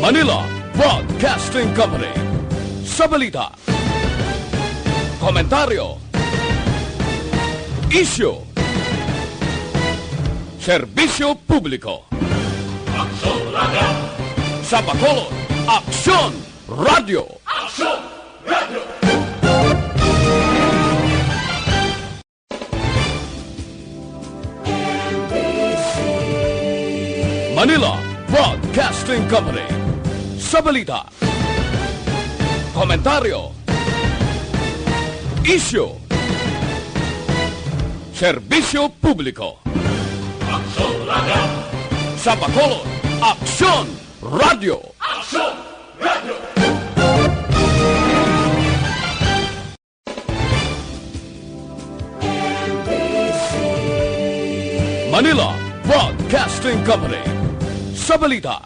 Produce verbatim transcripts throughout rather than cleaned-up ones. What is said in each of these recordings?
Manila Broadcasting Company. Sa balita, komentaryo, isyu, serbisyo publiko. Aksyon Radio! Sa Bacolod, Aksyon Radio! Aksyon Radio! Manila Broadcasting Company. Sa balita, komentaryo, isyu, serbisyo publiko. Aksyon Radio! Sa Bacolod, Aksyon Radio! Aksyon Radio! Manila Broadcasting Company. Sa balita,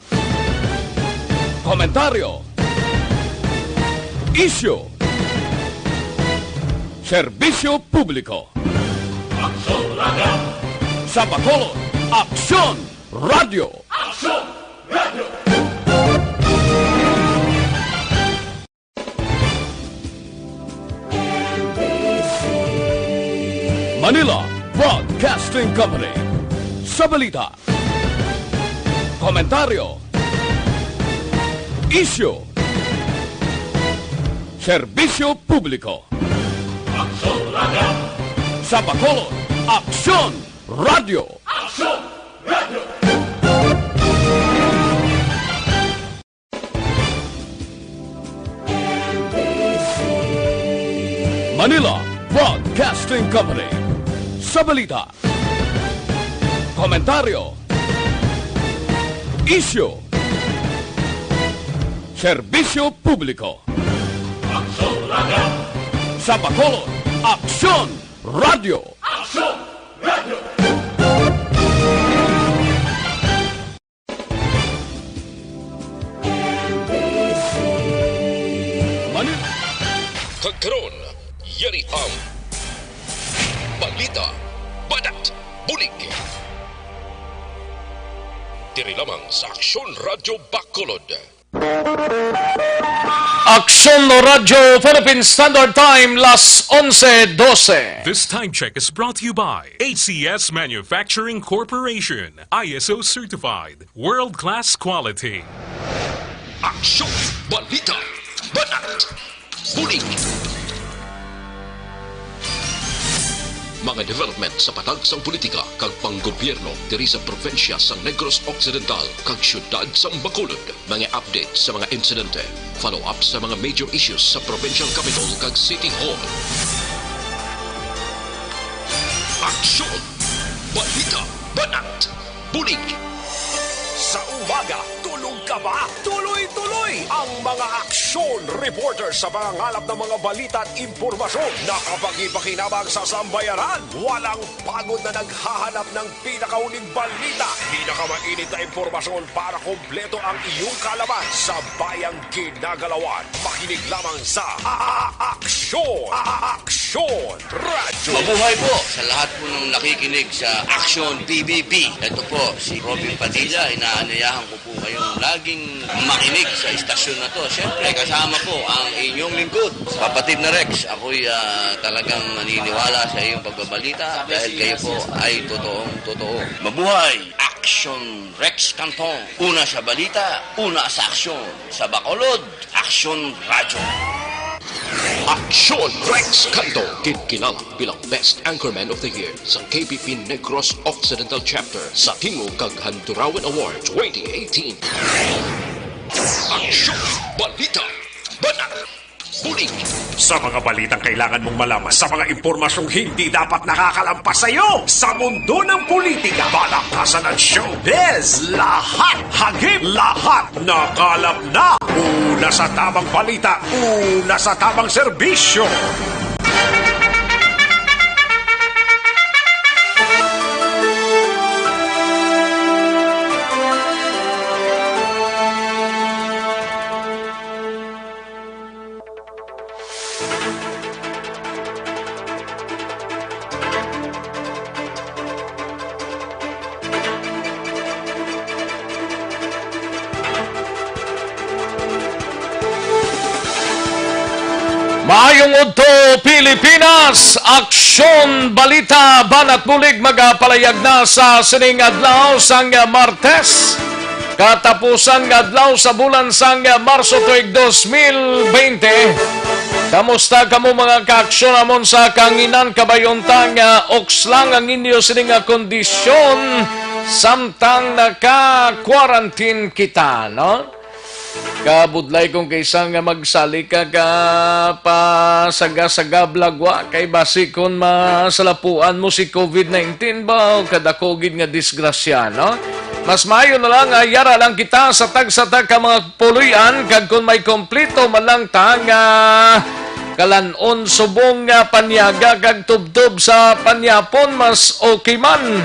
komentaryo, isyu, serbisyo publiko. Aksyon Radio! Sa Bacolod, Aksyon Radio! Aksyon Radio! Manila Broadcasting Company. Sa balita, komentaryo, isyu, serbisyo publiko. Aksyon Radio! Sa Bacolod, Aksyon Radio! Aksyon Radio! Manila Broadcasting Company. Sa balita, komentaryo, isyu, serbisyo publiko. Aksyon Radio! Sa Bacolod, Aksyon Radio! Aksyon Radio! Manila. Kag karon, yari ang balita, banat, bulig. Diri lamang sa Aksyon Radyo Bacolod. Aksyon Radyo Philippine Standard Time, las onse dose. This time check is brought to you by A C S Manufacturing Corporation, I S O certified, world-class quality. Aksyon, balita, banat, bulig. Mga development sa patag sang politika kag panggobyerno diri sa probinsya sang Negros Occidental kag siyudad sang Bacolod. Mga update sa mga insidente, follow-up sa mga major issues sa provincial capital kag city hall. Aksyon! Balita! Banat! Bulig! Sa umaga, tulog ka ba? Tuloy-tuloy ang mga aksyon reporter sa pangangalap ng mga balita at impormasyon na kapagi-pakinabang sa sambayanan. Walang pagod na naghahanap ng pinakahuling balita, pinakamainit na impormasyon para kompleto ang iyong kaalaman sa bayang ginagalawan. Makinig lamang sa A-, A-, Aksyon! A-, A-, Aksyon Radyo! Mabuhay po sa lahat po ng nakikinig sa Aksyon P B B. Ito po si Robin Padilla, inaanyayahan ko po kayong laging makinig sa istasyon na to. Siyempre, kasama po ang inyong lingkod, kapatid na Rex. Ako'y, ah, talagang naniniwala sa iyong pagbabalita dahil kayo po ay totoong totoo. Mabuhay! Aksyon Rex Canton. Una sa balita, una sa aksyon. Sa Bacolod, Aksyon Radyo. Aksyon Rex Canto, kinkilala bilang Best Anchorman of the Year sa K B P Negros Occidental Chapter sa Tingog kag Handurawan Award twenty eighteen. Aksyon, balita, banat, bulig. Sa mga balitang kailangan mong malaman, sa mga impormasyong hindi dapat nakakalampas sa iyo, sa mundo ng politika, palakasan at showbiz, lahat, hagip lahat, nakalap na. Una sa tamang balita, una sa tamang serbisyo. Maayong udto, Pilipinas! Aksyon Balita, banat bulig, magapalayag na sa sining adlaw sang Martes, katapusan nga adlaw sa bulan sang Marso tuig dos mil bente. Kamusta kamo, mga kaaksyon, amon sa kanginan? Kabay unta nga oks lang ang inyo sini nga kondisyon samtang naka-quarantine kita, no? Kabudlay kung kaysa nga magsali ka ka pa saga-saga blagwa, kay basi kon masalapuan mo si covid nineteen ba, o kadako gid nga disgrasya, no? Mas maayo na lang nga yara lang kita sa tagsa ta ka mga puloy-an, kag kon may kompleto man lang ta nga kalan-on subong nga panyaga kag tubtob sa panyapon, mas okay man.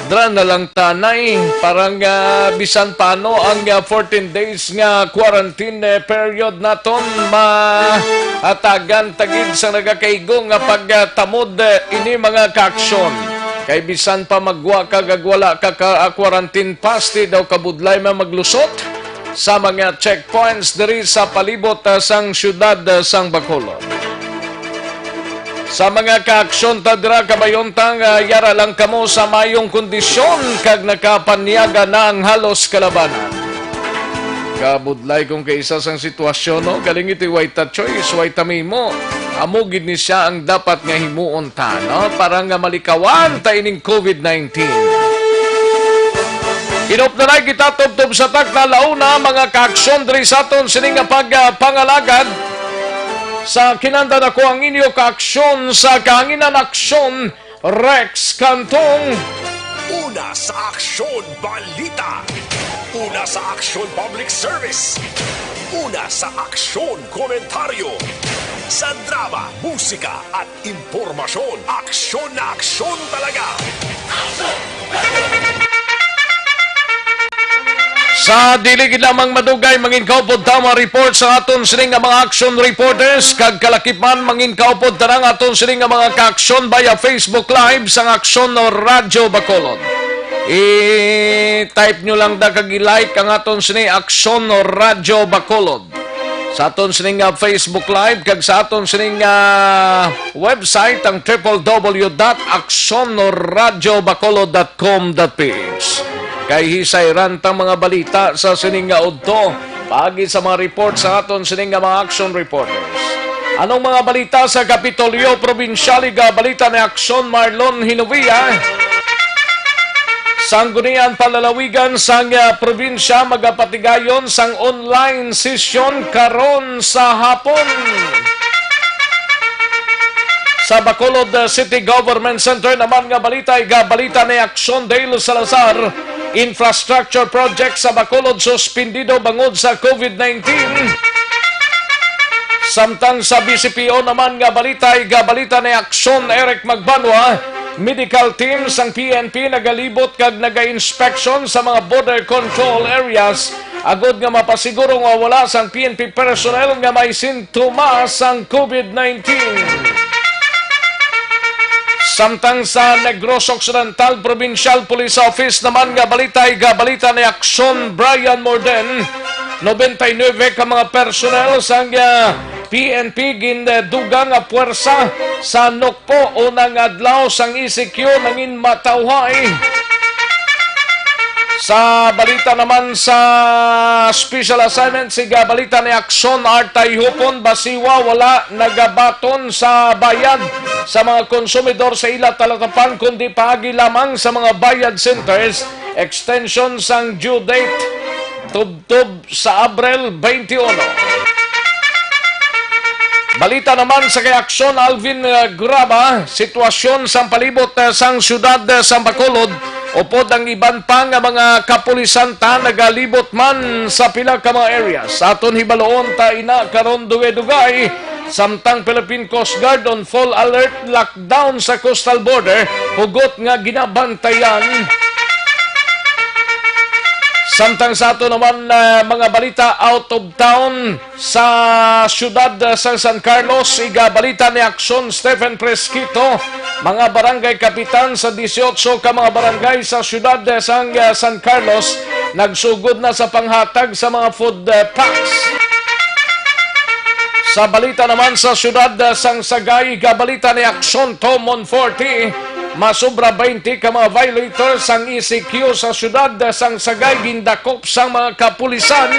Dra na lang tanay, para nga bisan paano ang, ah, fourteen days nga quarantine, eh, period naton mahatagan ta gid sa nagakaigo nga pagtamod, eh, ini, mga kaaksyon. Kay bisan pa magwa ka kag wala ka ka, ah, quarantine pass, di daw kabudlay man maglusot sa mga checkpoints diri sa palibot, ah, sang siyudad, ah, sang Bacolod. Sa mga kaaksyon ta dira, kabayon ta nga yara lang kamo sa mayong kondisyon kag nakapanyaga na ang halos kalabanan. Kabudlay kung kaysa sang sitwasyon, no? Galing ito, way ta choice, way ta mimo. Amo gid ni siya ang dapat nga himuon ta, no? Para nga malikawan ta ining covid nineteen. Inupdanay kita tubtob sa takna launa, mga kaaksyon, diri sa aton sini nga pagpangalagad. Sa kinandan ako ang inyo kaaksyon sa kahanginan, aksyon, Rex Cantong. Una sa aksyon, balita. Una sa aksyon, public service. Una sa aksyon, komentaryo. Sa drama, musika, at impormasyon, aksyon na aksyon talaga. Sa dili gid lamang madugay, mangin kaupod ta mga report sa aton sini nga mga action reporters, kag kalakip man, mangin kaupod ta ang aton sini nga mga ka-action via Facebook Live sang Aksyon Radyo Bacolod. I-type nyo lang da kag i-like ang aton sini, Aksyon Radyo Bacolod. Sa aton sini nga Facebook Live kag sa aton sini nga website, ang triple W dot aksyon radyo bacolod dot com dot P H. Kay hisayran tang mga balita sa sini nga udto, paagi sa mga report sa aton sini nga mga action reporters. Anong mga balita sa Kapitolyo Probinsyal? Igabalita ni Aksyon Marlon Hinovia. Sanggunian Panlalawigan sang, ah, probinsya magapatigayon sang online session karon sa hapon. Sa Bacolod, ah, City Government Center naman nga balita, igabalita ni Aksyon Dale Salazar, infrastructure project sa Bacolod suspendido bangod sa covid nineteen. Samtang sa B C P O naman nga balita, igabalita ni Aksyon Eric Magbanwa, medical team sang P N P nagalibot kag naga-inspection sa mga border control areas agod nga mapasiguro nga wala sang P N P personnel nga may sintomas sang covid nineteen. Samtang sa Negros Occidental Provincial Police Office naman nga balita, igabalita ni Aksyon Brian Morden, nobenta y nuebe ka mga personnel sang, ah, P N P gindugang nga puwersa sa Nokpo unang adlaw sang E C Q nangin matawhay. Sa balita naman sa special assignment, siga balita ni Aksyon Artay Hupon, Basiwa, wala nagabaton sa bayad sa mga konsumidor sa ila talatapan, kundi paagi lamang sa mga bayad centers, extension sang due date tubtob sa Abril twenty-one. Balita naman sa kay Aksyon Alvin, uh, Graba, sitwasyon sang palibot, uh, sang siyudad, uh, sang Bacolod, upod ang iban pa nga mga kapulisan ta nagalibot man sa pila ka mga areas. Aton hibaloon ta ina karon dugay-dugay, samtang Philippine Coast Guard on full alert, lockdown sa coastal border, hugot nga ginabantayan. Samtang sa ato naman, ah, mga balita out of town, sa siyudad, ah, sa San Carlos, igabalita ni Aksyon Stephen Fresquito, mga barangay kapitan sa dieciocho ka mga barangay sa siyudad, ah, sang, ah, San Carlos nagsugod na sa panghatag sa mga food, ah, packs. Sa balita naman sa siyudad sang Sagay, gabalita ni Aksyon Tom Monforte, masobra twenty ka mga violators sang E C Q sa siyudad sang Sagay gindakop sang mga kapulisan.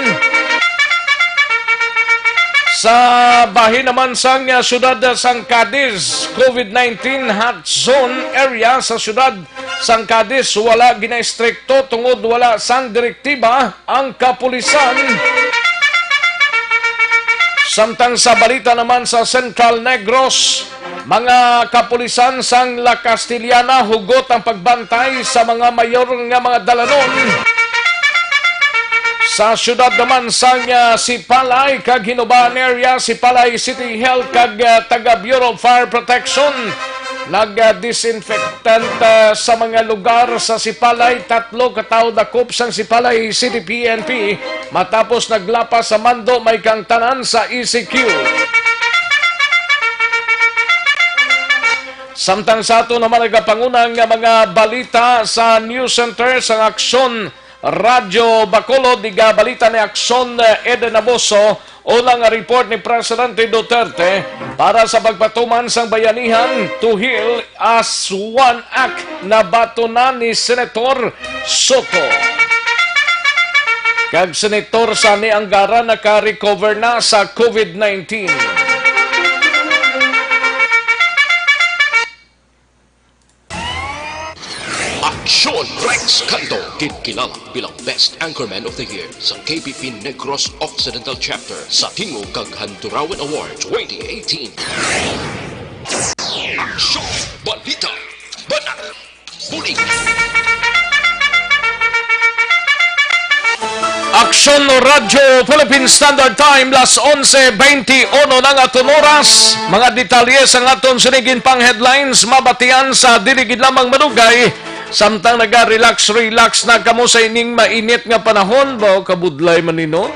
Sa bahin naman sang, ah, siyudad sang Cadiz, COVID nineteen hot zone area sa siyudad sang Cadiz wala ginaistrikto tungod wala sang direktiba ang kapulisan. Samtang sa balita naman sa Central Negros, mga kapulisan sang La Castellana hugot ang pagbantay sa mga mayor nga mga dalanon. Sa siyudad naman sang, ah, Sipalay kag Hinubaan area, Sipalay City Health kag, ah, taga Bureau of Fire Protection nag-disinfect Tan, ah, sa mga lugar sa Sipalay, tatlo ka tawo dakop sang Sipalay City P N P matapos naglapas sa mando may kangtanan sa E C Q. Samtang sa ato naman nagapanguna nga mga balita sa News Center sang Aksyon Radyo Bacolod, igabalita ni Aksyon, eh, Eden Abuso, una nga report ni Presidente Duterte para sa pagpatuman sang bayanihan to heal as One Act nabatunan ni Senator Soto. Kag Senator Sonny Angara naka-recover na sa COVID nineteen. Aksyon Rex Canto, ginkilala bilang Best Anchorman of the Year sa K P P Negros Occidental Chapter sa Tingog kag Handurawan Award twenty eighteen. Aksyon, balita, banat, bulig. Aksyon Radyo Philippine Standard Time, las onse twenty-one na nga aton oras. Mga detalye sang aton sini ginpang headlines mabatian sa dili gid lamang madugay, samtang naga-relax-relax na kamo sa ining mainit nga panahon. Ba, kabudlay man ni, no?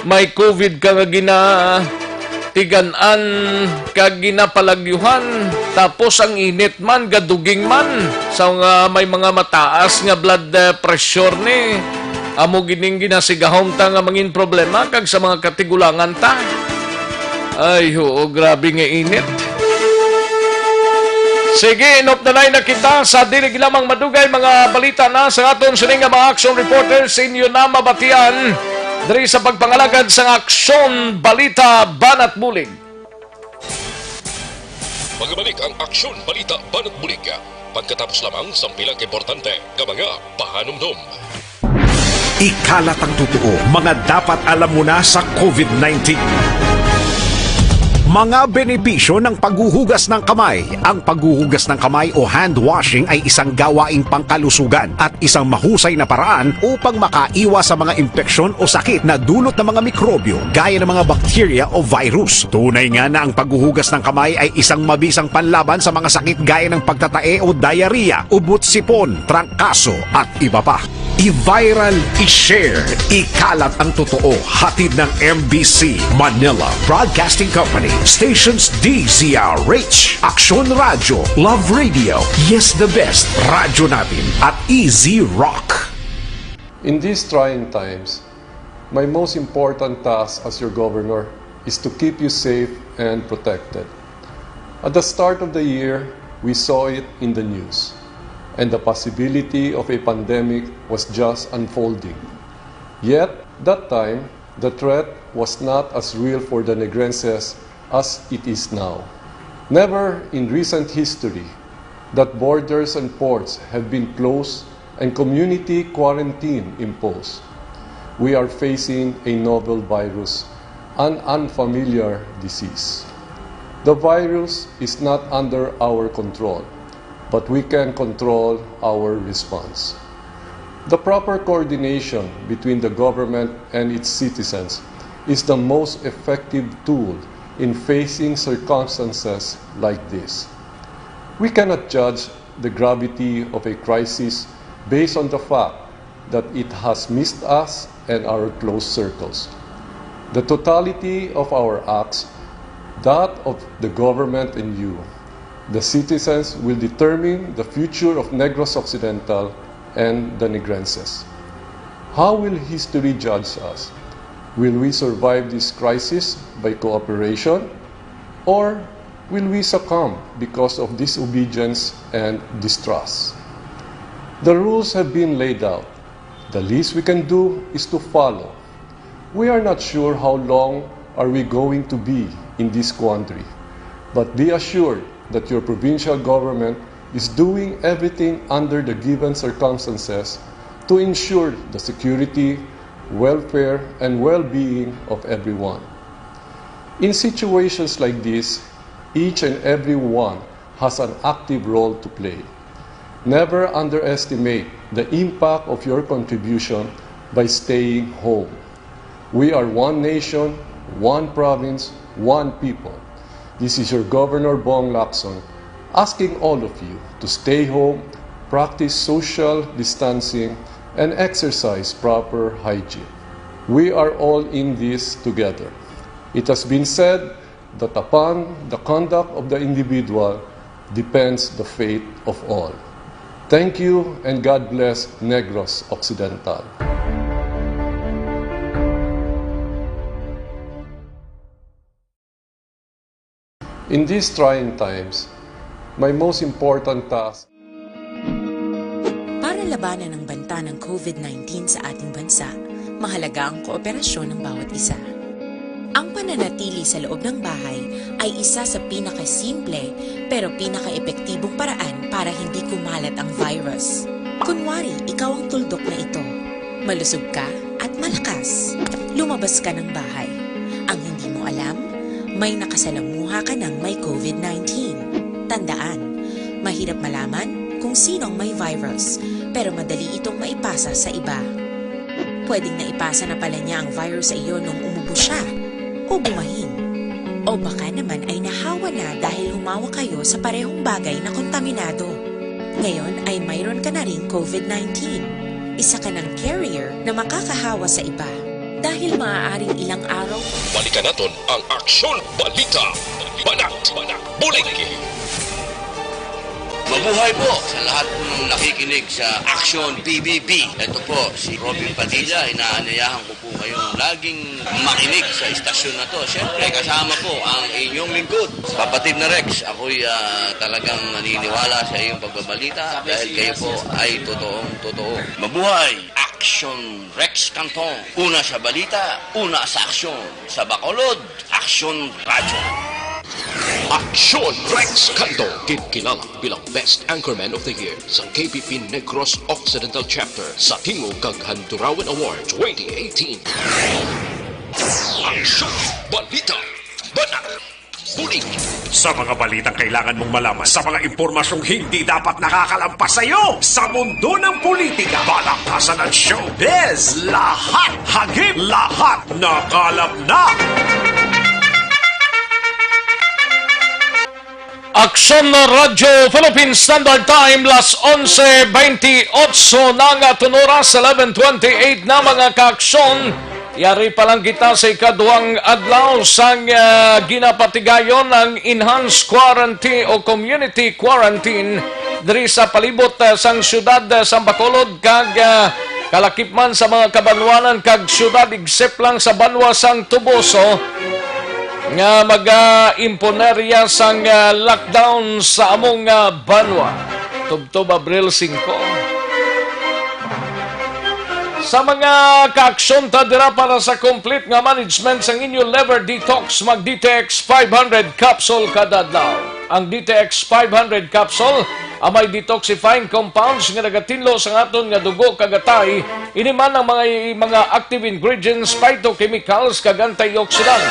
May COVID ka nga gina tigan-an kag ginapalagyuhan, tapos ang init man gaduging man. Sa nga may mga mataas nga blood, eh, pressure ni, amo gining ginasigahom ta nga mangin problema kag sa mga katigulangan ta. Ay, oo, grabe nga init. Sige, inupdanay na kita sa dili lamang madugay mga balita na sa aton sini nga mga action reporters, inyo na mabatian diri sa pagpangalagad sang Aksyon Balita Banat Bulig. Magabalik ang Aksyon Balita Banat Bulig pagkatapos lamang sang pila ka importante nga mga pahanumdom. Ikalat ang totoo, mga dapat alam mo na sa COVID nineteen. Mga benepisyo ng paghuhugas ng kamay. Ang paghuhugas ng kamay o hand washing ay isang gawaing pangkalusugan at isang mahusay na paraan upang makaiwas sa mga impeksyon o sakit na dulot ng mga mikrobyo gaya ng mga bakterya o virus. Tunay nga na ang paghuhugas ng kamay ay isang mabisang panlaban sa mga sakit gaya ng pagtatae o diarrhea, ubot-sipon, trangkaso, at iba pa. I-viral, i-share, ikalat ang totoo. Hatid ng M B C Manila Broadcasting Company, stations D Z R H, Aksyon Radyo, Love Radio, Yes the Best, Radyo Natin, at Easy Rock. In these trying times, my most important task as your governor is to keep you safe and protected. At the start of the year, we saw it in the news, and the possibility of a pandemic was just unfolding. Yet, that time, the threat was not as real for the Negrenses as it is now. Never in recent history that borders and ports have been closed and community quarantine imposed. We are facing a novel virus, an unfamiliar disease. The virus is not under our control, but we can control our response. The proper coordination between the government and its citizens is the most effective tool in facing circumstances like this. We cannot judge the gravity of a crisis based on the fact that it has missed us and our close circles. The totality of our acts, that of the government and you, the citizens, will determine the future of Negros Occidental and the Negrenses. How will history judge us? Will we survive this crisis by cooperation, or will we succumb because of disobedience and distrust? The rules have been laid out. The least we can do is to follow. We are not sure how long are we going to be in this quandary, but be assured that your provincial government is doing everything under the given circumstances to ensure the security, welfare, and well-being of everyone. In situations like this, each and every one has an active role to play. Never underestimate the impact of your contribution by staying home. We are one nation, one province, one people. This is your Governor Bong Lacson asking all of you to stay home, practice social distancing, and exercise proper hygiene. We are all in this together. It has been said that upon the conduct of the individual depends the fate of all. Thank you and God bless Negros Occidental. In these trying times, my most important task Para labanan ang banta ng COVID nineteen sa ating bansa, mahalaga ang kooperasyon ng bawat isa. Ang pananatili sa loob ng bahay ay isa sa pinakasimple pero pinakaepektibong paraan para hindi kumalat ang virus. Kunwari, ikaw ang tuldok na ito. Malusog ka at malakas. Lumabas ka ng bahay. Ang hindi mo alam, may nakasalamuha ka ng may COVID nineteen. Tandaan, mahirap malaman kung sino ang may virus, pero madali itong maipasa sa iba. Pwedeng naipasa na pala niya ang virus sa iyo nung umubo siya, o bumahin. O baka naman ay nahawa na dahil humawak kayo sa parehong bagay na kontaminado. Ngayon ay mayroon ka na ring COVID nineteen. Isa ka ng carrier na makakahawa sa iba. Dahil maaaring ilang araw Balikan naton ang Aksyon Balita. Banat, bulig. Mabuhay po sa lahat po ng nakikinig sa Aksyon P B B. Ito po si Robin Padilla. Inaanyayahan ko po kayong laging makinig sa istasyon na to. Siyempre, kasama po ang inyong lingkod, Kapatid na Rex. Ako'y, ah, talagang naniniwala sa iyong pagbabalita dahil kayo po ay totoong totoo. Mabuhay! Aksyon Rex Cantong. Una sa balita, una sa aksyon. Sa Bacolod, Aksyon Radyo. Aksyon Rex Cantong, ginkilala bilang Best Anchorman of the Year sa K P P Negros Occidental Chapter sa Tingog kag Handurawan Award twenty eighteen. Aksyon, balita, banat, bulig. Sa mga balitang kailangan mong malaman, sa mga impormasyong hindi dapat nakakalampas sa iyo, sa mundo ng politika, balakasan at showbiz, lahat hagip, lahat nakalap na. Aksyon Radyo Philippine Standard Time, las onse bentiocho na nga tunoras, eleven twenty-eight na, mga kaaksyon. Yari pa lang kita sa ikaduhang adlaw sang, ah, ginapatigayon ang enhanced quarantine o community quarantine diri sa palibot, ah, sang siyudad, ah, sang Bacolod kag, ah, kalakip man sa mga kabanwanan kag siyudad, except lang sa banwa sang Toboso nga mag-imponerya sang, ah, lockdown sa among, ah, banwa. Tubtob Abril singko. Sa mga kaaksyon ta dira, para sa complete nga management sang inyo liver detox, mag D T X five hundred capsule kada adlaw. Ang D T X five hundred capsule ang may detoxifying compounds nga nagatinlo sa aton nga dugo kag atay. Ini man ang mga, mga active ingredients, phytochemicals, kag antioxidant,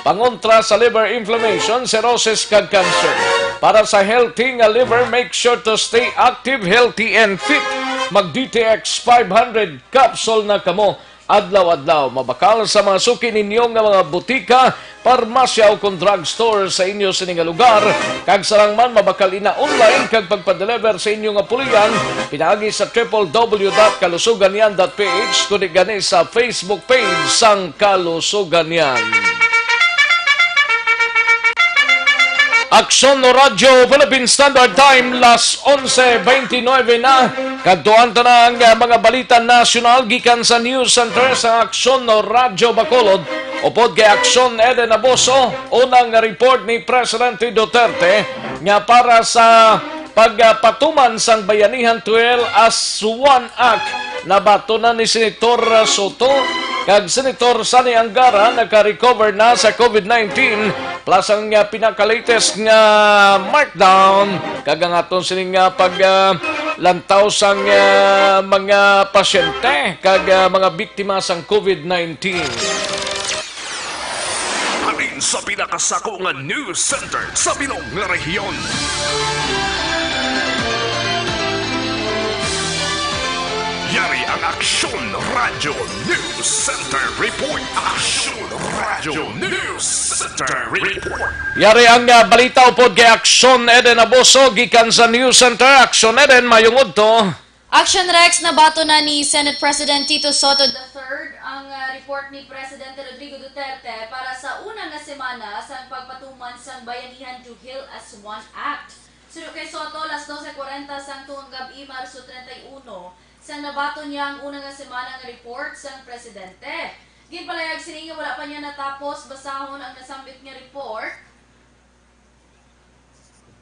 pangontra sa liver inflammation, cirrhosis, kag cancer. Para sa healthy nga liver, make sure to stay active, healthy, and fit. Mag D T X five hundred capsule na kamo adlaw-adlaw. Mabakal sa mga suki ninyo nga mga butika, parmasya, o kon drugstore sa inyo sini nga lugar, kag sarang man mabakal ina online kag pagpadeliver sa inyo nga puloy-an pinaagi sa triple W dot kalusuganyan dot P H, kundi gani sa Facebook page sang Kalusuganyan. Aksyon Radyo Philippine Standard Time, las onse bentinabe na. Kadtuan ta na ang, ah, mga balita nasyonal gikan sa News Center sa Aksyon Radyo Bacolod. Upod kay Aksyon Eden Abuso, unang report ni Presidente Duterte nga para sa pagpatuman sang Bayanihan to Heal as One Act, nabaton na ni Senator Soto kag Senator Sonny Angara naka-recover na sa COVID nineteen. Plus ang, ah, pinaka-latest nga markdown kag ang aton sining, ah, pag, ah, lantaw sang, ah, mga pasyente kag, ah, mga biktima sang COVID nineteen. Halin sa pinakasako nga news center sa bilog nga rehiyon. Yari ang Aksyon Radyo News Center Report. Aksyon Radyo News Center Report. Yari ang, ah, balita upod kay Aksyon Eden Abuso gikan sa News Center. Aksyon Eden, mayong udto. Action Rex, nabaton na ni Senate President Tito Soto the third ang, ah, report ni Presidente Rodrigo Duterte para sa una nga semana sang pagpatuman sang Bayanihan to Heal as One Act. Suno kay Soto, las doce cuarenta sang tungang gab-i, Marso treinta y uno, sang nabaton niya ang una nga semana nga report sang presidente. Ginpalayag sini nga wala pa niya natapos basahon ang nasambit nga report.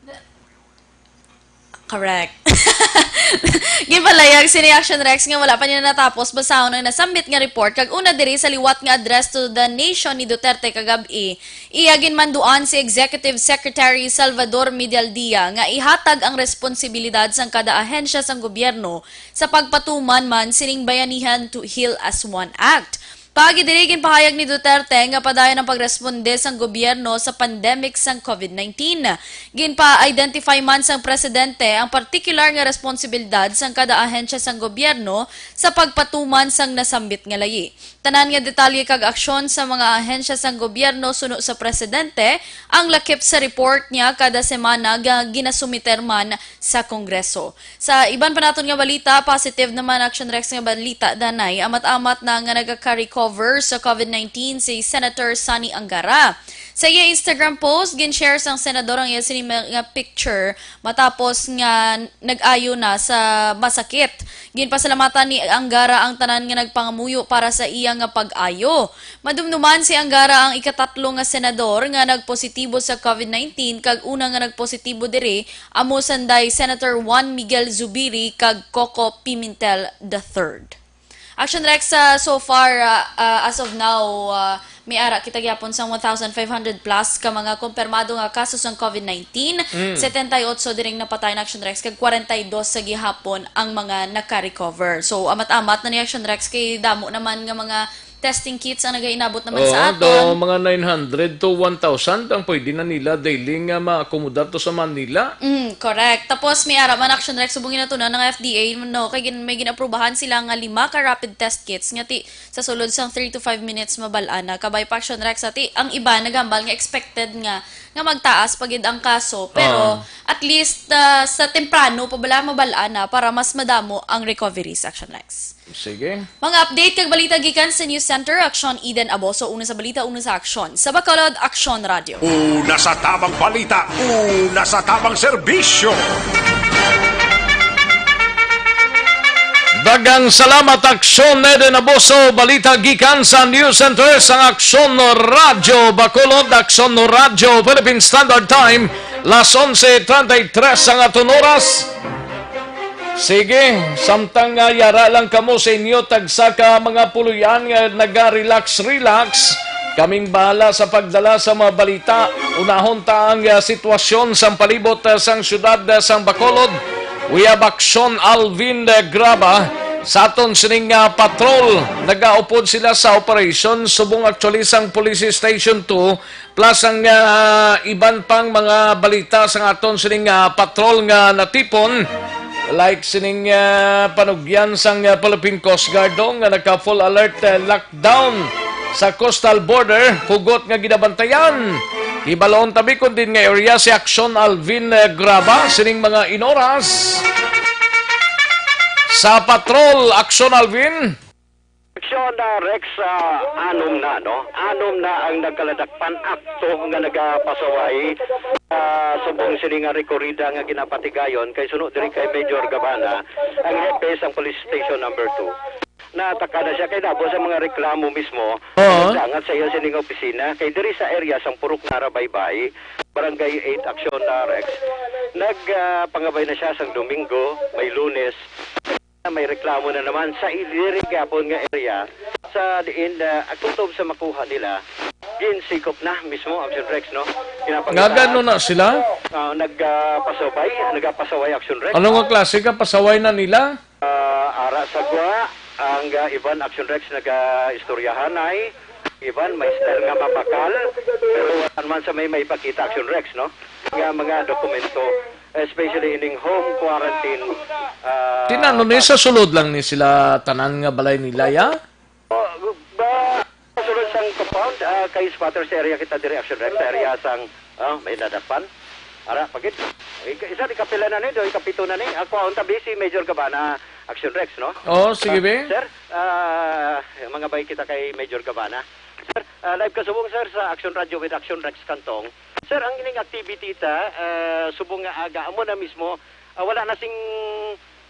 Na- Correct. Ginpalayag sini Action Rex nga wala pa niya natapos basahon ang nasambit nga report, kag una diri sa liwat nga address to the nation ni Duterte kagab-i, iya ginmanduan si Executive Secretary Salvador Medialdia nga ihatag ang responsibilidad sang kada ahensya sang gobyerno sa pagpatuman man sining Bayanihan to Heal as One Act. Paagi diri, ginpahayag ni Duterte nga padayon ang pagresponde sang gobyerno sa pandemic sang COVID nineteen. Ginpa-identify man sang presidente ang partikular nga responsibilidad sang kada ahensya sang gobyerno sa pagpatuman sang nasambit nga layi. Tanan nga detalye kag aksyon sa mga ahensya sang gobyerno suno sa presidente ang lakip sa report niya kada semana nga ginasumiter man sa Kongreso. Sa iban pa naton nga balita, positive naman, Action Rex, nga balita, danay amat-amat na nga nagaka-recover sa COVID nineteen si Senator Sonny Angara. Sa iya Instagram post, gin-share sang senador ang iya sini nga picture matapos nga nag-ayo na sa masakit. Ginpasalamatan ni Angara ang tanan nga nagpangamuyo para sa iya nga pag-ayo. Madumduman si Angara ang ikatatlo nga senador nga nagpositibo sa COVID nineteen, kag una nga nagpositibo diri amo sanday Senator Juan Miguel Zubiri kag Coco Pimentel the third. Action Rex, ah, so far, ah, ah, as of now, ah, may ara kita gyapon sang one thousand five hundred plus ka mga kumpirmado nga kaso sang COVID nineteen. Mm. Setenta y ocho diring napatay na, Action Rex, kag kwarenta y dos sa gihapon ang mga naka-recover. So, amat-amat na ni, Action Rex, kay damo naman nga mga testing kits ang nagainabot naman Oo, sa aton. Mga nine hundred to one thousand ang pwede na nila daily nga maakomodar to sa Manila. Mm, correct. Tapos may ara man, Action Rex, subong ginatuna ng F D A, no, kay gin-, may ginaprubahan sila nga lima ka rapid test kits nga ti sa sulod sang three to five minutes mabal-an na. Kabay pa, Action Rex, ati ang iba nagambal nga expected nga nga magtaas pa gid ang kaso, pero Oo. at least, ah, sa temprano pa bala mabal-an na para mas madamo ang recoveries, Action Rex. Sige. Mga update kag balita gikan sa News Center, Aksyon Eden Aboso, una sa balita, una sa aksyon. Sa Bacolod, Aksyon Radyo. Una sa tabang balita, una sa tabang serbisyo. Daghang salamat, Aksyon Eden Aboso. Balita gikan sa News Center sang Aksyon Radyo Bacolod, Aksyon Radyo Philippine Standard Time, las onse treinta y tres ang aton oras. Sige, samtang nga yara lang kamo sa inyo tagsa ka mga puloy-an nga naga-relax-relax, kaming bahala sa pagdala sa mga balita. Unahon ta ang, ah, sitwasyon sang palibot, ah, sang siyudad, ah, sang Bacolod. We have Aksyon Alvin, ah, Graba. Sa aton sining, ah, patrol, nagaupod sila sa operasyon subong actually sang Police Station two. Plus ang, ah, iban pang mga balita sa aton sining, ah, patrol nga natipon, like sining, ah, panugyan sang, ah, Philippine Coast Guard do nga naka full alert, ah, lockdown sa coastal border, hugot nga ginabantayan. Hibalon tabi kun din nga area si Aksyon Alvin, ah, Graba sining mga inoras sa patrol. Aksyon Alvin. So, na Rex, ah, anom na, no? Anom na ang nagkaladakpan akto nga nagapasaway, ah, subong sini nga rekorida nga ginapatigayon kay suno diri kay Major Gabana, ang hepe sang Police Station Number Two. Nataka na siya kay nabo sa mga reklamo mismo, Oo. Nagdangat sa iya sining opisina kay diri sa area sang Purok Nara Baybay, Barangay Eight Action na Rex. Nagpangabay na siya sang Domingo, may Lunes, may reklamo na naman sa diri gihapon nga area sa diin, ah, kutob sa makuha nila, ginsikop na mismo Action Rex, no? Nga gano na sila? Ah, nagpasaway, nagapasaway Action Rex. Ano nga klase ka pasaway na nila? Ah, ara sa gwa, ang, ah, iban Action Rex nagaistoryahanay, iban may style nga mabakal, pero wala naman sa may maipakita Action Rex, no? Nga mga dokumento, especially ining home quarantine, ah, Tinano ni sa sulod lang ni sila tanan nga balay nila, ya? Oh, ba, sulod sang compound, ah, kay squatters area kita diri, Action Rex, sa area sang, ah, may nadakpan. Ara, pagit. Ika-, isa, ikapila na ni, do, ikapito na ni. Ako, ang tabi si Major Gabana, Action Rex, no? Oo, sige, Ah, be. Sir, ah, mga bay kita kay Major Gabana. Sir, ah, live ka subong, sir, sa Action Radio with Action Rex Cantong. Sir, ang ining activity ta, ah, subong nga aga, amo na mismo, ah, wala na sing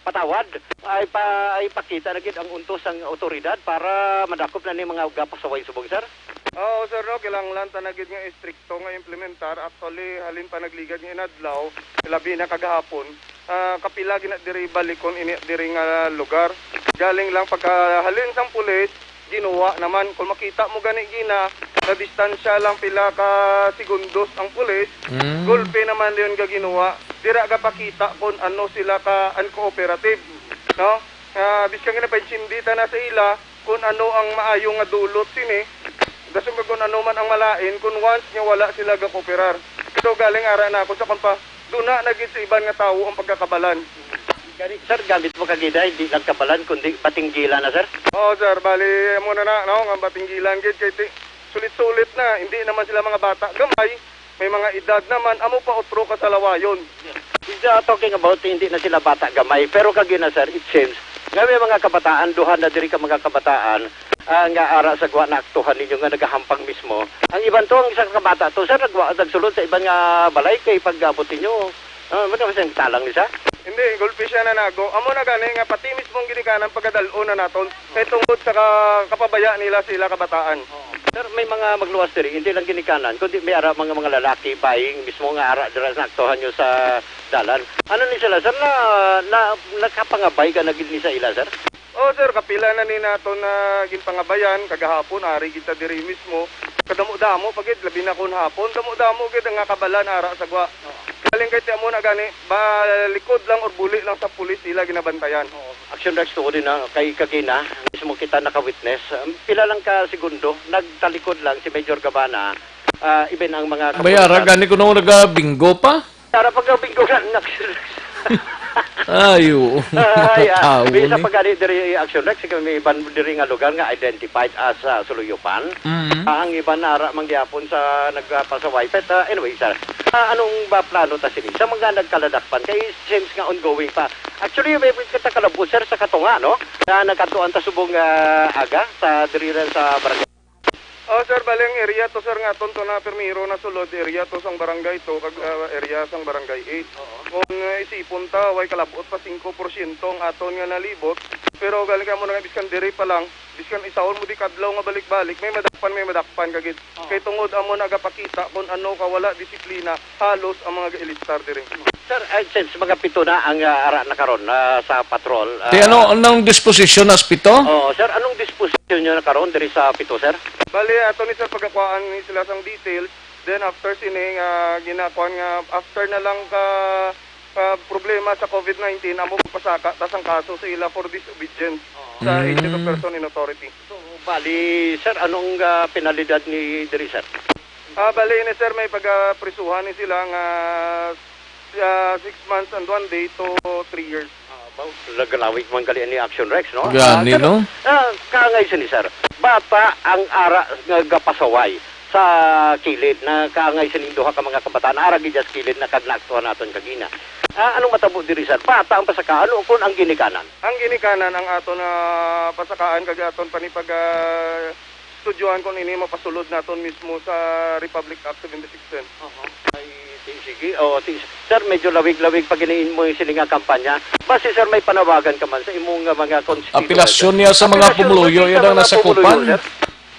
patawad. Ay pa, ay pakita na gid ang untos sang awtoridad para madakop na ni mga gapasaway subong, sir. Oo, sir, no, kinahanglan ta na gid nga istrikto nga implementar. Actually, halin pa nagligad nga inadlaw, labi na kagahapon, ah, kapila gina diri balikon ini diri nga lugar. Galing lang pagka halin sang pulis, ginuwa naman. Kung makita mo gani gina, nadistansya lang pila ka segundos ang pulis, Mm. gulpe naman yun nga ginuwa. Dira gapakita kung ano sila ka uncooperative, no? Ah, bisan ginapaintindi ta na sa ila kung ano ang maayo nga dulot sini, dason kung ano man ang malain kung once nga wala sila gakooperar. Pero galing ara na ako sa kon pa, duna na gid sa iban nga tawo ang pagkakabalan. Gani, sir, gamit mo kagida, hindi lang kabalan, kundi batinggilan na, sir? Oo, sir. Bali, amo na na, no? Nga batinggilan gid kay ti-, sulit-sulit na. Hindi naman sila mga bata. Gamay, may mga edad naman. Amo pa otro ka salawayon. He's, uh, talking about hindi na sila bata gamay. Pero kagina, sir, it seems nga may mga kabataan, duha na diri ka mga kabataan, ah, nga ara sa gwa na aktuhan ninyo nga nagahampang mismo. Ang iban to, ang isa ka bata to, sir, nagwa-, nagsulod sa iban nga balay kay pag-abot ninyo. Ah, ano ba siyang talang ni, sir? Hindi, gulpi siya na nago. Amo na gani nga pati mismong ginikanan pagkadal-on na naton. Kay tungod sa ka-, kapabaya nila sila kabataan. Oo. Sir, may mga magluwas diri, hindi lang ginikanan, kundi may ara mga, mga lalaki, bayi, mismo nga ara dira sa aktuhan nyo sa dalan. Ano ni sila, sir, na, na nakapangabay ka na gid ni sa ila, sir? Oh, sir, kapila na ni nato na ginpangabayan kagahapon, ari kita diri mismo. Kadamo-damo pa gid, labi na kon hapon, damo-damo gid ang nga kabalan ara sa gwa. Galing kay ti amo na gani, ba likod lang or buli lang sa pulis ila ginabantayan. Oo. Action Rex, tuod din na kay kagina, mismo kita naka-witness. Um, pila lang ka segundo, nagtalikod lang si Major Gabana, ah, even ang mga Bayara, kapulisan. Gani kuno naga-bingo pa? Tara, pag-bingo na, Action Rex. Ay, oo. Ay, ah, Tatawo bisa ni. Pag gani diri Action Rex, kay may iban diri nga lugar nga identified as, ah, Suluyopan. Mm. Ah, ang iban nara man gyapon sa nagpasaway. But, ah, anyway, sir, ah, anong ba plano ta sini? Sa mga nagkaladakpan, kay seems nga ongoing pa. Actually, may kita kalabo, sir, sa Katunga, no? Na nagkadtuan ta subong, ah, aga sa diri ra sa barangay. Oh, sir, bali ang area to, sir, nga aton to na primero na sulod, area to sang barangay to, kag, ah, area sang barangay eight. Oo. Kung, ah, isipon ta, way kalabot pa singko porsyento ang aton nga nalibot, pero galing kamo na nga, biskan diri pa lang, biskan isahon mo di kadlaw nga balik-balik, may madakpan, may madakpan ka gid. Oo. Kay tungod amo nagapakita kung ano ka wala disiplina, halos ang mga gailistar diri. Sir, ah, since mga pito na ang, ah, ara na karon, ah, sa patrol, Ti ah, ano, anong disposisyon as pito? Oo, sir, anong disposisyon nyo na karon diri sa pito, sir? Bali, ato ni sir pagkakuhaan ni sila sang details. Then after sini nga ginakuan nga after na lang ka, ka problema sa COVID nineteen, amo pagpasaka ta sang kaso sa ila for disobedience sa Mm. agent of person in authority. So, bali, sir, anong, ah, penalidad ni diri, sir? Ah, bali ni sir, may pagaprisuhan ni sila nga, ah, six months and one day to three years. Ah, ba, nagalawig man gali ni Action Rex, no? Gani, Ah, sir, no? Ah, kaangay sini, sir. Bata ang ara nga gapasaway. sa kilid na kaangay sining duha ka mga kabataan, ara gid sa kilid na kag naaktuhan naton kagina. Ah, anong matabo diri, sir? Bata ang pasakaan o kon ang ginikanan? Ang ginikanan ang aton, ah, pasakaan kag aton panipag, ah, studyohan kon ini mapasulod naton mismo sa Republic Act seventy-six ten. Oho. Ay, si-, sige. O, si-, sir, medyo lawig-lawig pa giniin mo yung sining nga kampanya. Basi, sir, may panawagan ka man sa imong, ah, mga constituents, sir? Apelasyon niya sa mga pumuluyo, yan ang nasakupan.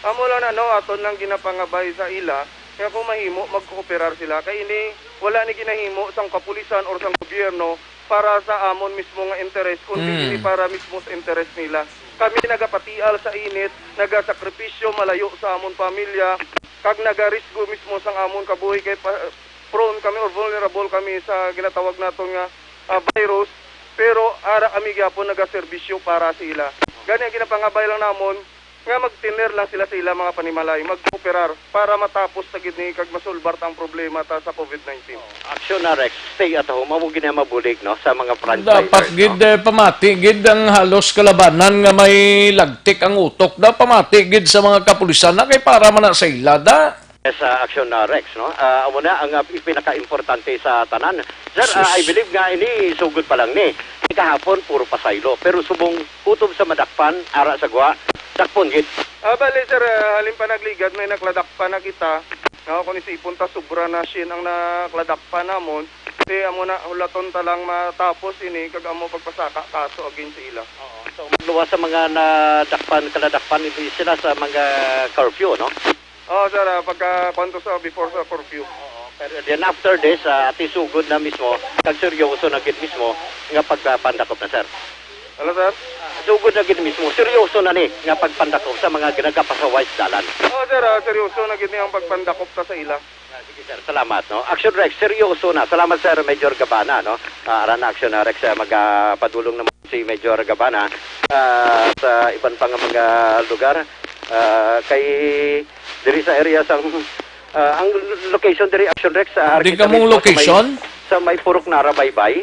Amo lang na, no, aton lang ginapangabay sa ila nga kung mahimo, magkooperar sila. Kay ini, wala ni ginahimo sang kapulisan or sang gobyerno para sa amon mismo nga interes, kundi ini para mismo sa interes nila. Kami nagapatial sa init, nagasakripisyo malayo sa amon pamilya, kag nagarisgo mismo sang amon kabuhi kay pa-, prone kami or vulnerable kami sa ginatawag naton nga, ah, virus. Pero ara kami gyapon nagaserbisyo para sa ila. Gani ang ginapangabay lang namon, nga magtener lang sila sa ila mga panimalay, magkooperar para matapos ta gid ni kag masulbar ta ang problema ta sa COVID nineteen. Action na, Rex. Stay at home. Amo gid na mabulig, no, sa mga frontliners, dapat gid, no? Eh, pamati gid ang halos kalabanan nga may lagtik ang utok da. Pamati gid sa mga kapulisan na kay para man na sa ila da. Yes, ah, Action na, Rex, no? Ah, amo na ang, ah, pinakaimportante sa tanan. Sir, ah, I believe nga ini sugod pa lang ni. Kahapon, puro pasaylo. Pero subong kutob sa madakpan, ara sa gwa, dakpon gid. Ah, bali, sir, ah, halin pa nagligad, may nakladakpan na kita. Nga, kung isipon ta, sobra na shin ang nakladakpan namon. Kay amo na, hulaton ta lang matapos ini, kag amo pagpasaka kaso against sa ila. Oo. So, magluwas sa mga nadakpan, kaladakpan, hindi sila sa mga curfew, no? Oo, sir, ah, pagka kwanto sa before sa curfew. Oo, pero then after this, ah, ati sugod na mismo, kag seryoso na gid mismo nga pagpandakop na, sir. Hello, sir? Ah, sugod na gid mismo, seryoso na ni nga pagpandakop sa mga ginagapasaway sa dalan. Oo, sir, ah, seryoso na gid ni ang pagpandakop ta sa ila. Ah, sige, sir, salamat, no? Action Rex, seryoso na. Salamat, sir, Major Gabana, no? Ah, ara na, Action na, Rex, ah, magapadulong naman si Major Gabana, ah, sa iban pa nga mga lugar. Ah, kay diri sa area sang, ah, ang location diri, Action Rex, sa Di Arquita ka mong mismo, sa may, location? Sa may Purok Nara Baybay.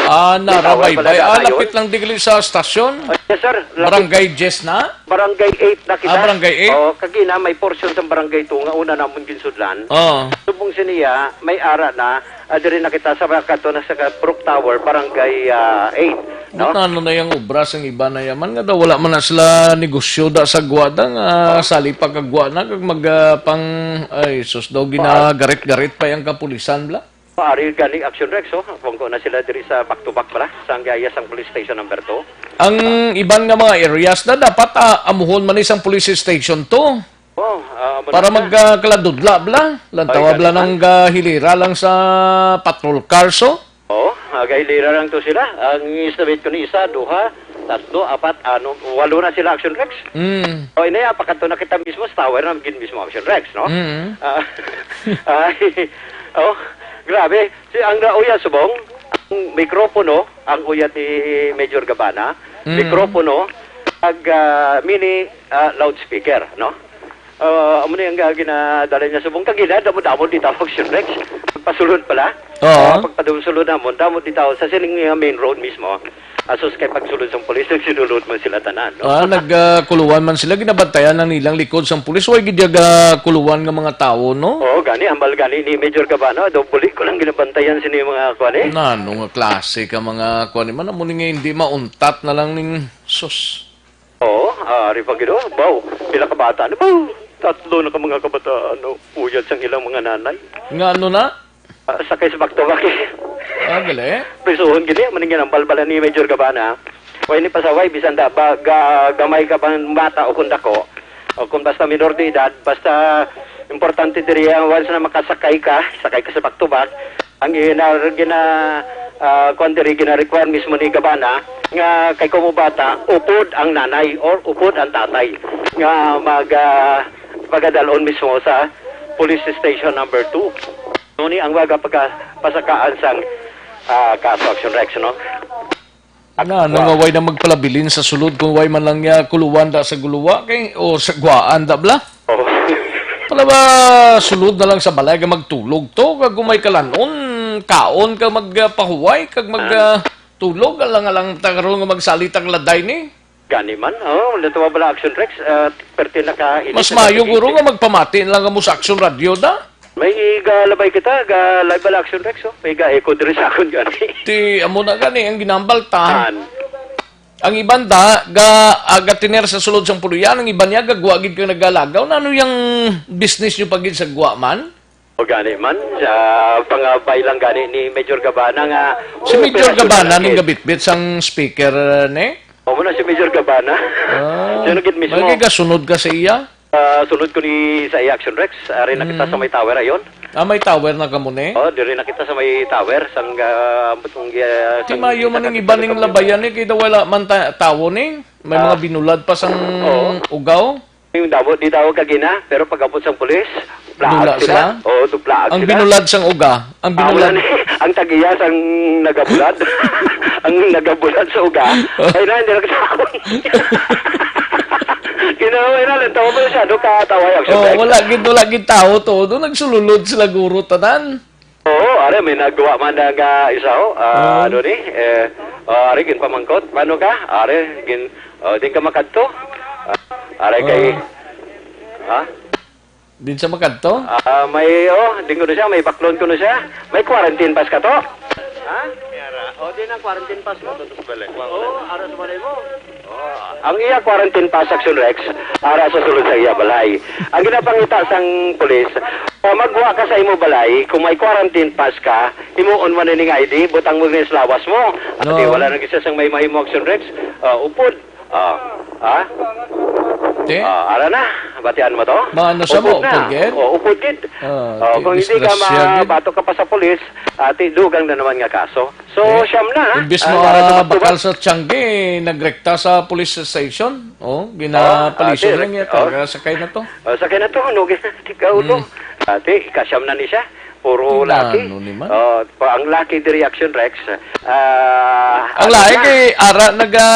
Ah, May tower pala Narabaybay. na Ah, kayo? Lapit lang digli sa stasyon. Ah, yes, sir. Lapit. Barangay Diez na? Barangay eight na kita. Ah, Barangay eight? Oo, kagina may portion sa Barangay two nga una namon ginsudlan. Oo. Subong siniya, may ara na, ah, diri na kita sa kanto na sa Purok Tower, Barangay, ah, eight, no? Ba't ano na yung obra sang iba na yaman nga daw wala man na sila negosyo da sa gwa da nga sali pa kagwa na kag mag, ah, pang, ay, sus daw, ginagarit-garit pa yung kapulisan, bla? Paari gani, Action Rex, oh. Kung ko na sila diri sa back to back, bala, sa ang gaya sang police station number two. Ang iban nga mga areas na dapat, ah, amuhon man isang police station to. Oh, ah, amo Para na siya. mag, ah, kaladudla, bla. Lantawa, Ay, bla, gani, nang, ah, hilira lang sa patrol cars, oh. Oh, ah, gahilira lang to sila. Ang estimate ko ni isa, duha, tatlo, apat, ano, walo na sila, Action Rex. Mm. Oh, inaya, pakadto na kita mismo sa tower na gid mismo, Action Rex, no? Mm. Ah, ay, oh, grabe. Si, ang nauyat subong, ang mikropono, ang uyat ni Major Gabana, Mm. mikropono, ag, ah, mini, ah, loudspeaker, no? Ah, amo ni ang, ah, ginadala niya subong. Kagina, damo-damo di tawag si Rex. Pagpasulod pala. Oo. Ah, pagpadulong sulod namon, damo di tawag sa sining, ah, main road mismo. Asus kay pagsulod sang pulis, nagsinulod man sila tanan, no? Ah, nag, ah, kuluan man sila, ginabantayan ang nilang likod sang pulis. Way gid yaga kuluan nga mga tawo, no? Oo, gani, hambal gani ni Major Gabana, daw buli ko lang ginabantayan sini mga kuan, eh. Nano nga klase ka mga kuan, man, amo ni nga hindi mauntat na lang ning sus. Oo, ah, ari pa gid, oh. Baw, pila ka bata na, baw, tatlo na ka mga kabataan, no? Uyat sang ilang mga nanay. Nga ano na? Ah, sakay sa back to back, eh. Ah, gali? Prisuhon gid, eh. Maning ginambal bala ni Major Gabana. Way ni pasaway, bisan da ba, ga-, gamay ka bang bata o kung dako. O kung basta minor de edad, basta importante diri ang once na makasakay ka, sakay ka sa back to back, ang gina-, gina-, ah, kuwan diri, gina-require mismo ni Gabana nga kay kumo bata, upod ang nanay or upod ang tatay nga mag, ah, pagadalon mismo sa police station number two. Nuni ang waga pagka pasakaan sang, ah, kaso, Action Rex, no? Ano, ano nga way na magpalabilin sa sulod kung way man lang niya kuluan da sa guluwa kay, o sa guwaan da bla? Oo. Pala ba sulod na lang sa balay ka magtulog to? Kag kung may kalanon, kaon ka magpahuway, kag mag, ah, tulog, alang-alang ta karon nga magsalit ang laday ni. Gani man, oh, wala to bala, Action Rex, ah, perti na ka Mas ini sa maayo, guro, nga magpamati lang mo sa Action Radio, da? May galabay kita, ga live bala, Action Rex, oh. May ga-echo diri sa akon gani. Ti, amo na gani ang ginambal ta. An? Ang iban da, ga, ah, gatiner sa sulod sang puluyan, ang iban niya, gagwa gid kang nagalagaw. Na ano yung business nyo pa gid sa gwa man? O gani man, sa pangabay lang gani ni Major Gabana nga, Si oh, Major operasyon Gabana na ning gid. Gabitbit sang speaker, eh, ne? O, muna si Major Gabana. Ah, Siya na gid mismo. May gasunod ka sa iya? Ah, sunod ko ni sa iya, Action Rex. Ari na kita sa Mm. may tower, ayon. Ah, may tower na kamo, ne? Oh, diri na kita sa may tower. Sang, ah, ambot kong, ah, Ti sang mayo kita man ning ka iba ning taga-, labayan, eh, kay daw wala man ta-, tawo, ne? May Ah. mga binulad pa sang Oo. ugaw. Yung damo, di daw kagina, pero pag-abot sang pulis, Dula blaag sila. sila? Oo, dublaag Ang sila. binulad sang uga, ang Ah, wala binulad. ni, ang tagiya sang nagabulad. Ang nagabulad sa uga, Oh. ay na, hindi na kita ako. Ginawa na lang, tawa mo siya, doon ka tawa yung Oh, subject. wala gid, wala gid tao to. Doon nagsululod sila guro tanan. Oo, are, may nagawa man na nga isa, oh, ah, Oh. ano ni? Eh, oh, are, ginpamangkot. Paano ka? Are, gin, oh, din ka makadto? Ah, are kay, Oh. ha? Din sa makadto? Ah, may, oh, din ko na siya, may baklon ko na siya. May quarantine pass ka to? Ha? Oh, din ang quarantine pass mo. Balik, oh, ara sa balay mo. Oh, ang iya quarantine pass, Action Rex, ara sa sulod sa iya balay. Ang ginapangita sang pulis, ah, magwa ka sa imo balay, kung may quarantine pass ka, himuon man ning I D, butang mo ning sa lawas mo. Ati, No. wala na gisa sang may mahimo, Action Rex. Ah, upod. Ah, ha? Te? Ah, ara na. Batian mo to? Maano sa mo? Upod na. Upod gid? Oh, Oh, ti, kung hindi ka disgrasya gid. mabato ka pa sa pulis, ati, dugang na naman nga kaso. So, Eh, siyam na, ha? imbis Ah, mo, para sa ah, bakal magtubag. sa tiyanggi, nagrekta sa police station. Oh, ginapalisyon Ah, lang ate, yan. oh. Taga sakay na to. Oh, sakay na to, no? Ikaw, no? Hmm. Ate, ikasyam na ni siya. Puro Tingnan laki. no ni man. Oh, pa, ang laki di reaction, Rex. Ah, Ang ano lahi na? kay ara naga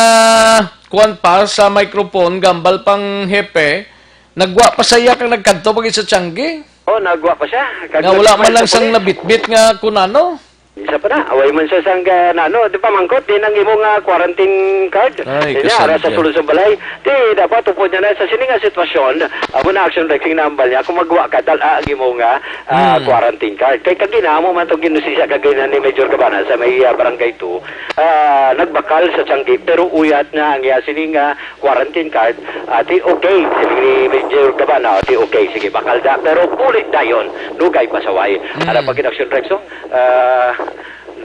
kuwan pa sa microphone, gambal pang hepe, nagwa pa saya kang nagkadto pag sa tiyanggi. Oh, nagwa pa siya. Kag Nga wala man lang sang nabitbit nga kun ano. Isa pa na, away man siya sang, ah, na, ano, di ba, mangkot, din ang imo nga quarantine card? Ay, Di niya, ara sa kasadya. sulod sa balay. Di, dapat tupod niya na sa sini nga sitwasyon, amo na action like sing nambal niya, kung magwa ka, dala ang imo nga, ah, Hmm. quarantine card. Kay kagina, amo man itong ginusisa kagina ni Major Gabana sa may, ah, barangay two, ah, nagbakal sa tiyanggi, pero uyat na ang iya sini nga quarantine card, ati okay, siling ni Major Gabana, ati okay, sige, bakal da, pero bulit dayon, dugay pasaway. Mm. Ara pag action, Rex, oh, ah,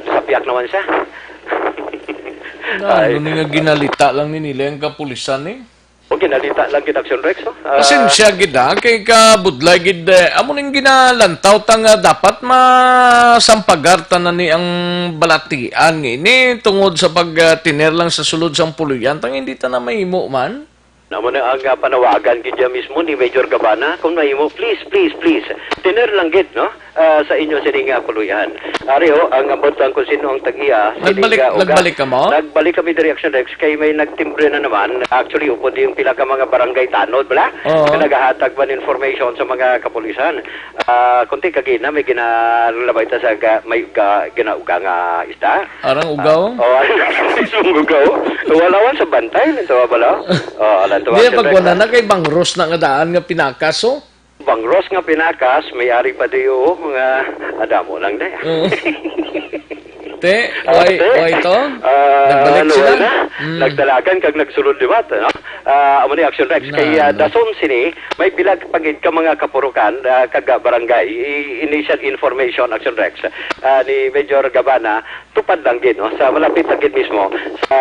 sapyak naman siya. Na, Ay. ano ni nga ginalita lang ni nila ang kapulisan, eh? O, ginalita lang gid, action, Rex, oh. Ah, Pasensya gid, ah, kay kabudlay gid, eh, amo ning ginalantaw ta nga dapat masampagar tanan ni ang balatian nga ini tungod sa pag, ah, tiner lang sa sulod sang puloy-an, tang hindi ta na mahimo man. Namo na ang, ah, panawagan gid niya mismo ni Major Gabana. Kung mahimo, please, please, please, tiner lang gid, no? Ah, sa inyo sining, ah, puloy-an. Ari, oh, ang ambot lang kung sino ang tag-iya, Nagbalik, sining, ah, uga. nagbalik ka mo? Nagbalik kami diri, Action Rex, kay may nagtimbre na naman. Actually, upod yung pila ka mga barangay tanod, bala? Oo. Na naghahatag man information sa mga kapulisan. Ah, kunti kagina, may ginalabay ta sa ga-, may ga-, ginauga nga isda. Arang ugaw? Ah, oh, mismong ugaw. Wala man sa bantay, nito ba, bala? Oh, alam to, Di, Action pag Rex, wala ah. na kay bangros na nga daan nga pinakas, oh. Bangros nga pinakas, may ari pa diyo, mga adamo lang na. Oo. Te, Ah, why, te? why to? Ah, Nagbalik ano sila? na? Mm. Nagdalagan kag nagsulod liwat, no? Ah, amo ni Action Rex. Na, Kay, ah, no. dason sini, may bilag pagid ka mga kapurukan, ah, kag, ah, barangay. I-, initial information, Action Rex. Ah, ni Major Gabana, tupad lang gid, no? Sa malapit lang gid mismo, sa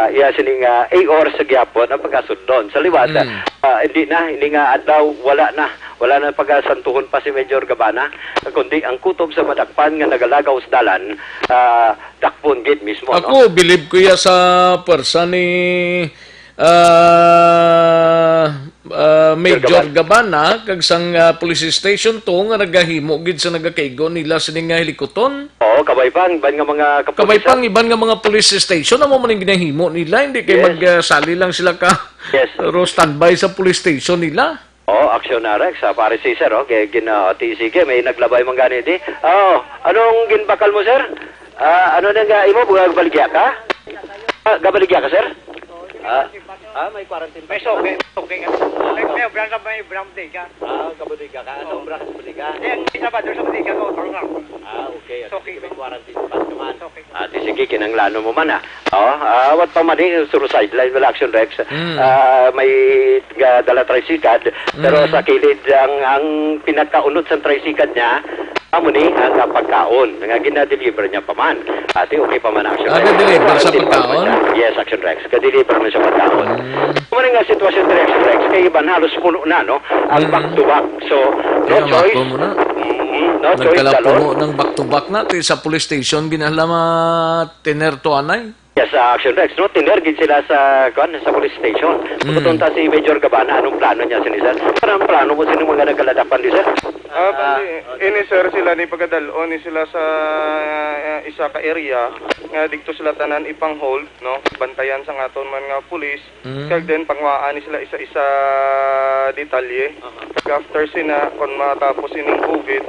iya sining, ah, A R sa gihapon ang pagkasudlon. Sa liwat, Mm. ah, hindi na, hindi nga adlaw, wala na. Wala na pagasantuhon pa si Major Gabana, kundi ang kutob sa madakpan nga nagalagaw sa dalan, ah, dakpon gid mismo, no? Ako, bilib ko ya sa pwersa ni, ah, ah, Major Major Gabana. Gabana, kag sang, ah, police station to nga nagahimo gid sa nagakaigo nila sini nga hilikuton. Oo, kabay pa ang iban nga mga Kabay kapulisan. pa ang iban nga mga police station, amo man ang ginahimo nila, hindi kay Yes. mag, ah, sali lang sila ka Yes. ro standby sa police station nila. Oo, aksyon na, Rex, ha? Pare Cesar, oh, kay gina-, ti-, sige, may naglabay man gani, di. Oh, anong ginbakal mo, sir? Ah, ano na nga imo, gabaligya ka? Ah, gabaligya ka, sir? Ah, ah, may quarantine pass. May soke, soke nga. May, may obra sa may obra bodega. Ah, kabodega ka. Ano, Oo. Obra ka sa bodega? Hindi, ang isa ba, doon sa bodega ko, utang lang. Ah, okay. Soke. Sige, may quarantine pass naman. Soke. Ah, di sige, kinahanglanon mo man, ah. Oh, ah, awat pa man, eh, suro sideline, wala, Action Rex. Mm. Ah, may, ah, dala tricycad, pero Mm. sa kilid, ang, ang pinakaunod sa tricycad niya, amo ni ang, ah, pagkaon nga gina-deliver niya pa man. Ati, okay pa man, Action Ah, Rex. ga-deliver sa Quarantine pa pagkaon? siya. Yes, Action Rex. Ga-deliver man siya pagkaon. Mm. Amo ni nga sitwasyon diri, Action Rex, kay iban halos puno na, no? Ang Mm. back to back. So, no Kaya choice. back mo na. Mm, no choice, Nagkalapuno dalon. ng back to back na. Ti sa police station, ginahalamat, tiner to anay. Yes, sa Action Rex, no? Tiner gid sila sa, kuwan, sa police station. Mm. Pagkatunta si Major Gabana, anong plano niya sini, sir? Parang plano mo sino mga nagkaladapan di, sir? Ah, Ah, bali, okay. Ini, sir, sila ni pagadalon ni sila sa, ah, isa ka area nga dito sila tanan ipang-hold, no? Bantayan sa aton man nga pulis. Mm. Kag then, pangwaan ni sila isa-isa detalye. Aha. Kag after sina, kung matapos ining COVID,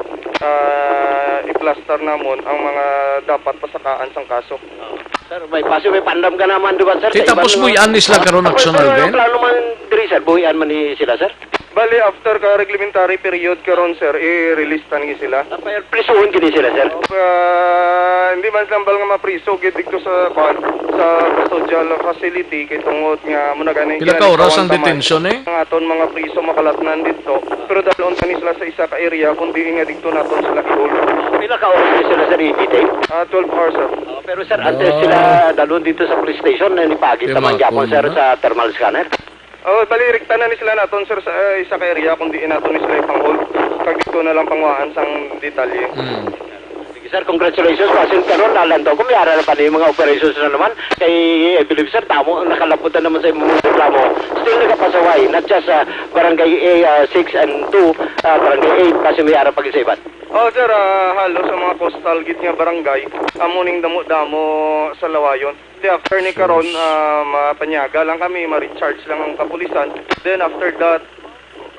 ah, i-plaster namon ang mga dapat pasakaan sang kaso. Ah. Sir, may paso, may pandam ka naman, di ba, sir? Di, sa tapos iban, buhian ni sila ah, karon, tapos Action, ano Alvin? Ang plano man diri, sir? Buhian man ni sila, sir? Bali, after ka reglementary period karon, sir, i-release ta ni sila. Ah, pero prisuhon gini sila, sir? Ah, hindi man sambal nga mapriso gid dito sa, kwan, sa custodial facility kay tungod nga mo na gani Pila ka oras ang detention, eh? Ang aton mga priso makalatnan dito. Pero dalon ta ni sila sa isa ka area kung diin nga dito naton sila i-hold. Pila ka oras ni sila, sir, i-detain? Ah, twelve hours, sir. Oh, pero, sir, antes Ah. sila dalon dito sa police station, eh, nipagit Kaya naman gyapon, sir, makuha na. sa thermal scanner. Oh, bali, rekta na ni sila naton, sir, sa, eh, isa ka area kung diin naton ni sila ipang-hold. Kag dito na lang pangwaan sang detalye. Mm. Sige, sir, congratulations. Pasin karon, nalantaw ko, may ara na pa ni mga operations na naman. Kay, I believe, sir, tamo, nakalabot na naman sa imong reklamo. Still nagapasaway, not just, ah, Barangay A, ah, six and two, ah, Barangay eight, kasi may ara pa gid sa iban. Oh, sir, ah, halos ang mga coastal gid nga barangay, amo ning damo-damo sa lawayon. Di, after ni karon, ah, mapanyaga lang kami, ma-recharge lang ang kapulisan. Then after that,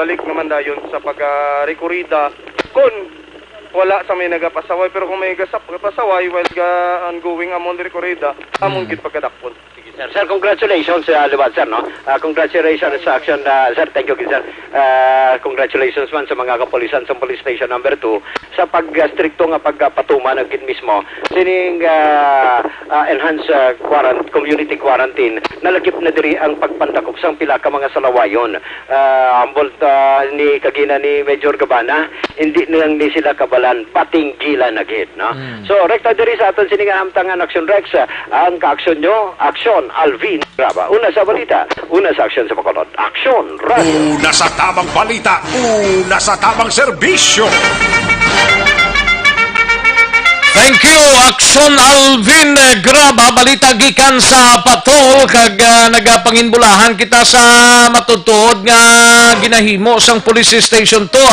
balik naman dayon sa pag, ah, rekorida. Kung wala sa may nagapasaway, pero kung may gasap-, pasaway while ga ongoing amon rekorida, amon Mm. gid pagkadakpon. Sige, sir. Sir, congratulations, ah, liwat, sir, no? Ah, congratulations sa action, ah, sir. Thank you, sir. Ah, congratulations man sa mga kapulisan sa Police Station Number Two sa pag-, ah, strikto nga pagpatuman gid mismo sining, ah, ah, enhanced, ah, quarant-, community quarantine. Nalagip na diri ang pagpandakop sang pila ka mga salawayon. Ah, ambot, ah, ni kagina ni Major Gabana, hindi na lang ni sila kabalan, patinggilan na gid, no? Mm. So, rekta diri sa aton sini nga hamtangan, Action Rex, ah, ang kaaksyon nyo, Action Alvin Graba. Una sa balita, una sa aksyon sa Bacolod. Action, Radyo. Una sa tamang balita, una sa tamang serbisyo. Thank you, Action Alvin, eh, Graba. Balita gikan sa Patol, kag, ah, nagapanginbulahan kita sa matutuod nga ginahimo sang Police Station Two,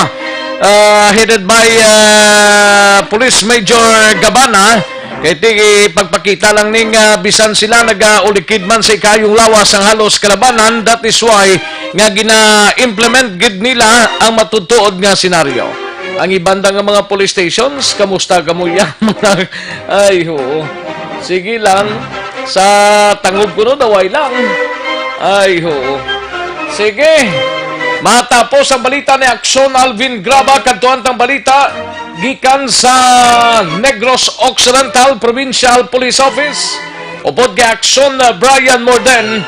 ah, headed by, ah, Police Major Gabana. Kay ti, pagpakita lang ning, ah, bisan sila nagaulikid man sa ikayong lawas ang halos kalabanan, that is why nga gina-implement gid nila ang matutuod nga senaryo. Ang iban da nga mga police stations, kamusta kamo ya? Mga, ay, oo. Sige lang. Sa tangob ko, no, daway lang. Ay, oo. Sige. Matapos ang balita ni Action Alvin Graba, kadtuan tang balita gikan sa Negros Occidental Provincial Police Office. Upod kay Action, uh, Brian Morden,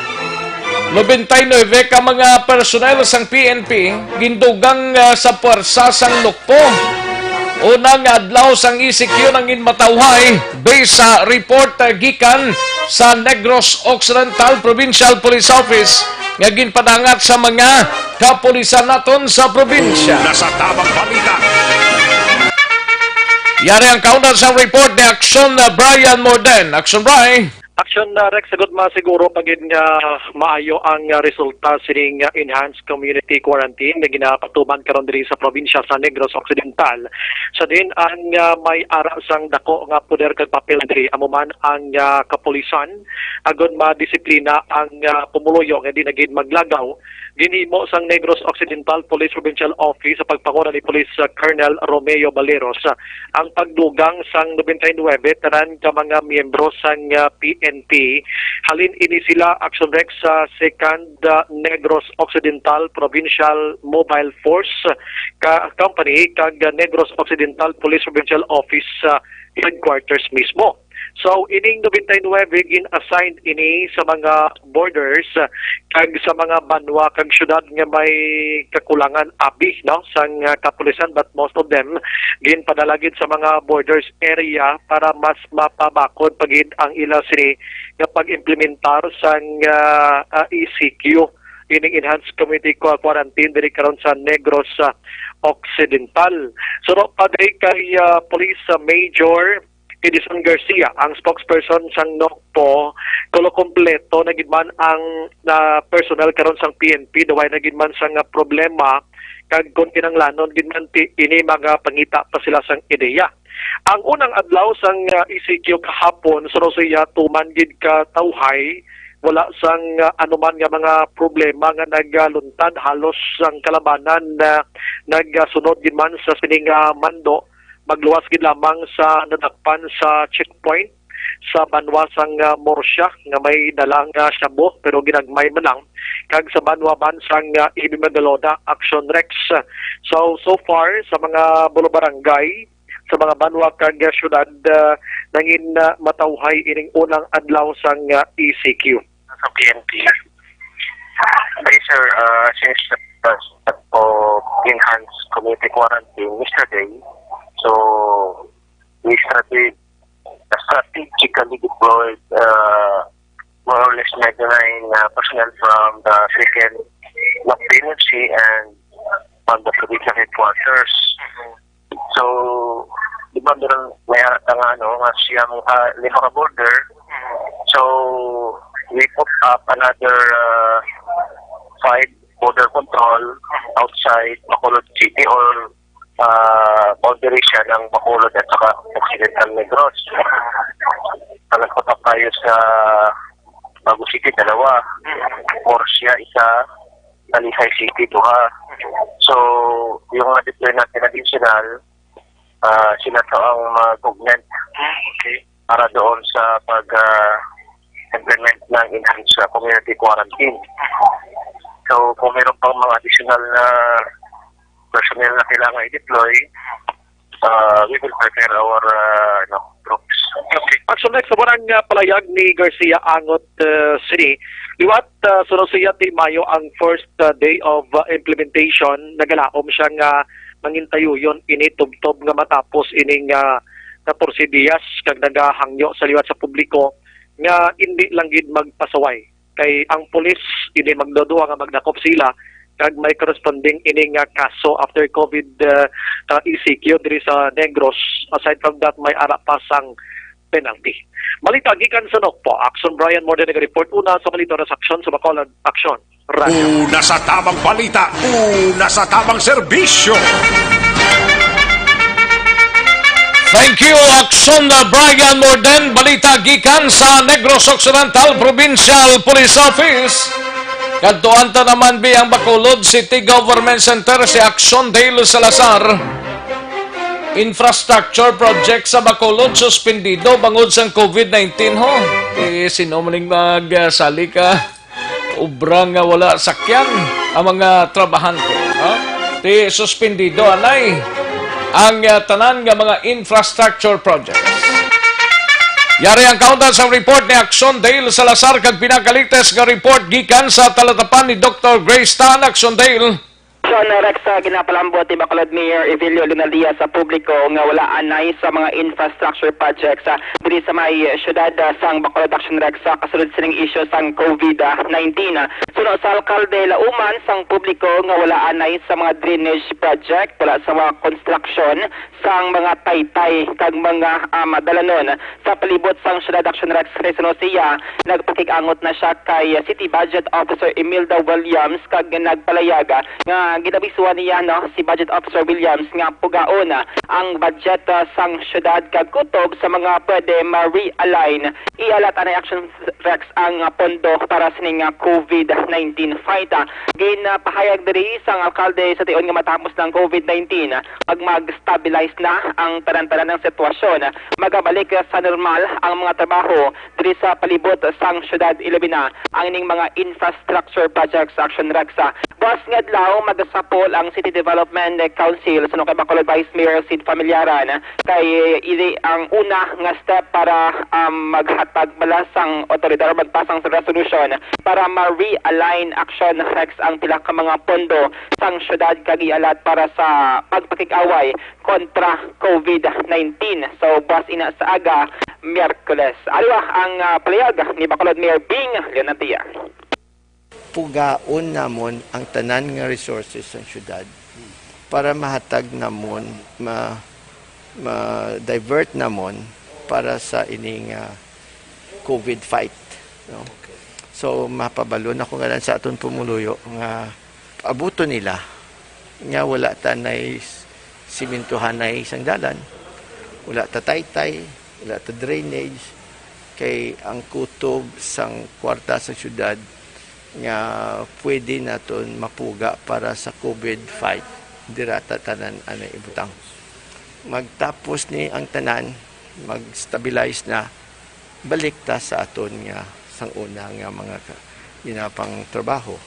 nobenta y nuebe ka mga personnel sang P N P gindugang, uh, sa puwersa sang Nukpo. Unang adlaw sang E C Q nang ginmatawhay, based sa report, uh, gikan sa Negros Occidental Provincial Police Office nga ginpadangat sa mga kapulisan naton sa probinsya. Una sa tamang balita. Yari ang kauna sa report ni Action, uh, Brian Morden. Action, Brian. Action, uh, Rex, sagot masiguro pa gid nga maayo ang, uh, resulta sining, uh, enhanced community quarantine nga ginapatuman karon diri sa probinsya sa Negros Occidental. Sa din ang, uh, may ara sang dako nga poder kag papel diri, amo man ang, uh, kapulisan, agod madisiplina ang, uh, pumuluyo nga di na gid maglagaw Ginhimo sang Negros Occidental Police Provincial Office sa pagpanguna ni Police, ah, Colonel Romeo Baleros, ah, ang pagdugang sang nobenta y nuebe tanan ka mga miyembro sang, ah, P N P. Halin ini sila, Action Rex, sa Second, ah, Negros Occidental Provincial Mobile Force ka company kag, ah, Negros Occidental Police Provincial Office, ah, headquarters mismo. So, ining nobenta y nuebe gin-assigned ini sa mga borders, ah, kag sa mga banwa kag syudad nga may kakulangan abi, no, sang, ah, kapulisan, but most of them ginpadala gid sa mga borders area para mas mapabakod pa gid ang ila sini nga pag-implementar sang, ah, ah, E C Q, ining Enhanced Community Qua-, Quarantine, diri karon sa Negros, ah, Occidental. Suno pa day kay, ah, Police, ah, Major Edison Garcia, ang spokesperson sang NOCPO, kulo kompleto na gid man ang, ah, personnel karon sang P N P, duway na gid man sang, ah, problema, kag kon kinahanglanon gid man ti, ini magapangita pa sila sang ideya. Ang unang adlaw sang, ah, E C Q kahapon, suno siya tuman gid ka tawhay, wala sang, ah, anuman nga mga problema nga nagaluntad. Halos ang kalabanan na nagasunod gid man sa sining, ah, mando, magluwas gid lamang sa nadakpan sa checkpoint sa banwa sang, ah, Murcia nga may dala nga shabu, pero ginagmay man lang, kag sa banwa man sang, ah, Ibi Magalona, Action Rex. So, so far, sa mga bulo-, barangay, sa mga banwa kag, ah, syudad, ah, nangin, ah, matawhay ining unang adlaw sang, ah, E C Q. Sa P N P. Okay, sir, ah, since the first of enhanced community quarantine yesterday, so we strate-, strategically deployed, ah, more or less ninety-nine, ah, personnel from the second P N F C and from the provincial headquarters. So, di ba, meron, may ara ta nga, ano, nga siyam, ah, lima ka border. So, we put up another, ah, five border control outside Bacolod City or, ah, boundary siya ng Bacolod at saka Occidental Negros. Nag-put up tayo sa Bago City, dalawa. Murcia, isa. Talisay City, duha. So, yung na-deploy natin additional, ah, sila to ang mag-augment. Ah, okay. Para doon sa pag, ah, implement ng enhanced, ah, community quarantine. So, kung meron pang mga additional na personnel na kailangan i-deploy, ah, we will prepare our, ah, ano, troops. Okay. Action Rex, sa unang, ah, palayag ni Garcia Angot, ah, sini, liwat, ah, suno siya ti Mayo ang first, ah, day of, ah, implementation. Nagalaom siya nga mangintayuyon ini tubtob nga matapos ining, ah, katorse diyas, kag nagahangyo sa liwat sa publiko nga indi lang gid magpasaway kay ang pulis ini magduduha nga magdakop sila kag may corresponding ini nga kaso after COVID, uh, uh, E C Q diri sa Negros. Aside from that, may ara pa sang penalty. Balita gikan sa NOCPO, Action Brian Morden naga-report una sa Balita sa Aksyon sa Bacolod Aksyon Radio. Una sa tabang balita, una sa tabang serbisyo. Thank you, Action Brian Morden. Balita gikan sa Negros Occidental Provincial Police Office. Kadtuan ta naman bi ang Bacolod City Government Center si Action Dale Salazar. Infrastructure project sa Bacolod suspendido bangod sang COVID nineteen, ho. Eh, sino man ning magsali ka? Obra nga wala sakyan ang mga trabahante, ha? Ti suspendido anay ang, ah, tanan nga mga infrastructure projects. Yari ang kauntan sa report ni Action Dale Salazar kag pinakalites nga report gikan sa talatapan ni Doktor Grace Tan. Action Dale. Action Rex, ah, ginapalambot ni Bacolod Mayor Evelio Lunaldia sa publiko nga wala anay sa mga infrastructure projects, ah, diri sa may siyudad, ah, sang Bacolod. Action Rex, ah, kasulod sining isyu sang COVID nineteen. Suno sa alkalde lauman sang publiko nga wala anay sa mga drainage project, wala sa mga konstruksyon sang mga taytay kag mga, ah, madalanon sa palibot sang siyudad. Action Rex, kay suno siya, nagpakig-angot na siya kay City Budget Officer Imelda Williams kag nagpalayag nga Inabisuhan niya, no, si Budget Officer Williams nga pugaon, ah, ang budget, ah, sang syudad kag kutob sa mga pwede ma-realign. Ialat anay Action Rex ang, ah, pondo para sining, ah, COVID nineteen fight, ah. Ginapahayag diri sang alkalde sa tion nga matapos ng COVID nineteen, ah, pag mag-stabilize na ang tanan-tanan ng sitwasyon, ah, magabalik, ah, sa normal ang mga trabaho diri sa palibot sang syudad, ilabi na ang ining mga infrastructure projects. Action Rex, ah. Buas nga adlaw, magasapol ang City Development Council suno kay Bacolod Vice Mayor Sid Familiaran kay ini ang una nga step para, um, maghatag bala sang otoridad o magpasang sa resolution para ma-realign. Action Rex, ang pila ka mga pondo sang syudad kag ialat para sa pagpakig-away kontra COVID nineteen. So, buas ina sa aga, Miyerkules. Aliwa ang, ah, pahayag ni Bacolod Mayor Bing Leonadia. Pugaon namon ang tanan nga resources sa syudad para mahatag namon, ma-, ma-divert namon para sa ining, ah, COVID fight, no? So, mapabalo na ko nga lang sa aton pumuluyo nga abuton nila nga wala ta nay simintuhanay sang dalan, wala ta taytay, wala ta drainage, kay ang kutob sang kwarta sa syudad nga pwede naton mapuga para sa COVID fight, dira ta tanan anay ibutang. Magtapos ni ang tanan, mag-stabilize na, balik ta sa aton nga sang una nga mga ka-, ginapang trabaho.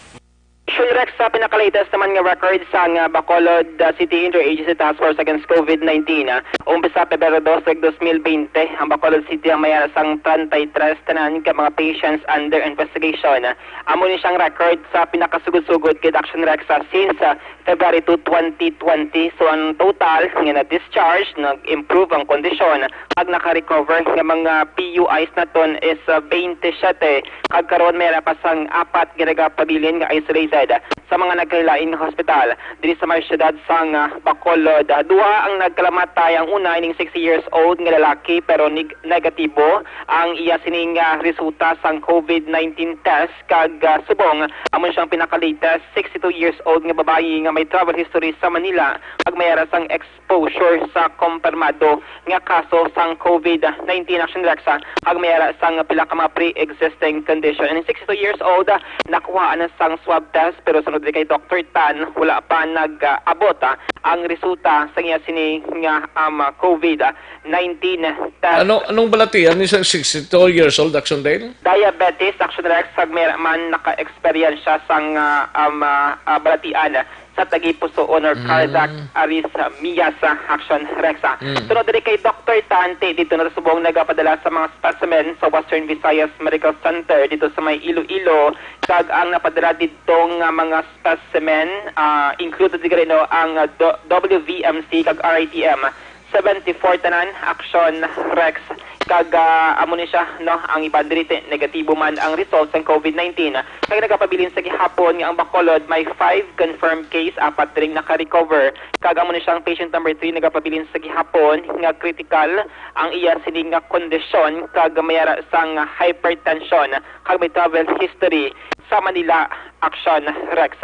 Action Rex, sa pinaka-latest naman nga record sang, ah, Bacolod, ah, City Interagency Task Force Against COVID nineteen, ah, umpisa Pebrero dos, dos mil bente, ang Bacolod City ang may ara sang treinta y tres tanan ka mga patients under investigation. Amo ni siyang record sa pinakasugod-sugod kay Action Rex, ah, since, ah, February two, twenty twenty. So, ang total nga na-discharge, nag-improve ang kondisyon, ag naka-recover nga mga P U Is naton is, ah, twenty-seven, kag karon may ara pa sang apat nga nagapabilin nga isolated sa mga nagkalain-lain nga hospital diri sa may siyudad sang, ah, Bacolod. Ah, duha ang nagkalamatay. Ang una ining sixty years old nga lalaki, pero neg-, negatibo ang iya sining, ah, resulta sang COVID nineteen test, kag, ah, subong amo siyang pinaka-latest, sixty-two years old nga babayi nga may travel history sa Manila, kag may ara sang exposure sa kompirmado nga kaso sang COVID nineteen. Action Rex, ah, kag may ara sang pila ka mga pre-existing condition. And sixty-two years old, ah, nakuha na sang swab test, pero sunod kay Doctor Tan, wala pa nag-abot, ah, ang resulta sa iya sini nga, um, COVID nineteen test. Ano, anong balatian ni sa sixty-two years old, Action Dale? Diabetes. Action Rex, kag may ara man naka-experience siya sang, ah, um, ah, ah, balatian sa tagipusoon or cardiac arrhythmia sa Action Rex. Mm. Sunod diri kay Doctor Tan, ti didto na subong nagapadala sa mga specimen sa Western Visayas Medical Center didto sa may Iloilo, kag ang napadala didto nga mga specimen, ah, included diri, no, ang, ah, do-, W V M C kag R I T M. Seventy-four tanan, Action Rex. Kag, ah, amo ni siya, no, ang iban diri ti negatibo man ang result sang COVID nineteen. Kag nagapabilin sa gihapon nga ang Bacolod may five confirmed case, apat diri naka-recover. Kag amo ni siya ang patient number three, nagapabilin sa gihapon nga critical ang iya sini nga kondisyon, kag may ara sang hypertension kag may travel history sa Manila. Action Rex.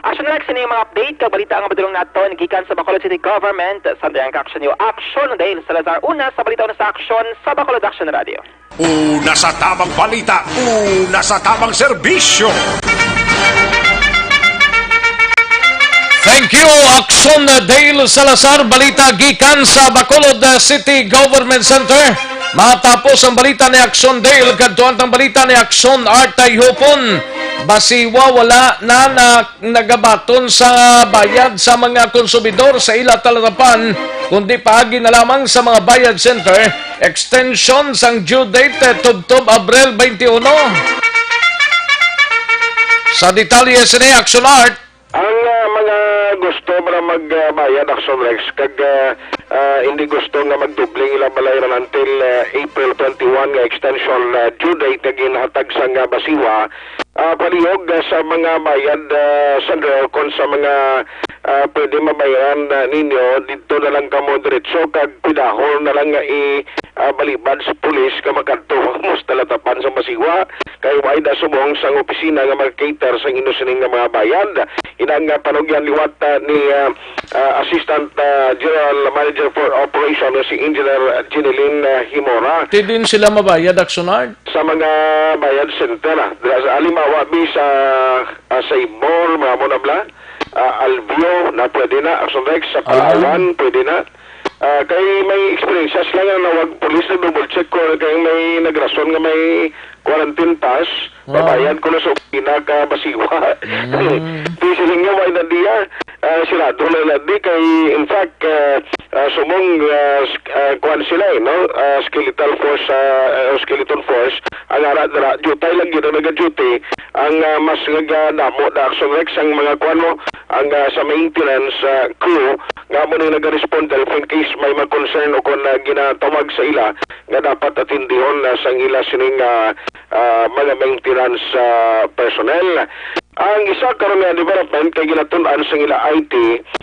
Action Rex, ini ang mga update kag balita nga madulong naton gikan sa Bacolod City Government. Sa dayang ka-action niyo, Action Dale Salazar, una sa balita, una sa aksyon sa Bacolod Action Radio. Una sa tamang balita, una sa tamang serbisyo. Thank you, Action Dale Salazar. Balita gikan sa Bacolod City Government Center. Matapos ang balita ni Action Dale, kadtuan tang balita ni Action Art Tayhupon. Basiwa wala na, na nagabaton sa bayad sa mga konsumidor sa ila talatapan, kundi paagi na lamang sa mga bayad center, extension sang due date, eh, tubtob Abril twenty-one. Sa detalye sini, Action Art. Ang, ah, mga gusto para magbayad, Action Rex, kag, ah, ah, hindi gusto nga magdoble ang ilang balayran until, ah, April twenty-one nga extension, ah, due date nga ginhatag sang, ah, BACIWA, ah, palihog, ah, sa mga bayad, ah, sender, kon sa mga, ah, pwede mabayaran, ah, ninyo, didto na lang kamo diretso kag pidahon na lang nga i, ah, balibad sa pulis nga makadto mo sa talatapan sa BACIWA, kay wala da subong sang opisina nga mag-cater sang inyo sining nga mga bayad. Inang, ah, panugyan liwat, ah, ni, ah, ah, Assistant, ah, General Manager for Operation, si Engineer Jeneline, ah, Himora. Ti din sila mabayad, Action Art? Sa mga bayad center, ah. Dira sa, halimbawa, bi sa, ah, sa Ibor, mga mo na bla, ah, Alveo, na pwede na, Action Rex, sa Ah. Palawan, pwede na. Ah, kay may experiences lang nga nawag police na double check ko, kay may nagrason nga may quarantine pass, Ah. mabayad ko na sa opisina ka BACIWA. Mm. Di siling nga, may na diya, ah, sirado na na di kay, in fact, ah, ah, sumong, ah, sk-, ah, kuwan sila, eh, no? Ah, skeletal force, ah, ah, skeleton force, ang ara dira, duty lang yun ang nag-duty, ang, ah, mas nag-, ah, damo na Action Rex ang mga kuwan mo, ang, ah, sa maintenance, ah, crew, nga mo ni nag-respond if in case may ma-concern o kung, ah, ginatawag sa ila nga dapat atindihon, ah, sang ila sining, ah, ah, mga maintenance, ah, personnel. Ang isa karon nga development kay ginatun-an sang ila I T,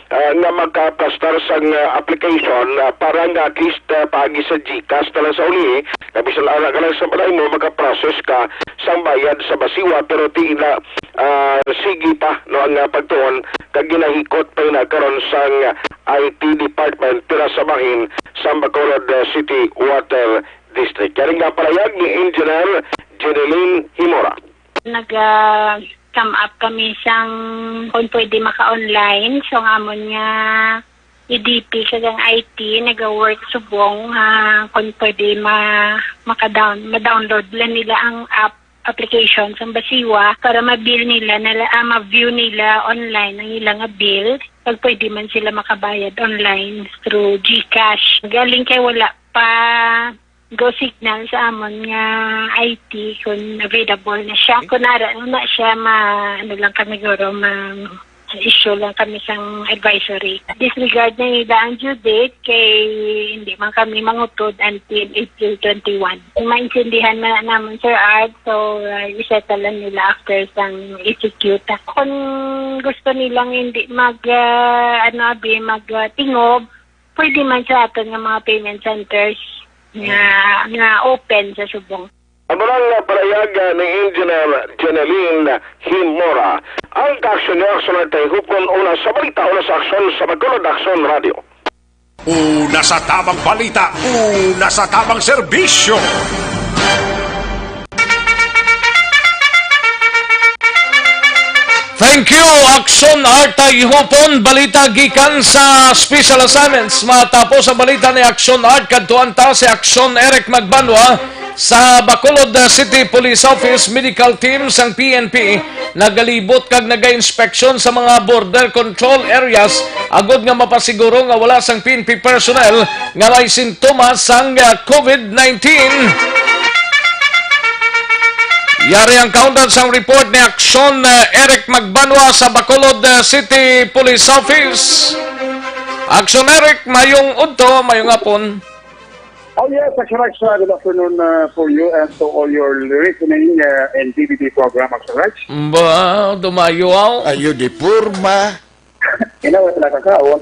ah, nga makaplastar sang, ah, application, ah, para nga at least, ah, paagi sa GCash na lang sa uli, nga bisan ara ka lang sa balay mo, makaprocess ka sang bayad sa BACIWA, pero ti na, ah, sige pa, no, ang, ah, pagtuon kag ginahikot pa na karon sang I T department dira sa bahin sa Bacolod, ah, City Water District. Kani nga pahayag ni Engineer Jeneline Himora. Nag, ah, come up kami sang kung pwede maka-online. So, ang amon nga E D P kag ang I T naga-work subong, ah, kung pwede ma-, maka-down-, ma-download lang nila ang app application sang BACIWA para ma-bill nila na la-, ah, ma-view nila online ang ilang bill. Pag pwede man sila makabayad online through GCash. Galing kay wala pa go signal sa amon nga I T kung available na siya. Kung ara na siya, ma-, ano lang kami, guro, ma-issue lang kami sang advisory. Disregard na nila ang due date kay hindi man kami mangutod until April twenty-one. Maintindihan na namon, Sir Art, so, uh, isettle lang nila after sang execute. Kung gusto nilang hindi mag, uh, ano, abi, mag, uh, tingob, pwede man sa aton nga mga payment centers nga, nga open sa subong. Amo lang nga pahayag ni Engineer Jeneline Himora. Ang kaaksyon niya, Action Art, hupon una sa balita, una sa aksyon sa Bacolod Action Radio. Una sa tamang balita, una sa tamang serbisyo. Thank you, Action Art Tayhupon. Balita gikan sa Special Assignments. Matapos ang balita ni Action Art, kadtuan ta si Action Eric Magbanwa sa Bacolod City Police Office. Medical team sang P N P nagalibot kag naga-inspeksyon sa mga border control areas agod nga mapasiguro nga wala sang P N P personnel nga may sintomas sang, ah, COVID nineteen. Yari ang kaundan sang report ni Action, ah, Eric Magbanwa sa Bacolod, ah, City Police Office. Action Eric, mayong udto, mayong hapon. Oh yes, Action Rex, uh, good afternoon, uh, for you and to all your listening, uh, and D V D program, Action Rex. Ba, dumayo aw. Ayo di porma. Ina, wala talaga kaon.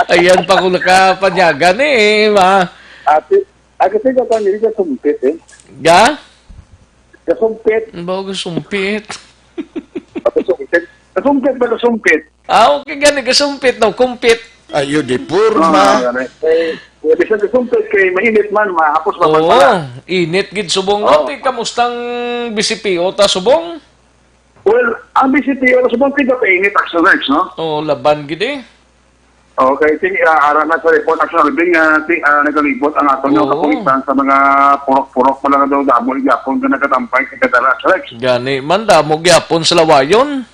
Ayan pa ko nakapanyagan eh, ma. Ate, ako sa ikaw, hindi ka sumpit eh. Ga? Kasumpit. Ba, kasumpit. Kasumpit. Kasumpit ba kasumpit? Ah, okay, gani, kasumpit, no? Kumpit. Ayo di porma. Ah, gani. Eh, pwede siya kasumpit kay mainit man, mahapos pa man Oo, pala. Init gid subong, no? Oo. Ti, kamustang B C P O ta subong? Well, ang B C P O subong, tiga painit, Action Rex, no? Oo, laban gid eh. Okay, ti, ah, ara na sa report, Action Alvin, nga ti, ah, nagalibot ang aton nga Oo. kapulisan sa mga purok-purok, wala nga daw damo gyapon nga nagatampay sa kadara, Action Rex. Gani man, damo gyapon sa lawayon.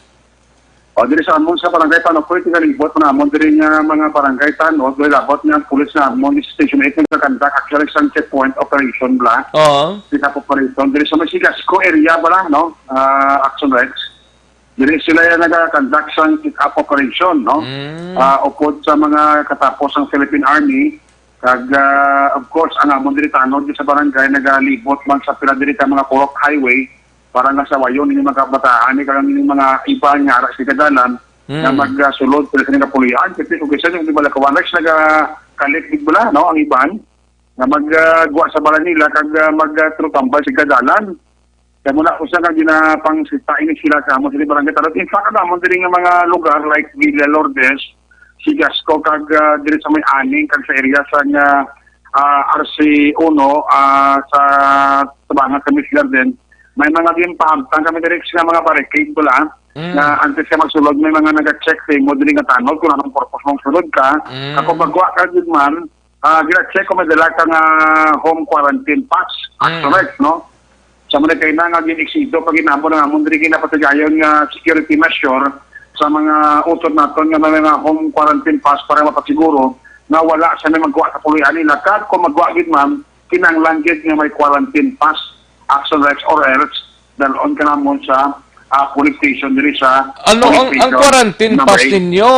O, diri sa amon sa Barangay Panokoy, tingalibot na amon diri nga mga barangay tanod, may labot nga ang pulis na amon sa Station eight nagkakandak actually sa checkpoint operation bala. Oo. Pick-up operation diri sa may Sigasco area bala, no? Ah, Action Rex. Diri sila yung nag-conduct sang check-up operation, no? Mm. Ah, upod sa mga katapos sang Philippine Army, kag, ah, of course, ang amon diri tanod sa barangay nagalibot man sa pila diri ka mga kurok highway para nga sawayon ini mga kabataan, ni kag ini mga iban nga ara sa dalan nga Mm. magsulod sila sa kapulian. Kasi kung kisa yung di bala kawan, naga-collect, di bala, no, ang iban nga magguwa sa bala nila kag, ah, magtutambal sa dalan. Kaya muna, usa ka ginapangsita ini sila sa amon sa barangay Talot. In fact, ang amon diri nga mga lugar like Villa Lourdes, Sigasco, kag, ah, diri sa may Aning, kag sa area sa nga, ah, R C uno, ah, sa Tabangan sa Miss Garden, may mga ginpahamtang kami diri sa mga barricade, wala, Mm. na antes ka magsulod, may mga naga-check sa imo diri nga tanod kung anong purpose mong sulod ka. Mm. Ako, pagwa ka, good man, ah, gina-check ko, may dala ka nga home quarantine pass. Mm. Correct, no? Sa mga kay na nga gin-exido, pag inamo na nga, mundri ginapatigayon nga security measure sa mga utod naton nga may mga home quarantine pass para mapasiguro nga wala sa may magkuha sa puloy-an nila. Kag kung magkuha gid, ma'am, kinahanglan gid nga may quarantine pass, action rights, or else dalon ka namon sa, ah, police station diri sa Ano police ang, ang station quarantine number pass eight. Ninyo,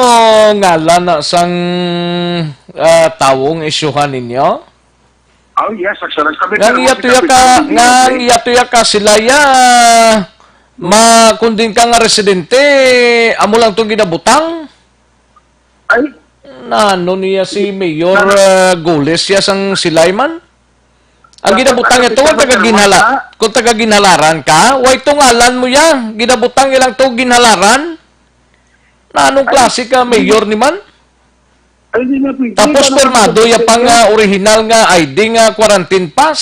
ngalan na sang, ah, tawong isyuhan ninyo? Oh, yes, action rights. Kami Nga pero iya tuya ka, nga iya tuya ka sila ya, ma, kung din ka nga residente, amo lang tong ginabutang? Ay. Nano niya si Mayor, Nano? Ah, Goles siya sang silay man? Ang Dapat ginabutang ang ito, kung taga Ginhala-, kung taga Ginhalaran ka, way tungalan mo ya, ginabutang niya lang to Ginhalaran? Na anong Ay, klase ka, hindi. Mayor ni man? Ay, hindi na pwede. Tapos Wala namang pirmado ya pang, pwede. Ah, original nga I D nga quarantine pass.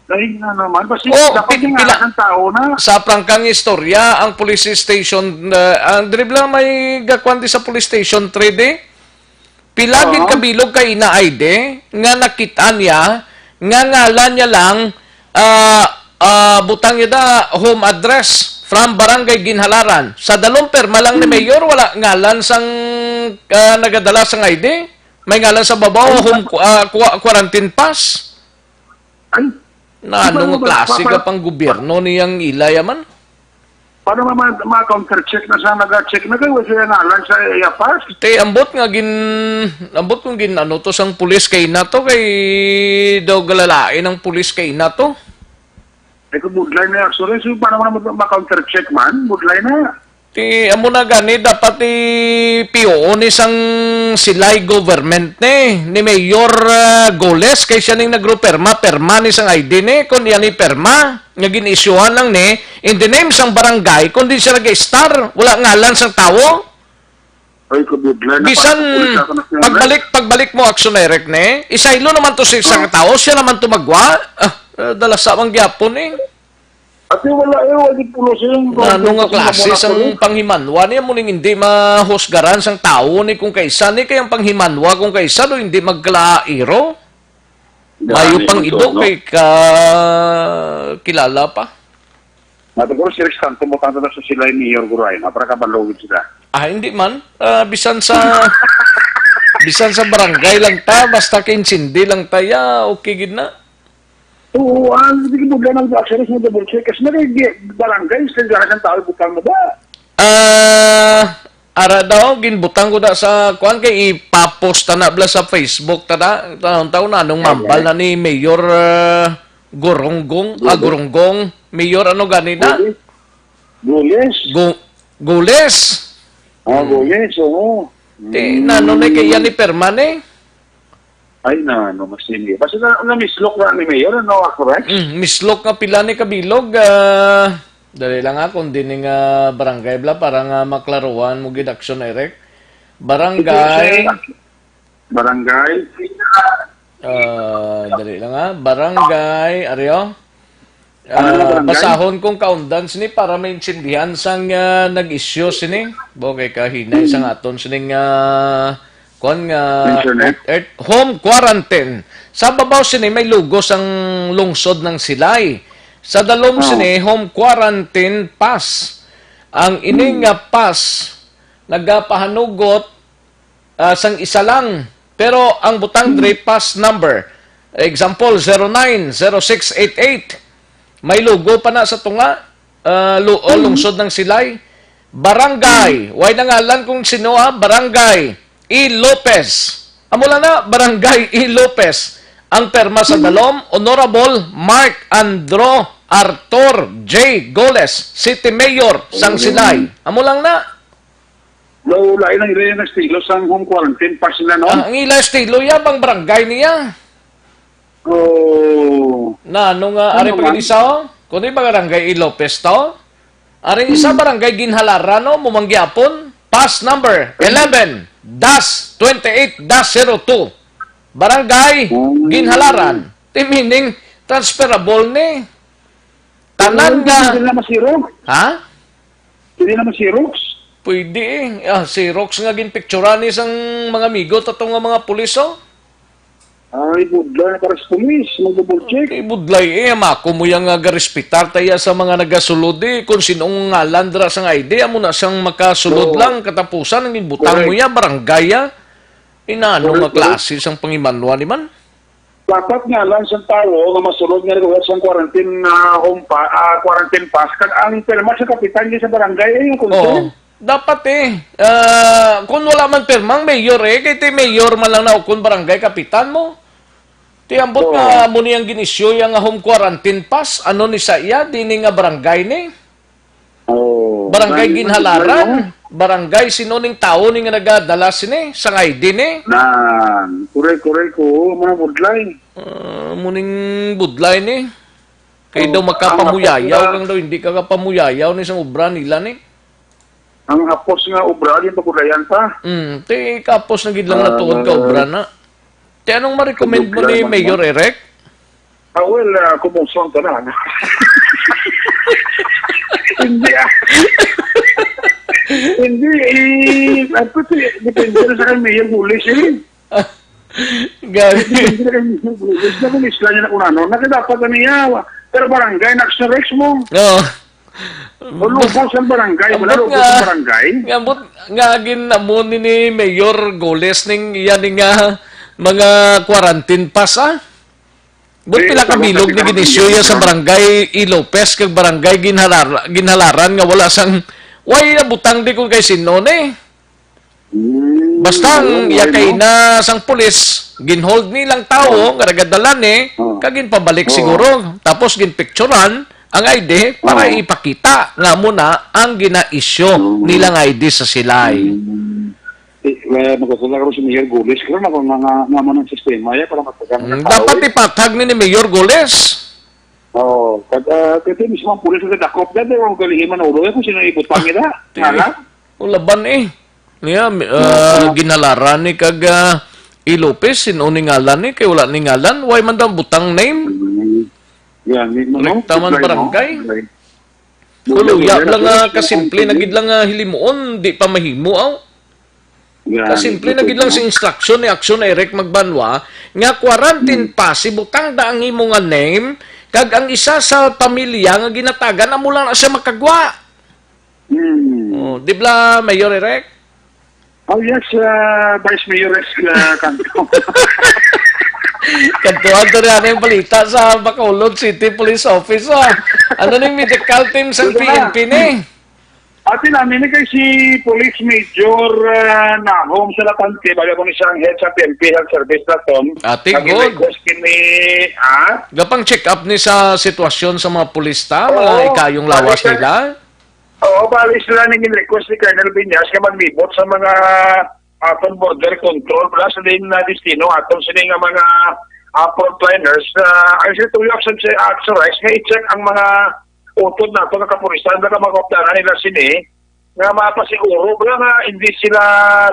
Dahil nga naman, basta Oh, dapat pi-, nga pila-, ang tao na. Sa prangkang istorya, ang police station, uh, ang dribla may gakuan di sa police station three D. Pila gid Oo. Kabilog kay ina I D nga nakit-an niya nga ngalan niya lang, ah, ah, butang niya da home address from Barangay Ginhalaran. Sa dalom perma lang ni Hmm. Mayor, wala ngalan sang, ah, nagadala sang I D. May ngalan sa babaw, Ay, home qu-, ah, qua-, quarantine pass. Ay, Na di ba ano nga naman klase pa-, ka pang gobyerno niyang ilay man? Paano ma-, ma-, ma-counter check na sa naga-check na kayo? Kasi nga lang sa iya pass. Te, ambot nga gin-, ambot kung gin-, ano to sang pulis kay na to, kay daw galalain ang pulis kay na to. Eh, kung budlay na actually, so paano naman ma-, ma-counter check man? Budlay na. Ti, amo na gani, dapat i-P O ni sang silay government ni, ni Mayor, ah, Goles, kay siya ning nagruperma, perma ni sang I D ni, kung iya ni perma, nga gin-isyuhan lang ni, in the name sang barangay, kung di siya nag-star, wala ngalan sang tawo. Ay, kabudlan na, Bisan, parang kapulis ako na sila. Pagbalik, pagbalik mo, Action Direct ni, isaylo naman to sa isa ka tawo, siya naman to magwa. Ah, ah, dalasa man gyapon eh. Ate, wala, eh, wala di pulo siya yung Na, ano nga klase sang panghimanwa niya mo ning hindi mahusgaran sang tawo ni kung kaisa ni kay ang panghimanwa kung kaisa do hindi magkalairo? Mayo pang ido kay ka kilala pa. Siguro si Rex Santo mo tanto na sa sila yung mayor, guro, ay, na, para kabalogid sila. Ah, hindi man. Ah, bisan sa, bisan sa barangay lang ta, basta kay insindi lang ta, ya, okay gid na. Oo, ang hindi ko problema sa action is double check. Kasi nag-, barangay, sa gana ng tao, butang na ba? Ah, ara daw, ginbutang ko na sa, kuan kay ipapost ta na bla sa Facebook ta na. Taon-taon na, anong Ay, mambal ay. Na ni Mayor, ah, Goronggong? Ah, Goronggong. Goronggong. Mayor, ano gani na? Goles. Goles. Go-, Goles. Ah, Mm. Goles, oo. Ti, Mm. Nano na kay yan ni Perman eh? Ay, na, ano, mas hindi. Basta na, na mislok na ni Mayor, ano, correct? Mm, mislok nga pila ni kabilog, ah, dali lang ha, kung di ni nga barangay bla, para nga maklaruhan mo gid Action Direct. Barangay. Ito, sir, barangay. Ah, dali lang ha. Barangay, Aryo. Ano na, Ah, barangay? Basahon kong kaundan sini para maintindihan sang, ah, nag-issue sini. Bo, kay kahinay sang aton sining, ah, kuwan nga Internet? Earth, Earth, home quarantine. Sa babaw sini may logo sang lungsod ng Silay. Sa dalom Oh. sini, home quarantine pass. Ang ini Hmm. nga pass nagapahanugot, ah, sang isa lang. Pero ang butang Hmm. diri pass number. Example, zero nine zero six eight eight. May logo pa na sa tunga. ah, lu-, oh, lungsod ng Silay. Barangay, way na ngalan kung sino, ah, Barangay E. Lopez. Amo lang na, Barangay E. Lopez. Ang perma sa dalom, Honorable Mark Andro Arthur J. Goles, City Mayor sang Silay. Amo lang na. Daw lain ang ila yung estilo sang home quarantine pass nila, no? Ah, ang ila estilo ya, bang barangay niya? Oh. Na, ano nga, Ano ari pa man? Gid isa, oh? Kundi ba barangay E. Lopez to? Ari isa, barangay Ginhalaran, no? Mumanggihapon, pass number eleven dash twenty-eight dash zero two. Barangay Ginhalaran. Ti meaning, transferable ni. Tanan nga. Hindi na masiro. Ha? Hindi na masiro. Pwede eh. Ah, Xerox nga ginpicturan ni sang mga amigo tato nga mga pulis, oh. Ay, budlay para sa pulis. Mag-double check. Eh, budlay eh. Mako mo yang nga garespetar taya sa mga nagasulod eh. Kung sinong ngalan dra sang I D, amo na sang makasulod Oo. lang. Katapusan, ang ginbutang mo Correct. ya, barangay ya. Inano Correct, nga correct. klase sang pangimanwa ni man? Dapat nga lang sa tawo nga masulod nga nagawat sang quarantine, ah, home pa, ah, quarantine pass, kag ang perma sa kapitan gyud sa barangay ay ang concern. Oo. Dapat eh. Ah, kung wala man pirma ang mayor eh, kay ti mayor man lang na ukon barangay kapitan mo. Ti ambot Oo. nga amo ni ang gin-issue ya nga home quarantine pass, ano ni sa iya, di ni nga barangay ni. Oh, Barangay dahil Ginhalaran. Barangay, sino ning tawo ni nga nagadala sini? Sangay din eh. Nan, kuray-kuray ko, mga budlay. Ah, muning budlay ni. Kay Oh, daw ang makapamuyayaw apos nga kang daw, hindi ka kapamuyayaw ni sang obra nila ni. Ang apos nga obra, di pagulayan pa. Mm, ti kapos na gid lang Ah, natuod ka obra na. Ti anong ma-recommend mo ni Mayor Eric? Ah, well, uh, kumuson ka na. Hindi ah. Hindi, eh, dapat eh, depende na sa kay Mayor Bulis eh. Gani. Depende na kay Mayor Bulis. Na kung isla niya na kung ano, na dapat na niya, pero barangay, na-action Rex mo. Oo. Lubos ang barangay, wala lubos ang barangay. Nga, but, nga ginamon ni, ni Mayor Goles ning iya ni nga mga quarantine pass, ah? But pila ka bilog ni ginisyu ya sa barangay E. Lopez kag barangay Ginharar, Ginhalaran nga wala sang, way na butang di kung kay sino ni. Basta ang iya kay na sang pulis, ginhold nilang tawo nga nagadala ni, kag ginpabalik siguro. Tapos ginpicturan ang I D para ipakita nga amo na ang gina-issue nilang I D sa silay. Eh, eh, magkasala ko si Mayor Gulis, pero nga, nga, nga, nga man ang sistema, ya, para matagal Mm, na tao, dapat eh. Ipatag ni, ni Mayor Goles. Oo, kag, ah, kag mismo ang pulis nga dakop na, pero ang kalihi man ulo, eh, kung sino ibutang nila. Ti, Ngala? Ulaban eh. Niya, mi- ah, ginalaran ni kag ah, E. Lopez, sino ni ngalan ni? Kay wala ni ngalan. Why man daw butang name? Mm. Yan, ni, no, Rekta man supply mo. Barangay. Supply. Kuluya Wala, lang wala, nga wala, kasimple na wala. Gid lang nga hilimuon, di pa mahimo aw. Yan, Kasimple na gid lang sa instruction ni Action Eric Magbanwa nga quarantine pass, ibutang da ang imo nga name kag ang isa sa pamilya nga ginatagan amo lang na siya makagwa. Hmm. Oh, di bla, Mayor Eric? Oh yes, uh, Vice Mayor Rex uh, Canto. Kadtuan to rin ang balita sa Bacolod City Police Office. Oh. Ano ning medical team sa P N P ni? Ati namin ni kay si Police Major uh, Nahom Salatante, baga ko ni siya ang head sa P N P Health Service naton. Ati, good. Request kini, ah? Gapang check up ni sa sitwasyon sa mga pulis ta, mga Oo, ikayong lawas balik na. Nila. Oo, bali sila ning request ni Colonel Viñas nga maglibot sa mga aton border control plus din na destino aton sini nga mga ah, frontliners na ang sila tuyo action sa action rights nga i-check ang mga utod nato nga kapulisan nga mga kaupdanan nila sini nga mapasiguro ba nga hindi sila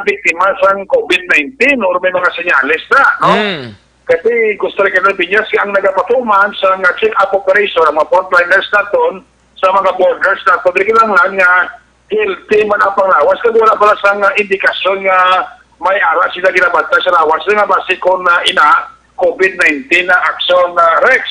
biktima sang covid nineteen or may mga senyales na, no? Mm. Kasi gusto rin ka Piñas ang nagapatuman sa nga check-up operation ang mga frontliners naton sa mga borders naton. Di kinahanglan nga healthy man ang panglawas kag wala pala sang ah, indikasyon nga may ara sila ginabantay sa lawas nga base kon ah, ina covid nineteen na action na Rex.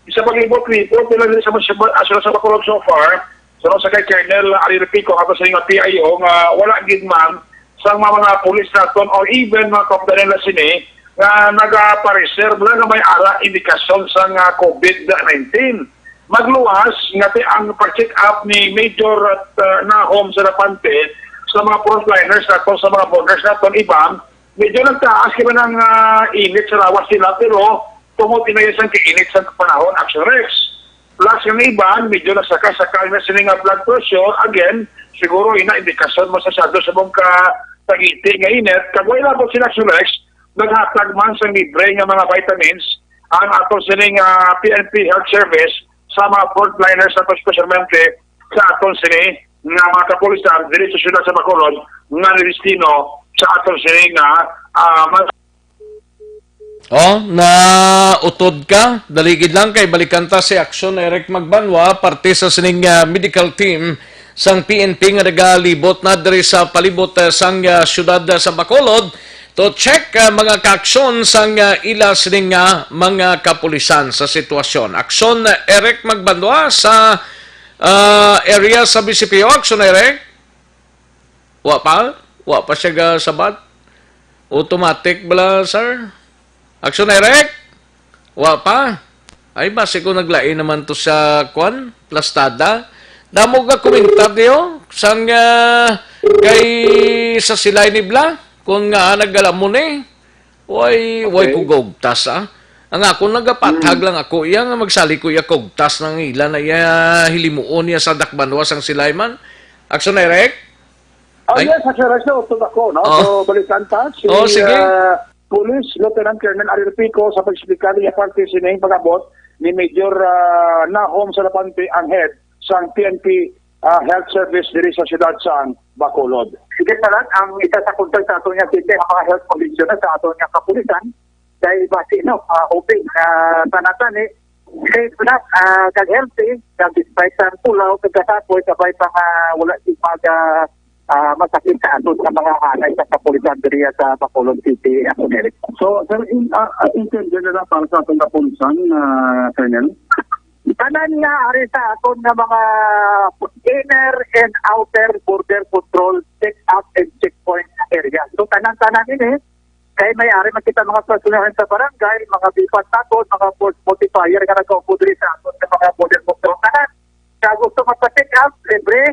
Isa pag-ibot report nila diri sa Municipal Assurance sa Bacolod so far, sunod sa kay Colonel Ari Repico ato sa nga P I O nga wala gid man sa mga, mga pulis naton or even mga kaupdanan na sini nga nagapareserve lang nga may ara indikasyon sa nga covid nineteen. Magluwas nga ti ang pag-check up ni Major, uh, Nahom Salapante sa mga frontliners naton, sa mga borders naton, Ivan, medyo nagtaas kay man ang, ah, init sa lawas nila, pero tungod ina sang kainit sa panahon, Action Rex. Plus, ang iban, medyo nagsaka-saka na sini nga blood pressure. Again, siguro ina indikasyon mo sa shadow sa mong katagiti nga init. Kag way labot sila, Action Rex, naghatag man sang libre nga mga vitamins ang ato sining, ah, P N P Health Service sa mga frontliners, sa, especialmente sa aton sini nga mga kapulisan diri sa siyudad sa Bacolod nga nidestino sa aton sini nga, ah, mga Oh, nautod ka? Daligid lang kay balikan ta si Action Eric Magbanwa, parte sa sining, ah, medical team sang P N P nga nagalibot na diri sa palibot, ah, sang, ah, siyudad, ah, sa Bacolod to check, ah, mga kaaksyon sang, ah, ila sining, ah, mga kapulisan sa sitwasyon. Action, ah, Eric Magbanwa sa, ah, area sa B C P O. Action, Eric? Wa pa? Wa pa siya gasabat? Automatic bala, sir? Action, Eric? Wa pa? Ay, basi ko naglain naman to sa, kwan, plastada. Damo nga komentar niyo sang, ah, kay sa Silay Nibla, kung nga nagalamon eh. Way, way Okay. ko gaugtas, ah. Ang ako, nagapathag Mm. lang ako iya nga magsali ko iya kaugtas nang ila na iya hilimuon niya sa dakbanwa sang Silay man. Action, Eric? Oh, Ay. Yes, Action Rex, nautod ako, no? Oh. So, balikan ta, si, Oh, sige. ah, Police Lieutenant Colonel Ariel Pico sa pag-explicar niya parte sining pag-abot ni Major, ah, Nahom Salapante, ang head sang P N P, ah, Health Service diri sa siyudad sang Bacolod. Sige, Talan, ang isa sa concern sa ato nga city, ang mga health condition sa ato nga kapulisan, kay basi, no, ah, hoping, ah, tanan-tanan, eh, safe na, ah, kag healthy, kag despite sa pulaw, kag kasapoy, sabay pa nga wala si maga, ah, masakit sa ato sa mga hanay sa kapulisan diriya sa Bacolod City, Action Eric. So, sir, in, ah, ah, in general, para sa atong kapulisan, ah, Colonel? Tanan nga ari sa aton nga mga inner and outer border control, check up and checkpoint area. So, tanan-tanan ini, kay may ari man kita mga personahan sa barangay, mga bipas naton, mga force multiplier nga nagkaupo diri sa aton nga mga border control. Tanan nga gusto magpa-check up, libre.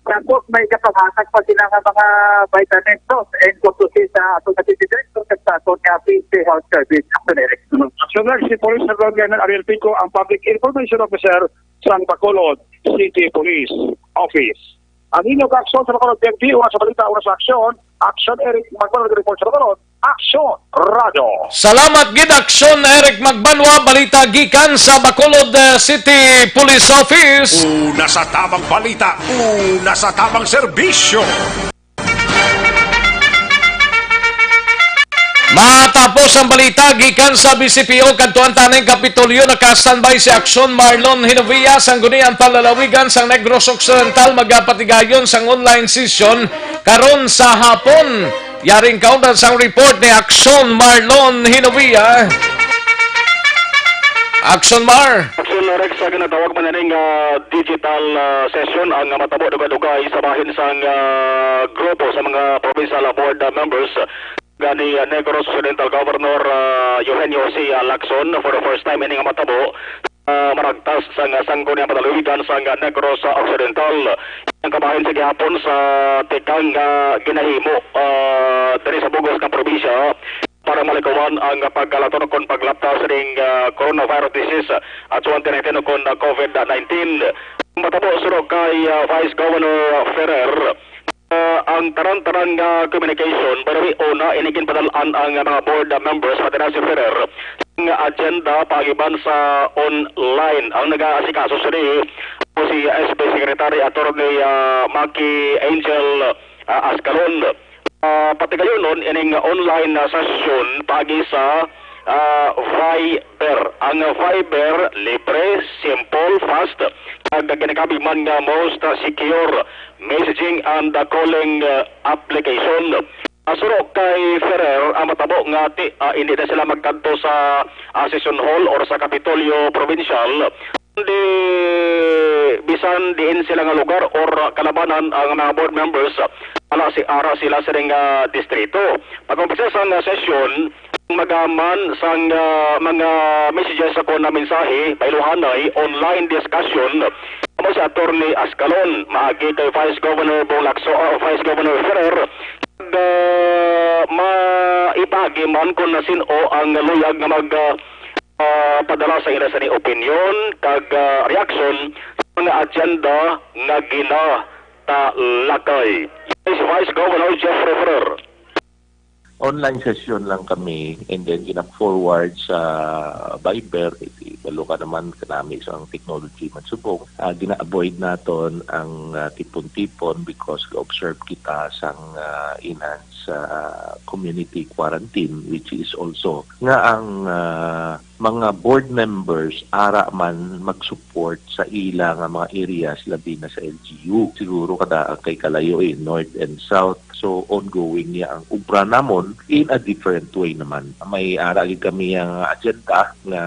Tapos may kapaghatag pa sila nga mga vitamins, no? And kung sa aton nga city director, kag sa aton nga P N P Health Service, Action Eric. Action Rex, si Police Sergeant Colonel Ariel Pico, ang Public Information Officer sang Bacolod City Police Office. Ang inyong kaaksyon sa Bacolod P N P, una sa balita, una sa aksyon, Action Eric Magbanwa, report sa Bacolod, Aksyon Radio. Salamat gid, Aksyon Eric Magbanwa, balita gikan sa Bacolod, eh, City Police Office. Una sa tamang balita, una sa tamang serbisyo. Matapos ang balita gikan sa B C P O, kadtuan ta ning Kapitolyo, naka-standby si Aksyon Marlon Hinovia, Sangguniang Panlalawigan sang Negros Occidental, magapatigayon sang online session karon sa hapon. Yaring kaundan sang report ni Aksyon Marlon Hinovia. Aksyon Mar. Action Rex, sa ginatawag man na ning, ah, digital, ah, session ang matabo dugay-dugay sa bahin sang, ah, grupo sa mga provincial board, ah, members gani, ah, Negros Occidental Governor, ah, Eugenio C, ah, Lacson. For the first time ini nga matabo, ah, maragtas sang, ah, Sangguniang Panlalawigan sang, ah, Negros, ah, Occidental. Ang kabahin sa gihapon sa tikang, ah, ginahimo, ah, diri sa bug-os nga probinsya para malikawan ang pagkalaton kon paglapta sining, ah, coronavirus disease, ah, twenty nineteen kon, ah, COVID nineteen. Matabo suno kay, ah, Vice Governor Ferrer, ah, ang tanan-tanan nga communication, by the way, una, ini ginpadal-an ang mga board members, pati na si Ferrer, nga agenda paagiban sa online. Ang nagaasikaso sini, si S B Secretary Attorney, ah, Maki Angel, ah, Ascalon. Ah, patigayunon ining online na sesyon paagi sa, ah, Viber. Ang Viber, libre, simple, fast, kag ginakabig man nga most, ah, secure messaging and, ah, calling, ah, application. Ah, suno kay Ferrer, ang matabo nga ti-, ah, hindi na sila magkadto sa, ah, session hall or sa Kapitolyo Provincial. Di, bisan diin sila nga lugar or kalabanan ang mga board members, ala si, ara sila sining, ah, distrito. Pag-umpisa sang, ah, sesyon, Magaman sang, ah, mga messages sa kuwan na mensahe, pailohanay, online discussion, amo si Attorney Ascalon, maagi kay Vice Governor Bong Lacson, ah, Vice Governor Ferrer, kag, ah, maipagi man kung nasin-o ang luyag nga mag, ah, ah, padala sa ila sini opinyon kag, ah, reaksyon sa mga agenda nga ginatalakay. Yes, Vice Governor Jeffrey Ferrer. Online session lang kami, and then gina-forward sa Viber. Kay balo ka naman, kanami sa ang technology man subong. Ah, gina-avoid naton ang, ah, tipon-tipon because ga-observe kita sang, ah, enhanced, ah, community quarantine, which is also nga ang, ah, mga board members ara man mag-support sa ila nga mga areas, labi na sa L G U. Siguro kada kay kalayo, eh, north and south. So, ongoing niya ang ubra namon in a different way naman. May ara gid kami ang agenda nga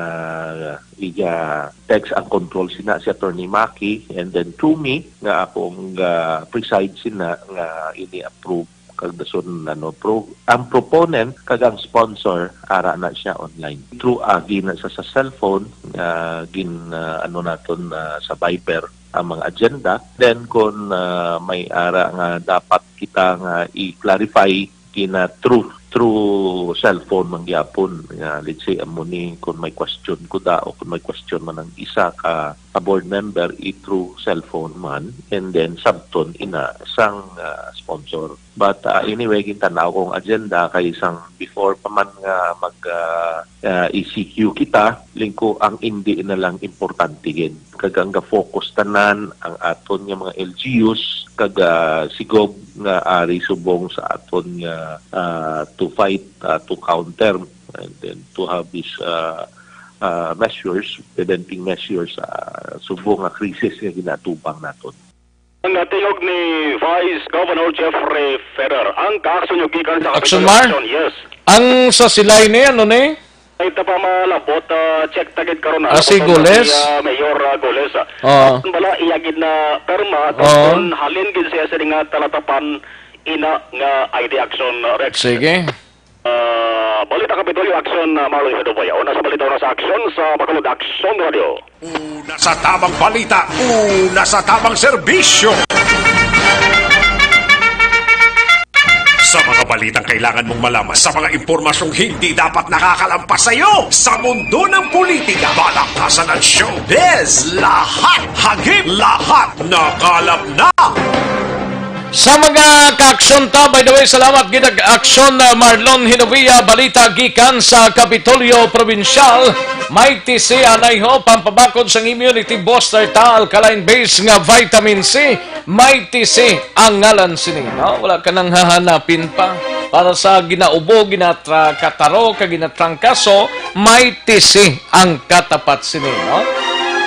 iya text ang control sina si Attorney Maki, and then through me nga akong, ah, preside sina nga ini-approve kag dason, ano, pro-, ang proponent kag ang sponsor, ara na siya online. Through agi na sa, sa cellphone, ah, gin, ah, ano naton, ah, sa Viber ang mga agenda. Then kung, ah, may ara nga dapat kita nga i-clarify, gina through, through cellphone man gyapon. Ah, let's say, amo ni, kung may question ko da o kung may question man ang isa ka, ka board member, i through cellphone man, and then sabton ina sang, ah, sponsor. But, ah, anyway, gintanaw kong agenda kay sang before pa man nga mag, ah, ah, E C Q kita, lingko ang indi na lang importante gid. Kag ang ga-focus tanan ang aton nga mga L G Us, kag, ah, si Gob nga ari subong sa aton nga, ah, to fight, ah, to counter, and then to have this, ah, ah, measures, preventing measures, ah, subong nga krisis nga ginatubang naton. Ang tingog ni Vice Governor Jeffrey Ferrer. Ang kaaksyon nyo gikan sa Action, Kapitolyo Mar? Action, yes. Ang sa Silay ni, ano ni? Ay, ta pa malabot, ah, check ta gid karon, Ah, ano, sige, kung Goles. Si, ah, Mayor, ah, Goles, ah. Oo. At bala, iya gid na perma, Oo. Kung halin gid siya sa nga talatapan, ina nga I D action, ah, Rex. Sige. Ah, balita Kapitolyo Action, ah, Marlon Hidoboya. Una sa balita, una sa aksyon sa Bacolod Action Radio. Una sa tamang balita, una sa tamang serbisyo. Sa mga balitang kailangan mong malaman, sa mga impormasyong hindi dapat nakakalampas sa iyo, sa mundo ng politika, balaktasan at showbiz, lahat hagip, lahat nakalap na. Sa mga kaaksyon ta, by the way, salamat gid kag aksyon, uh, Marlon Hinovia, balita gikan sa Kapitolyo Probinsyal. Mighty C anay ho, pampabakod sang immunity booster ta, alkaline base nga vitamin C. Mighty C ang ngalan sini, no? Wala ka nang hahanapin pa. Para sa ginaubo, ginatra-, kataro, kag ginatrangkaso, Mighty C ang katapat sini, no?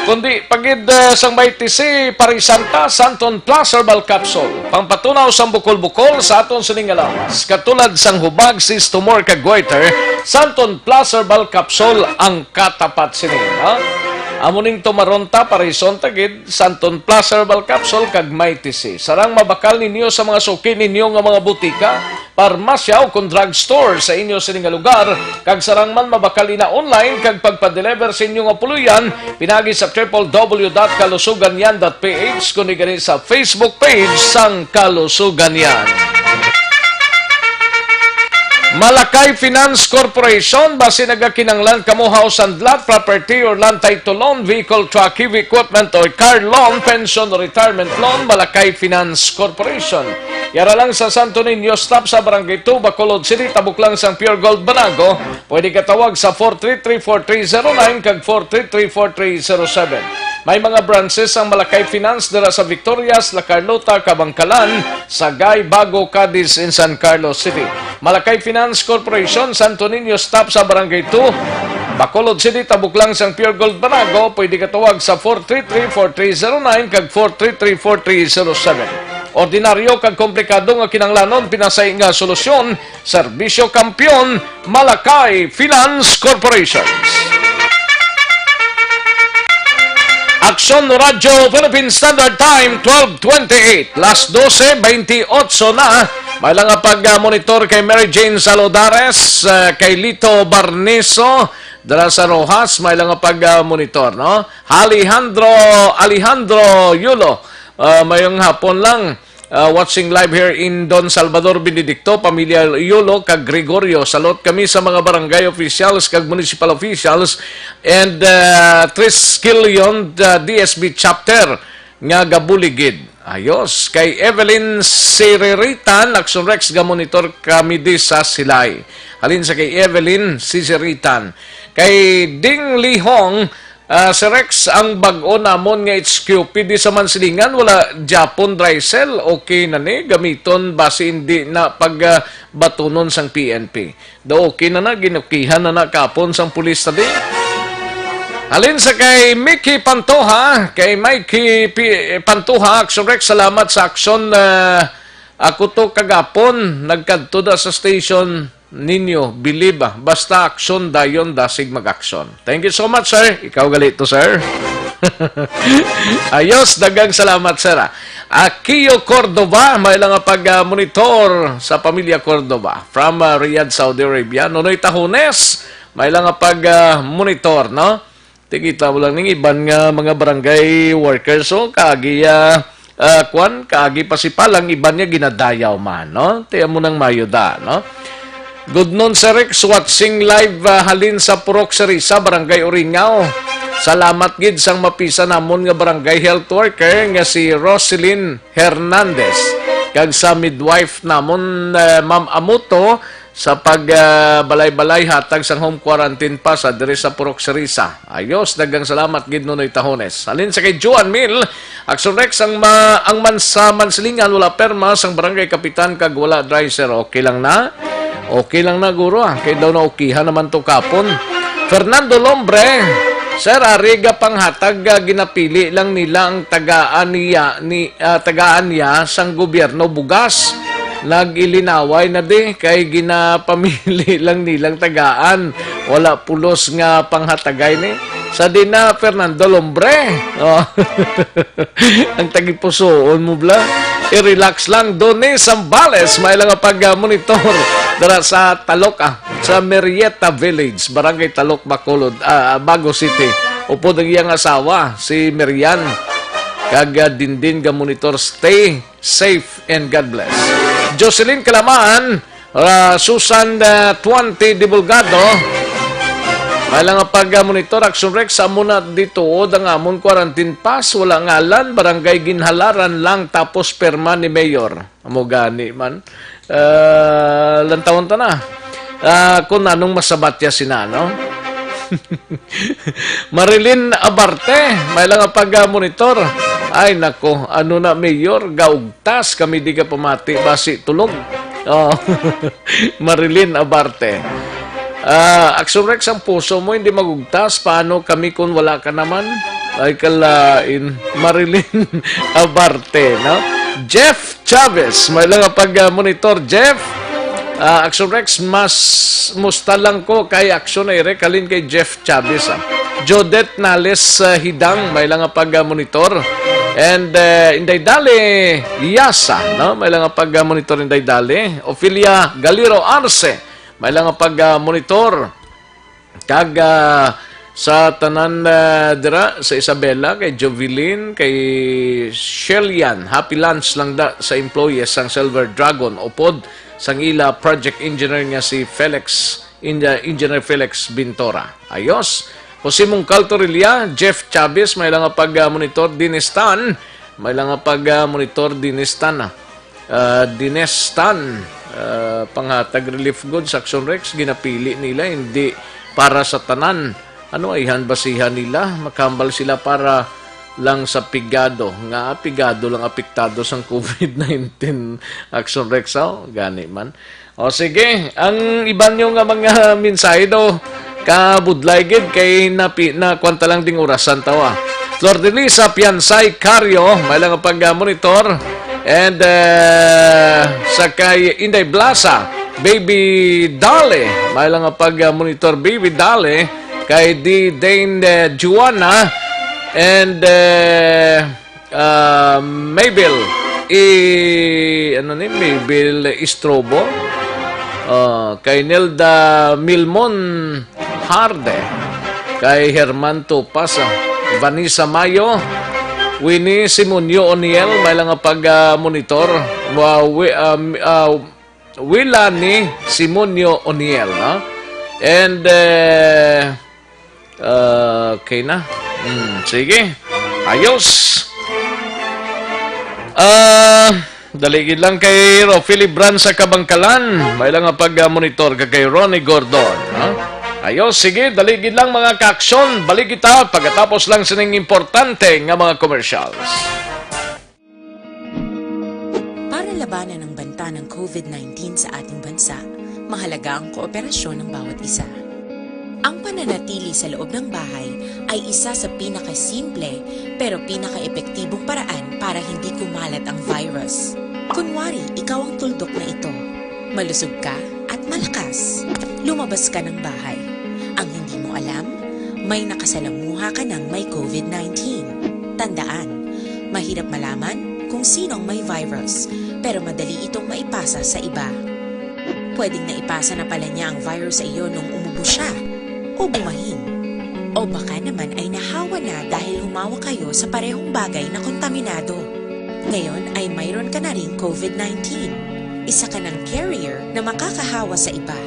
Kundi pagid, eh, sang Mighty C, parisan ta, Santon Plus Herbal Capsule. Pangpatunaw sang bukol-bukol sa aton sini nga lawas. Katulad sang hubag, cyst, tumor, kag goiter, Santon Plus Herbal Capsule ang katapat sini, no? Amo ning tumaron ta, parison ta gid, Santon Plus Herbal Capsule kag Mighty C. Sarang mabakal ninyo sa mga suki ninyo nga mga butika, parmasya o kon drugstore sa inyo sini nga lugar, kag sarang man mabakal ina online kag pagpa-deliver sa inyo nga puloy-an pinaagi sa triple W dot kalusuganyan dot P H kundi gani sa Facebook page sang Kalusuganyan. Malakay Finance Corporation, basi nagakinanglan kamo house and lot, property or land title loan, vehicle, truck, heavy equipment or car loan, pension or retirement loan, Malakay Finance Corporation. Yara lang sa Santo Niño, stop sa Barangay two, Bacolod City, tabok lang sang Pure Gold Banago. Pwede ka tawag sa four three three four three zero nine kag four three three four three zero seven. May mga branches ang Malakay Finance dira sa Victorias, La Carlota, Kabankalan, Sagay, Bago, Cadiz, and San Carlos City. Malakay Finance Corporation, Santo Niño, stop sa Barangay two, Bacolod City, tabok lang sang Pure Gold Banago. Pwede ka tawag sa four three three four three zero nine kag four three three four three zero seven. Ordinaryo kag komplikado nga kinahanglanon, pinasahi nga solusyon, serbisyo kampiyon, Malakay Finance Corporation. Aksyon Radyo Philippine Standard Time, twelve twenty-eight. Las doce veintiocho na. May lang nga pag-monitor kay Mary Jane Salodares, ah, kay Lito Barniso, dala sa Rojas, may lang nga pag-monitor, no? Alejandro, Alejandro Yulo, ah, mayong hapon lang. Ah, watching live here in Don Salvador Benedicto, pamilya Yulo kag Gregorio. Salot kami sa mga barangay officials kag municipal officials and, ah, Triskelion, ah, D S B chapter nga gabuligid. Ayos. Kay Evelyn Siriritan, Action Rex, gamonitor kami di sa Silay. Halin sa kay Evelyn Sisiritan. Kay Ding Lihong, ah, si Rex, ang bag-o namon nga H Q P di sa Mansilingan, wala Japon dry cell. Okay na ni, gamiton basi hindi na pag, ah, batunon sang P N P. Do okay na na, ginukihan na na kapon sang pulis na di. Halin sa kay Mickey Pantoja, kay Mikey P-, Pantoja, Action Rex, salamat sa aksyon. Ah, ako to kagapon, nagkadto da sa station ninyo, believe ah, basta aksyon dayon, dasig mag-aksyon. Thank you so much, sir. Ikaw gali to, sir. Ayos, daghang salamat, sir, ah. Akio Cordova, may lang nga pag-, ah, monitor sa pamilya Cordova. From, ah, Riyadh, Saudi Arabia. Nonoy Tahones, may lang nga pag-, ah, monitor, no? Tingita mo lang ning iban nga mga barangay workers, oh, kaagi, ah, ah, kwan, kaagi pa si palang iban nga ginadayaw man, no? Tiyan mo nang mayuda, no? Good noon, Sir Rex, watching live, ah, halin sa Purok Serisa, Barangay Uringao. Salamat gid sang mapisa namon nga barangay health worker nga si Roselyn Hernandez, kag sa midwife namon, eh, Ma'am Amuto, sa pag, ah, balay-balay hatag sang home quarantine pass, ah, diri sa Purok Serisa. Ayos, daghang salamat gid, Nonoy Tahones. Halin sa kay Juan Mil, Action Rex, ang ma-, ang man sa Mansilingan wala perma sang barangay kapitan kag wala dry cell. Okay lang na? Okay lang na, guro, ah. Kay daw naukihan naman to kapon. Fernando Lombre, sir, ari ga panghatag, ah, ginapili lang nila ang tagaan niya, ni, ah, tagaan niya sang gobyerno bugas. Nag-ilinaway na di, kay ginapamili lang nilang tagaan. Wala pulos nga panghatagay ni. Sa di na, Fernando Lombre. Oh. Ang tagipusoon mo, bla. I-relax lang. Doni Sambales, may lang nga pag-monitor dara sa Talok, ah, sa Merieta Village, Barangay Talok, Bacolod, ah, Bago City. Upod ang iyang asawa, si Merian. Kag, ah, Dindin ga monitor. Stay safe and God bless. Jocelyn Kalaman, ah, Susan, ah, Tuante Divulgado, may lang nga pag-monitor, Action Rex, amo na dito ang amon quarantine pass, wala ngalan, barangay Ginhalaran lang, tapos perma ni Mayor. Amo gani man. Ah, lantawon ta na. Ah, kung anong masabat ya sina, no? Marilyn Abarte, may lang nga pag-monitor. Ay, nako, ano na, Mayor, gaugtas kami di ka pamati, basi tulog. Oh. Marilyn Abarte. Ah, Action Rex, ang puso mo hindi magugtas. Paano kami kung wala ka naman? Ay, kalain. Marilyn Abarte, no? Jeff Chavez, may lang nga pag-monitor, Jeff. Ah, Action Rex, mas musta lang ko kay Action Aire, kalin kay Jeff Chavez, ah. Jodette Nales, ah, Hidang, may lang nga pag-monitor. And, eh, Inday Dali Yasa, no? May lang nga pag-monitor, Inday Dali. Ophelia Galiro Arce, may lang nga pag-monitor. Kag, ah, sa tanan, ah, dira sa Isabela, kay Jovelyn, kay Shelian, happy lunch lang da sa employees sang Silver Dragon, upod sang ila project engineer nga si Felix, in-, ah, Engineer Felix Bintora. Ayos. Jose Mungkal Torilla, Jeff Chavez, may lang nga pag-monitor, Dinistan, may lang nga pag-monitor, Dinistan, ah. Ah, Dines Tan, ah, panghatag relief goods, Action Rex, ginapili nila, hindi para sa tanan. Ano ayhan basihan nila? Makahambal sila para lang sa pigado. Nga pigado lang apektado sang COVID nineteen, Action Rex, oh, gani man. O sige, ang iban nyo nga mga mensahe daw, kabudlay gid kay napi-, na kwanta lang ding orasan tawa. Flor de Lisa, Piansay, Cario, may lang pag-monitor. And, eh, sa kay Inday Blasa, Baby Dale, may lang pag-monitor, Baby Dale, kay Di Dane, eh, Juana, And, eh, ah, Mabel, i-, ano ni, Mabel Istrobo, ah, kay Nelda Milmon Harde, kay Herman Tupasa, Vanessa Mayo, Winnie Simonio O'Neill, may lang nga pag, ah, monitor. Wa-, wi-, ah, mi-, ah, Wilani Simonio O'Neill, no? And, eh, ah, okay na. Hmm, sige. Ayos. Ah, dali gid lang kay Ro Philip Brand sa Kabangkalan. May lang nga pag-monitor ka kay Ronnie Gordon, ha? Ayos, sige, dali gid lang, mga kaaksyon. Balik kita pagkatapos lang sining importante nga mga commercials. Para labanan ang banta ng COVID nineteen sa ating bansa, mahalaga ang kooperasyon ng bawat isa. Ang pananatili sa loob ng bahay ay isa sa pinakasimple pero pinakaepektibong paraan para hindi kumalat ang virus. Kunwari, ikaw ang tuldok na ito. Malusog ka at malakas. Lumabas ka ng bahay. Ang hindi mo alam, may nakasalamuha ka ng may COVID nineteen. Tandaan, mahirap malaman kung sino ang may virus, pero madali itong maipasa sa iba. Pwedeng naipasa na pala niya ang virus sa iyo nung umubo siya o bumahin. O baka naman ay nahawa na dahil humawak kayo sa parehong bagay na kontaminado. Ngayon ay mayroon ka na ring COVID nineteen. Isa ka ng carrier na makakahawa sa iba.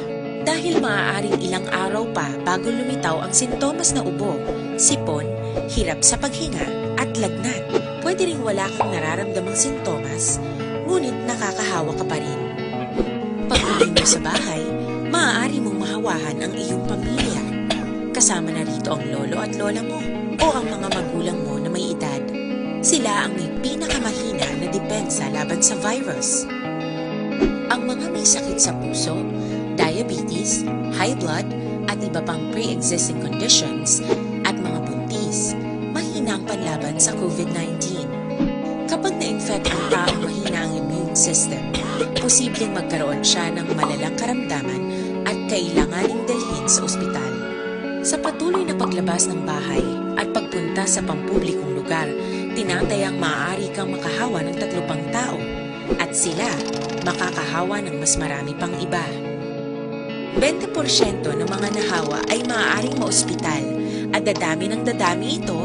Dahil maaaring ilang araw pa bago lumitaw ang sintomas na ubo, sipon, hirap sa paghinga, at lagnat. Pwede ring wala kang nararamdamang sintomas, ngunit nakakahawa ka pa rin. Pag-uwi mo sa bahay, maaari mong mahawahan ang iyong pamilya. Kasama na rito ang lolo at lola mo o ang mga magulang mo na may edad. Sila ang may pinakamahina na depensa laban sa virus. Ang mga may sakit sa puso, diabetes, high blood, at iba pang pre-existing conditions, at mga buntis, mahina ang panlaban sa COVID nineteen. Kapag na-infect ang taong mahina ang immune system, posibleng magkaroon siya ng malalang karamdaman at kailanganing dalhin sa ospital. Sa patuloy na paglabas ng bahay at pagpunta sa pampublikong lugar, tinatayang maaari kang makahawa ng tatlo pang tao at sila makakahawa ng mas marami pang iba. Bente porsyento ng mga nahawa ay maaaring maospital at dadami ng dadami ito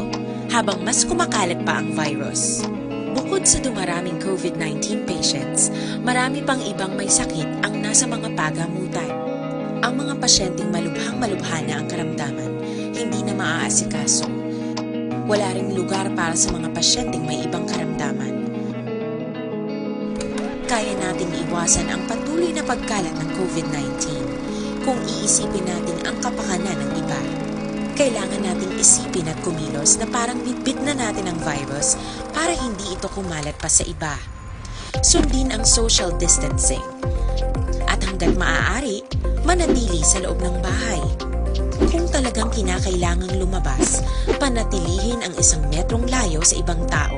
habang mas kumakalat pa ang virus. Bukod sa dumaraming COVID nineteen patients, marami pang ibang may sakit ang nasa mga pagamutan. Ang mga pasyenteng malubhang-malubha na ang karamdaman, hindi na maaasikaso. Wala ring lugar para sa mga pasyenteng may ibang karamdaman. Kaya nating iwasan ang patuloy na pagkalat ng COVID nineteen kung iisipin natin ang kapakanan ng iba. Kailangan nating isipin at kumilos na parang bitbit na natin ang virus para hindi ito kumalat pa sa iba. Sundin ang social distancing. At hanggat maaari, manatili sa loob ng bahay. Kung talagang kinakailangang lumabas, panatilihin ang isang metrong layo sa ibang tao.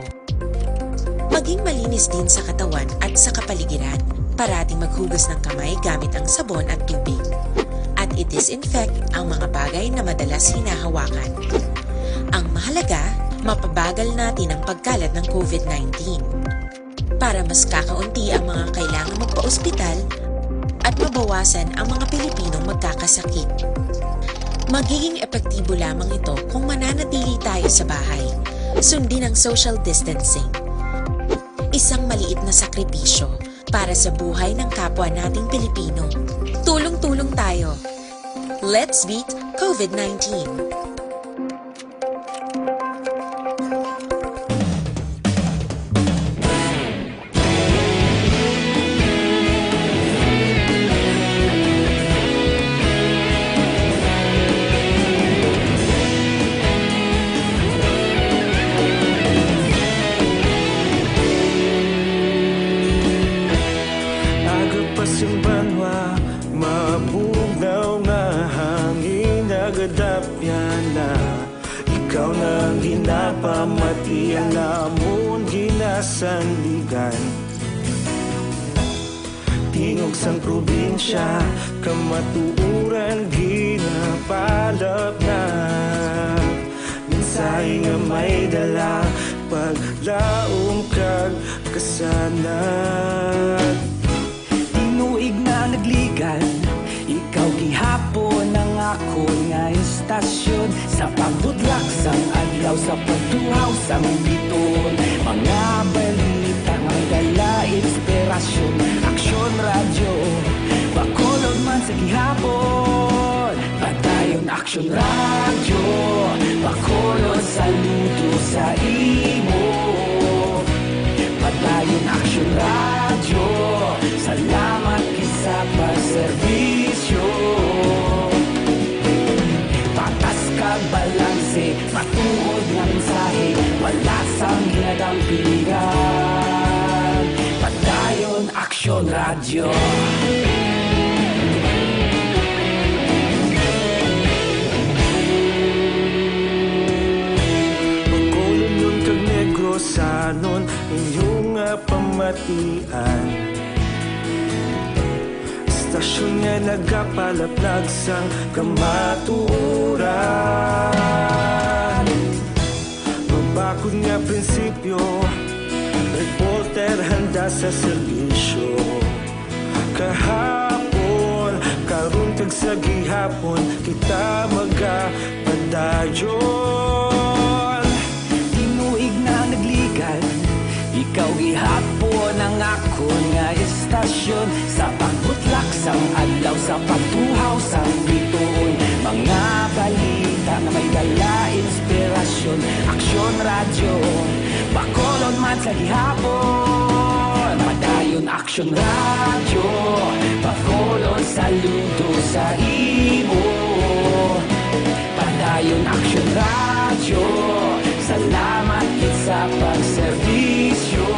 Maging malinis din sa katawan at sa kapaligiran. Parating maghugas ng kamay gamit ang sabon at tubig. At i-disinfect ang mga bagay na madalas hinahawakan. Ang mahalaga, mapabagal natin ang pagkalat ng COVID nineteen. Para mas kakaunti ang mga kailangang magpaospital at mabawasan ang mga Pilipinong magkakasakit. Magiging epektibo lamang ito kung mananatili tayo sa bahay. Sundin ang social distancing. Isang maliit na sakripisyo para sa buhay ng kapwa nating Pilipino. Tulong-tulong tayo. Let's beat COVID nineteen. Aga pa sing banwa, mabugnaw nga hangin nagadapyan na. Ikaw na ang ginapamati, ang amon ginasandigan. Tingog sang probinsya, kamatuoran ginapalapnap. Ning Tayo nga may dala, paglaom kag kasanag. Tinuig na nagligan, ikaw gihapon ang akon nga istasyon. Sa pagbudlak sang adlaw, sa pagtuhaw sang biton, mga balita nga may dala inspirasyon. Aksyon Radyo, Bacolod man sa gihapon. Padayon Aksyon Radyo, Bacolod, saludo sa imo. Padayon Aksyon Radyo, salamat gid sa pagserbisyo. Patas kag balanse, matuod nga mensahe, wala sang ginadampigan. Padayon Aksyon Radyo. Bacolodnon kag Negrosanon, inyo nga pamatian. Istasyon nga nagapalaplag sang kamatuoran. Mabakod nga prinsipyo, reporter handa sa serbisyo. Kahapon, karon kag sa gihapon, kita magapadayon. Tinuig na nagligan, ikaw gihapon ang akon nga istasyon. Sa pagbutlak sang adlaw, sa pagtuhaw sang bituon, mga balita nga may dala inspirasyon. Aksyon Radyo, Bacolod man sa gihapon. Padayon Aksyon Radyo, Bacolod, saludo sa imo. Padayon Aksyon Radyo, salamat gid sa pagserbisyo.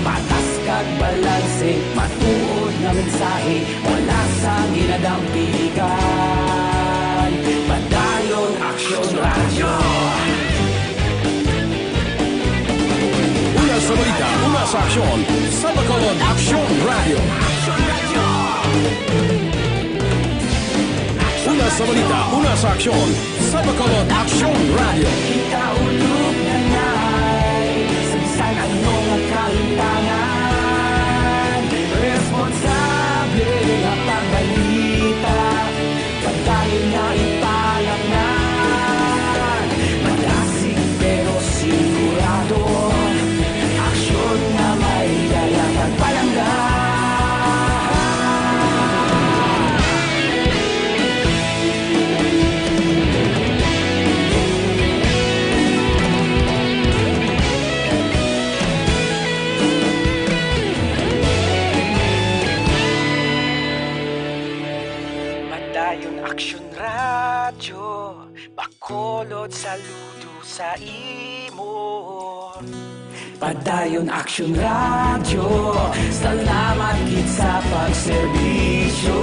Patas kag balanse, matuod nga mensahe, wala sang ginadampigan. Padayon Aksyon Radyo. Una sa balita, una sa aksyon, sa Bacolod Aksyon Radyo. Una sa balita, una sa aksyon, sa Bacolod Aksyon Radyo. Kita ulog na nay, sa bisan ano nga kalimtangan, responsable nga pagbalita, padayon nga ipalamnan. Madasig pero sigurado, aksyon nga may dala kag palangga. Padayon Aksyon Radyo, Bacolod, saludo sa imo. Padayon Aksyon Radyo, salamat gid sa pagserbisyo.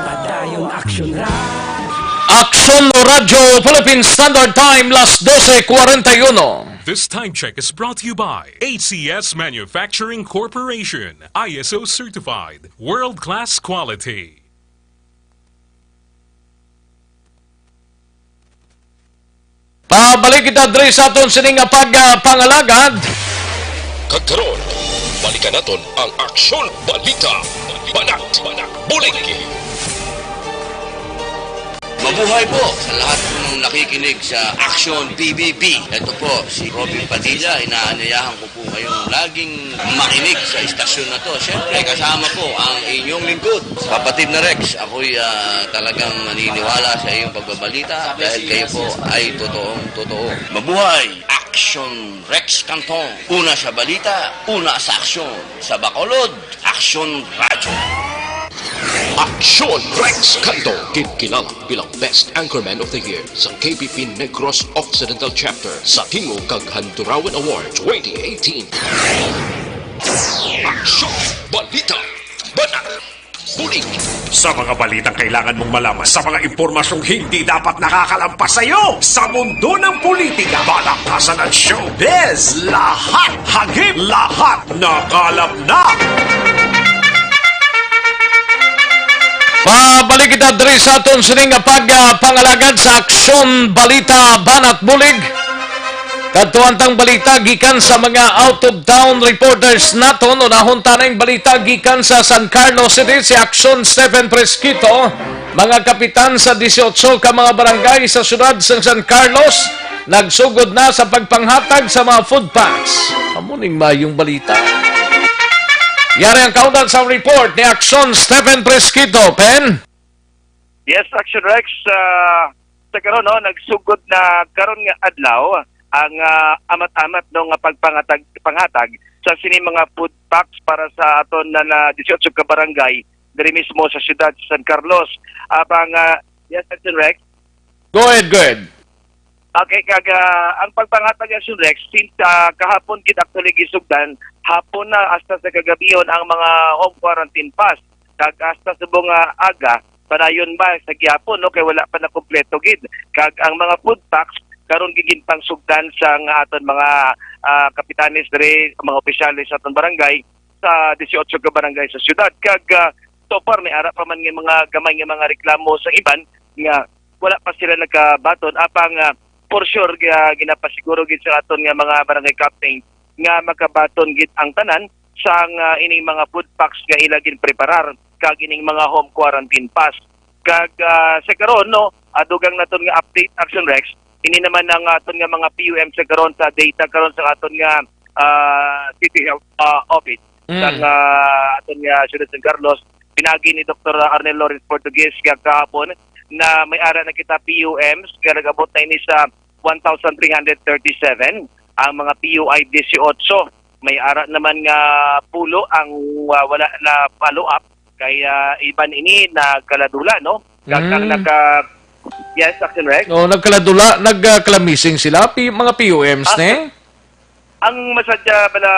Padayon Aksyon Radyo. Aksyon Radyo, Philippine Standard Time, las doce cuarenta y uno. This time check is brought to you by A C S Manufacturing Corporation, I S O certified, world-class quality. Pabalik kita diri sa aton sini nga pag-, ah, pangalagad. Kag karon, balikan naton ang Aksyon Balita, Banat, Bulig. Mabuhay po sa lahat ng nakikinig sa Aksyon P B B. Ito po si Robin Padilla, inaanyayahan ko po kayong laging makinig sa istasyon na to. Siyempre, kasama po ang inyong lingkod, kapatid na Rex. Ako'y, ah, talagang naniniwala sa iyong pagbabalita dahil kayo po ay totoong totoo. Mabuhay! Action Rex Cantong. Una sa balita, una sa aksyon. Sa Bacolod, Aksyon Radyo. Aksyon Rex Cantong, kinkilala bilang Best Anchorman of the Year sa K P P Negros Occidental Chapter sa Tingog kag Handurawan Award twenty eighteen. Aksyon! Balita! Banat! Bulig! Sa mga balitang kailangan mong malaman, sa mga impormasyong hindi dapat nakakalampas sa iyo, sa mundo ng politika, balakasan at showbiz, lahat hagip, lahat nakalap na. Pabalik kita diri sa aton sining nga pag, ah, pangalagad sa Aksyon Balita Banat Bulig. Kadtuan tang balita gikan sa mga out-of-town reporters naton. Unahon ta na ang balita gikan sa San Carlos City, si Aksyon Stephen Fresquito. Mga kapitan sa dieciocho ka mga barangay sa siyudad sang San Carlos nagsugod na sa pagpanghatag sa mga food packs. Amo ning mayong balita. Yari ang kaunat sa report ni Aksyon Stephen Fresquito. Pen? Yes, Action Rex. Ah, sa karon, no, nagsugod na karon nga adlaw ang, ah, amat-amat, no, nga pagpangatag panghatag sa sini mga food packs para sa aton na, na dieciocho ka barangay diri mismo sa siyudad sa San Carlos. Abang, ah, yes, Action Rex. Go ahead, go ahead. Okay, kag, ah, ang pagpangatag, Action Rex, since, ah, kahapon gid actually gisugdan, hapon na hasta sa kagabihon ang mga home quarantine pass. Kag hasta subong nga aga, padayon ba sa gihapon, no? Kay wala pa na kompleto gid. Kag ang mga food packs, karon gid ginpangsugdan sa nga aton mga, ah, kapitanes diri, mga opisyales sa aton barangay, sa dieciocho ka barangay sa siyudad. Kag, ah, so far, may ara pa man nga mga gamay nga mga reklamo sa iban nga wala pa sila nakabaton. Apang, ah, for sure, ah, ginapasiguro gid sa aton nga mga barangay captain nga makabaton gid ang tanan sa, ah, ining mga food packs nga ila ginpreparar kag ining mga home quarantine pass. Kag, ah, sa karon, no, ah, dugang naton nga update, Action Rex, ini naman ang aton nga mga P U M sa karon, sa data karon sa aton nga, ah, City Health, ah, Office Mm. sang, ah, aton nga siyudad San Carlos. Pinagi ni Doktor Arnel Lawrence Portugues nga kahapon na may ara na kita P U Ms nga nag-abot na ini sa one thousand three hundred thirty-seven. Ang mga P U I dieciocho, may ara naman nga pulo ang, ah, wala na follow up. Kay, ah, iban ini nagkaladula, no? Kag ang Mm. naka-, yes, Action Rex? Oh, nagkaladula, nagkala-missing sila, pi-, mga P U Ms, Ah, ne? Ang masadya bala,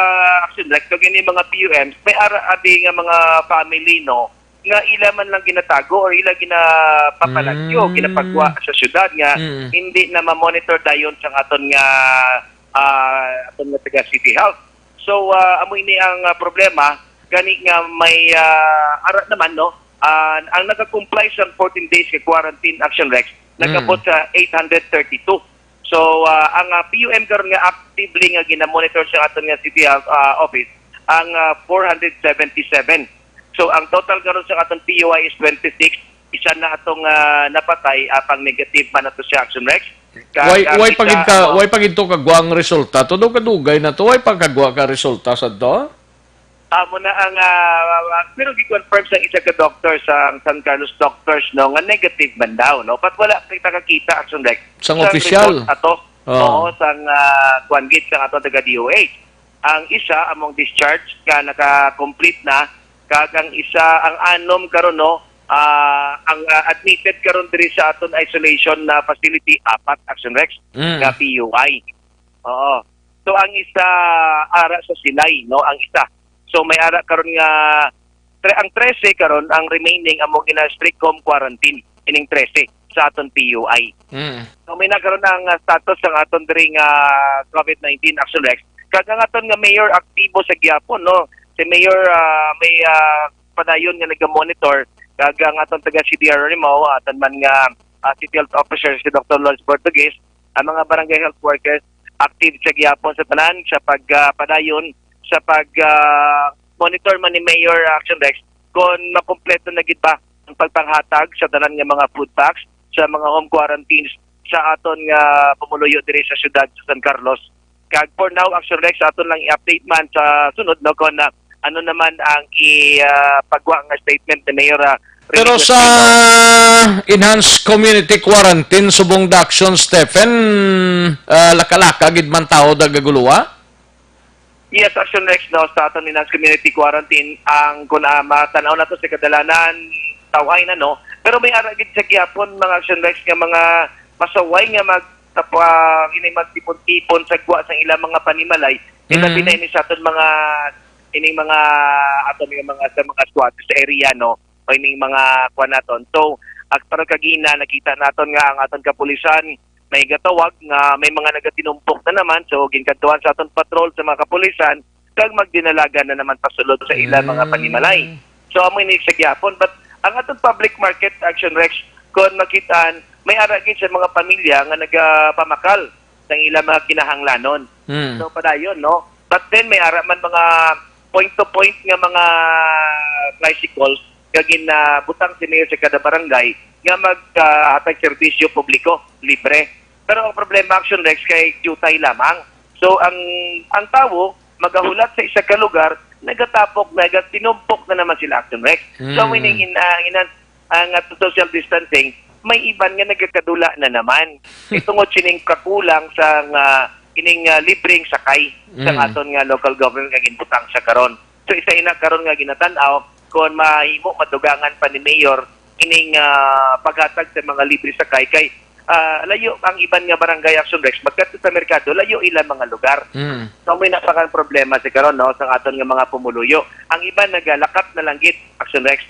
Action Rex, kag ini mga P U Ms, may ara abi nga mga family, no, nga ila man lang ginatago or ila ginapapalagyo, Mm. ginapagwa sa syudad nga Mm. hindi na ma-monitor dayon sa aton nga, ah, aton nga taga City Health. So, ah, amo ini ang, ah, problema, gani nga may, ah, ara naman, no, ah, ang naka-comply sa fourteen days nga quarantine, Action Rex, Mm. nag-abot sa eight hundred thirty-two. So, ah, ang, ah, P U M karon nga actively nga gina-monitor sa aton nga City Health, ah, Office, ang, ah, four hundred seventy-seven. So, ang total karon sa aton P U I is twenty-six. Isa na atong, ah, napatay, apang negative man ato siya, Action Rex. Ka-, Way, ang way isa pa gid ka, amo way pa gid to kagwa ang resulta. Tudo kadugay na to, way pa kagwa ka resulta sa to? Amo na ang, ah, pero gi-confirm sa isa ka doktor sa San Carlos Doctors, no, nga negative man daw, no? But wala kita kakita, Action Rex, Sang sa opisyal. Report ato. Oh. Oo, sang, ah, kuwan gid, sang ato taga D O H. Ang isa among discharge nga naka-complete na, kag ang isa, ang anom karon, no, ah, ang, ah, admitted karon diri sa aton isolation na facility, apat, Action Rex, Mm. nga P U I. Oo. So, ang isa ara sa Silay, no, ang isa. So, may ara karon nga tre-, ang trese karon, ang remaining amo gina-strict home quarantine, ining trese sa aton P U I. Mm. So, may nagkaroon ang, ah, status sang aton diri nga COVID nineteen, Action Rex. Kag ang aton nga mayor aktibo sa gihapon, no? Si Mayor, ah, may, ah, padayon nga naga-monitor. Kag ang aton taga C D R Rimao, aton man nga, ah, City Health Officer si Doktor Lawrence Portugues, ang mga barangay health workers active sa gihapon sa tanan sa pag, ah, padayon sa pag, ah, monitor man ni Mayor Action Rex kung makumpleto na gid ba ang pagpanghatag sa tanan nga mga food packs sa mga home quarantines sa aton nga pumuluyo diri sa siyudad sa San Carlos. Kag for now, Action Rex, aton lang i-update man sa sunod, no, kung, ah, ano naman ang i, ah, pagwa nga statement ni Mayor, ah, Pero Remigio sa Espino. Enhanced community quarantine subong Daction, Stephen, ah, lakalaka gid man tawo nagaguluwa? Yes, Action Rex, no, sa aton enhanced community quarantine, ang kun, ah, matanaw nato sa kadalanan, tawhay na, no? Pero may ara gid sa gihapon, mga Action Rex, nga mga pasaway nga mag-, tapa-, ini magtipon-tipon sa gwa sa ilang mga panimalay, ilabi Mm. na ini sa aton mga, ining mga, aton nga mga, sa mga squatters area, no? O ining mga kuwan naton. So, as para kagina, nakita naton nga ang aton kapulisan may gatawag nga may mga nagatinumpok na naman. So, ginkadtuan sa aton patrol sa mga kapulisan kag magdinalagan na naman pasulod sa ila mga Mm. panimalay. So, amo ini sa gihapon. But Ang atong public market, Action Rex, kung makitaan, may ara gid sa mga pamilya nga nagapamakal sa ilang mga kinahanglanon. Hmm. So, padayon, no? But then, may ara man mga point-to-point nga mga tricycles nga ginabutang si Mayor sa kada barangay nga maghatag serbisyo publiko, libre. Pero ang problema, Action Rex, kay diutay lamang. So, ang ang tawo magahulat sa isa ka lugar, nagatapok, nagatinumpok na naman sila, Action Rex. So, Mm. meaning in, ah, in an, ang, ah, social distancing, may iban nga nagakadula na naman. Itungod sining kakulang sa nga, ining, ah, libreng sakay sa Mm. aton nga local government nga ginbutang sa karon. So, isa ina karon nga ginatan-aw kung mahimo madugangan pa ni Mayor ining, ah, paghatag sa mga libre sakay kay, ah, layo ang iban nga barangay, Action Rex, magkadto sa merkado, layo ilang mga lugar. Mm. So, may napakan problema si karon, no, sa aton nga mga pumuluyo. Ang iban nagalakat na lang gid, Action Rex.